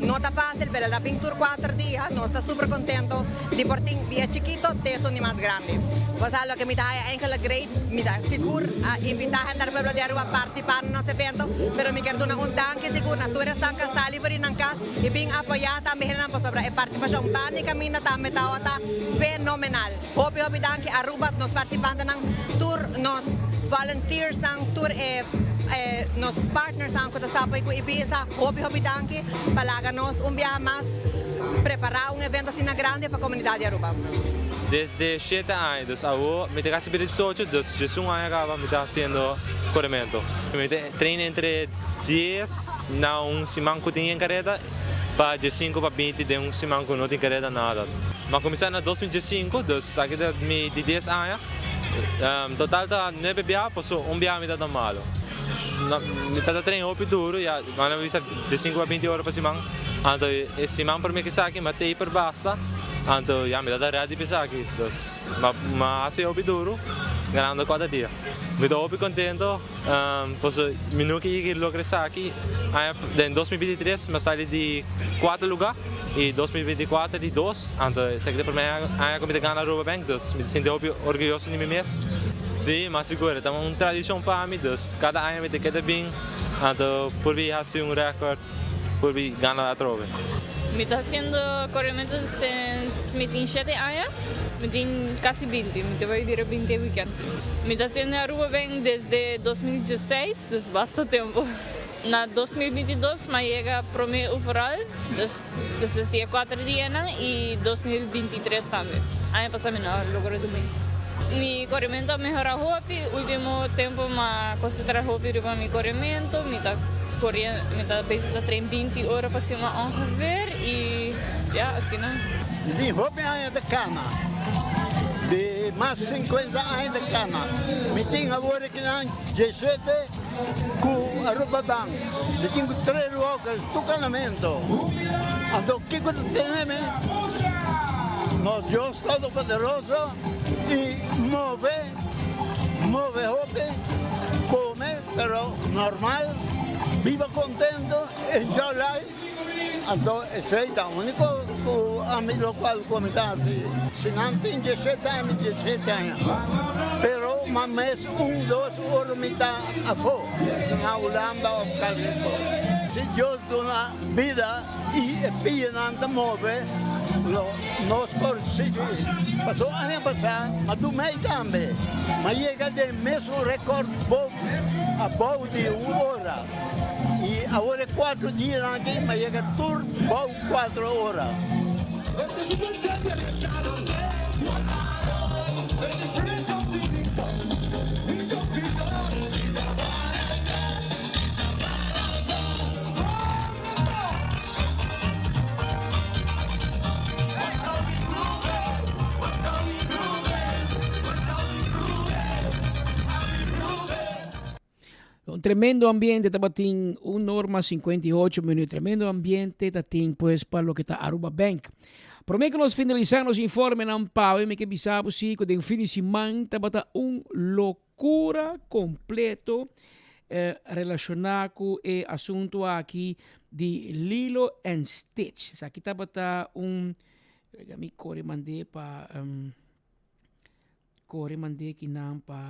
No ta fásil, pero el a bin tur kuater dia. Nos ta super kontento di por tin di e chikito te esun di mas grandi. Bo sa loke mi ta haya eigenlijk great, mi ta sigur a invita henter pueblo di Aruba participa na nos evento, pero mi kier duna un danki sigur na tur esnan cu a sali for di nan cas y bin apoya tambe hendenan pasobra e participacion banda y caminda tambe tawata fenomenal. Hopi hopi danki Aruba, nos participantenan, tur nos volunteersnan, tur e nos partnersnan cu ta sta apoya cu Ibiza, hopi hopi danki pa laga nos un biaha mas prepara un evento asina grandi pa comunidad di Aruba. Desde shete aña, dus awo mi ta casi bira diesocho, dus diesun aña caba mi ta haciendo coremento. Mi ta train entre dies na un siman cu tin careda pa diescinco pa binti den un siman cu no tin careda nada. Mi a cuminsa na 2015, dus aki ta mi di dies aña. Total ta nuebe biaha, paso un biaha mi ta malo. Mi ta train hopi duro, ya nan a bisa diescinco pa binti ora pa siman. Anto e siman prome cu esaki mi a taper basta, anto ya mi ta ready pa esaki. Dus mi a haci hopi duro ganando cuater dia. Mi ta hopi contento pasobra mi nunca yega a logra esaki. Aña den 2023 mi a sali di cuater lugar y 2024 di dos. Anto esaki ta e prome aña cu mi ta gana Aruba Bank, dus mi ta sinti hopi orguyoso di mi mes. Si, mas sigur, ta un tradicion pa mi, dus cada aña mi ta keda bin anto por bi haci un record. Por bi gana atrobe. Mi ta haciendo corremento since mi tin shete aña, mi tin casi 20, mi ta bay bira 20 e weekend. Mi ta haciendo Aruba Bank desde 2016, dus basta tempo. Na 2022 mi a yega prome overall, dus despues di e cuater dianan y 2023 tambe. Aña pasa mi no a logra dumi. Mi corremento a mehora hopi, ultimo tempo mi a concentra hopi riba mi corremento, mi ta mi ta bezig ta train 20 ora pa siman ongeveer y ya asina. Mi tin hopi aña ta cana, di mas 50 aña ta cana. Mi tin awor akinan 17 cu Aruba Bank. Mi tin cu tres locas tur canamento. Anto kico ta tene mi? Nos Dios Todopoderoso y move, move hopi, come. Pero normal, biba contento, enjoy life, anto esey ta unico cu ami locual cu mi ta haci. Si nan tin diesete aña, mi diesete aña, pero ma mes un dos ora mi ta afo, na Hulanda of cualkier cos. Si Dios duna bida y e pianan ta move, lo nos por sigui. Paso aña pasá m'a dumei tambe, m'a yega den mesun rekòrt abou di un ora y awor e kuatro dianan aki m'a yega tur bou kuatro ora. tremendo ambiente tabatin un or mas 58 minuut. Tremendo ambiente ta tin pues pa loke ta Aruba Bank. Prome ku nos finalisá nos informenan pa awe mi ke bisa bo si ku den fin di siman tabata un lokura kompleto relashoná ku e asuntu aki di Lilo and Stitch. Esaki tabata un, laga mi kore mand'é pa. Kore mand'é kinan pa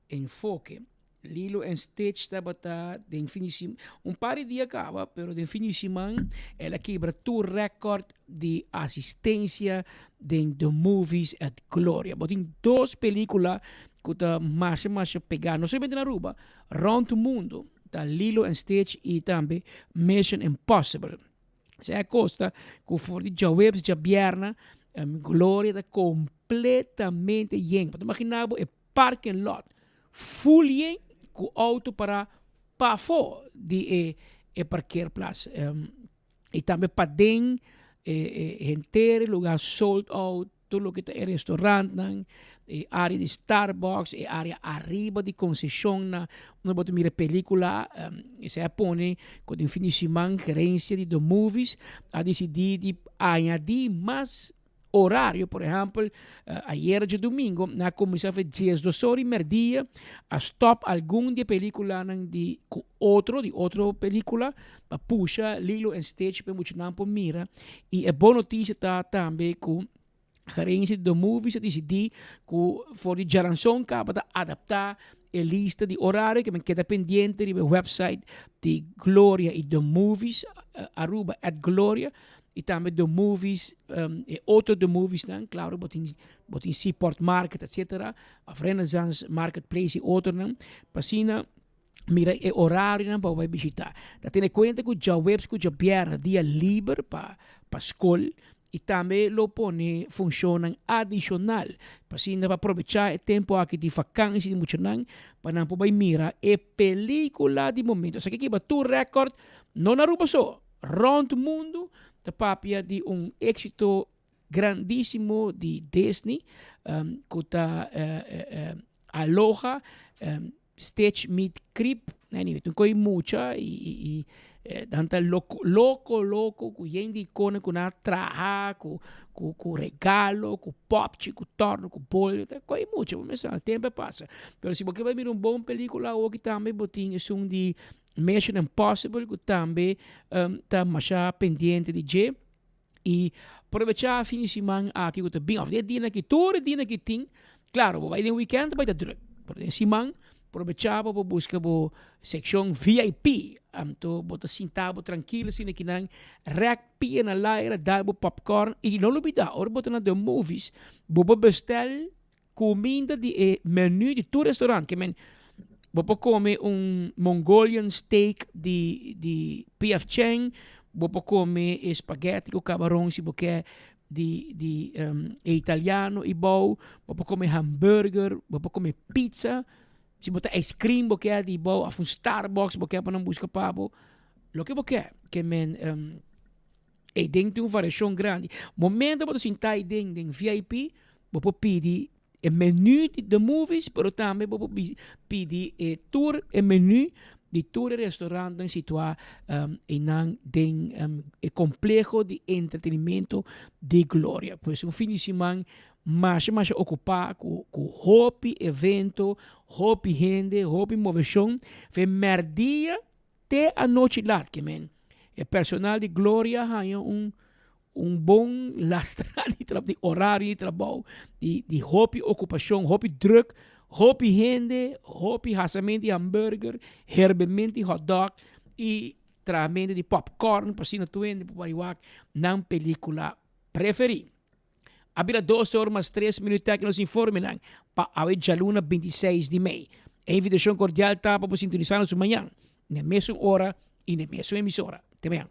Enfoke. Lilo en Stitch tabata den fin di siman, un par di dia kaba, pero den fin di siman el a kibra tur rèkòrt di asistensia den The Movies at Gloria. Bo tin dos pelíkula ku ta masha masha pegá, no solamente na Aruba, rònt mundu, ta Lilo en Stitch i tambe Mission Impossible. Esei a kosta ku for di djaweps djabièrnè Gloria ta kompletamente yen. Bo ta imaginá bo e parking lot full yen ku outo pará pafó di e e parkeerplaats. I tambe paden e henter e lugá sold out. Tur loke ta e restaurantnan, e area di Starbucks, e area ariba di konsesionnan unda bo ta mira pelikula. Esei a pone ku den fin di siman gerensia di The Movies a disidí di añadí mas orario. Por ehèmpel, ayera djadumingu nan a kuminsá for diesdos ora i mèrdia a stòp algun di e pelikulanan di ku otro di otro pelikula pa pusha Lilo en Stitch pa e muchanan por mira. I e bon notisia ta tambe ku gerensia di The Movies a disidí ku for di djaranson kaba ta adaptá e lista di orario ke men keda pendiente riba e website di Gloria i The Movies Aruba at Gloria i tambe The Movies e otro The Moviesnan klaro bo tin bo tin Seaport Market etcetera òf Renaissance Marketplace i otronan pa asina Mira e orarionan pa bo bai bishitá. Ta tene kuenta ku djaweps ku djabièrnè dia liber pa pa skol i tambe lo pone funshonnan adishonal pa asina pa probechá e tempu aki di fakansi di muchanan pa nan por bai mira e pelíkula di momento. Esaki kiba tur rèkòrt no na Aruba so, rònt mundu ta papia di un éksito grandísimo di Disney ku ta aloha Stitch meet Krip, anyway, tin koe mucha y, y, y eh, dan ta loco, loco, loco, cu yen di icona cu nan a traha, cu, cu, cu regalo, cu popchi, cu torno, cu bol, ta koe mucha, bo mester sa, tempo a pasa. Pero si bo ke bai mira un bon pelicula awoki tambe bo tin esun di Mission Impossible cu tambe um, ta masha pendiente di dje. Y probecha fin di siman aki cu ta bin, of den dia aki, tur e dia ki tin, claro, bo bay den weekend ta bay ta druk, pero den siman probecha pa bo busca bo seccion VIP, anto bo ta sinta bo trankilo asina kinan, rek pia na laira, dal bo popcorn, y no lubida, ora bo ta na the movies, bo por bestel Cuminda di e menu di tur restaurant. Ke men bo por come un Mongolian steak di di PF Chang, bo por come e spaghetti cu cabaron si bo ke di di e italiano y bou, bo por come hamburger, bo por come pizza, si bo ta ice cream bo ke di bou of un Starbucks bo ke pa nan busca pa bo, loke bo ke. Ke men Ei den tin un variashon grandi. Momento bo ta sinta ei den den VIP, bo por pidi e menu di The Movies, pero tambe bo por pidi e tur e menu di tur e restaurantnan situá einan den e kompleho di entretenimento di Gloria. Pues un fin di siman masha masha okupá ku ku hopi evento, hopi hende, hopi moveshon. Fe mèrdia Te anochi lat ke men e personal di Gloria haña un un bon lastra di tra di orario di trabou di di hopi okupashon, hopi druk, hopi hende, hopi hasamento di hamburger, herbemento di hotdog i trahamento di popcorn pa asina tur hende por wak nan pelikula preferí. A bira dos or mas tres minuut ta ki nos informenan pa awe djaluna 26 di mei. E invitacion cordial ta pa bo sintonisa nos mañan na e mesun ora y na e mesun emisora. Te mañan.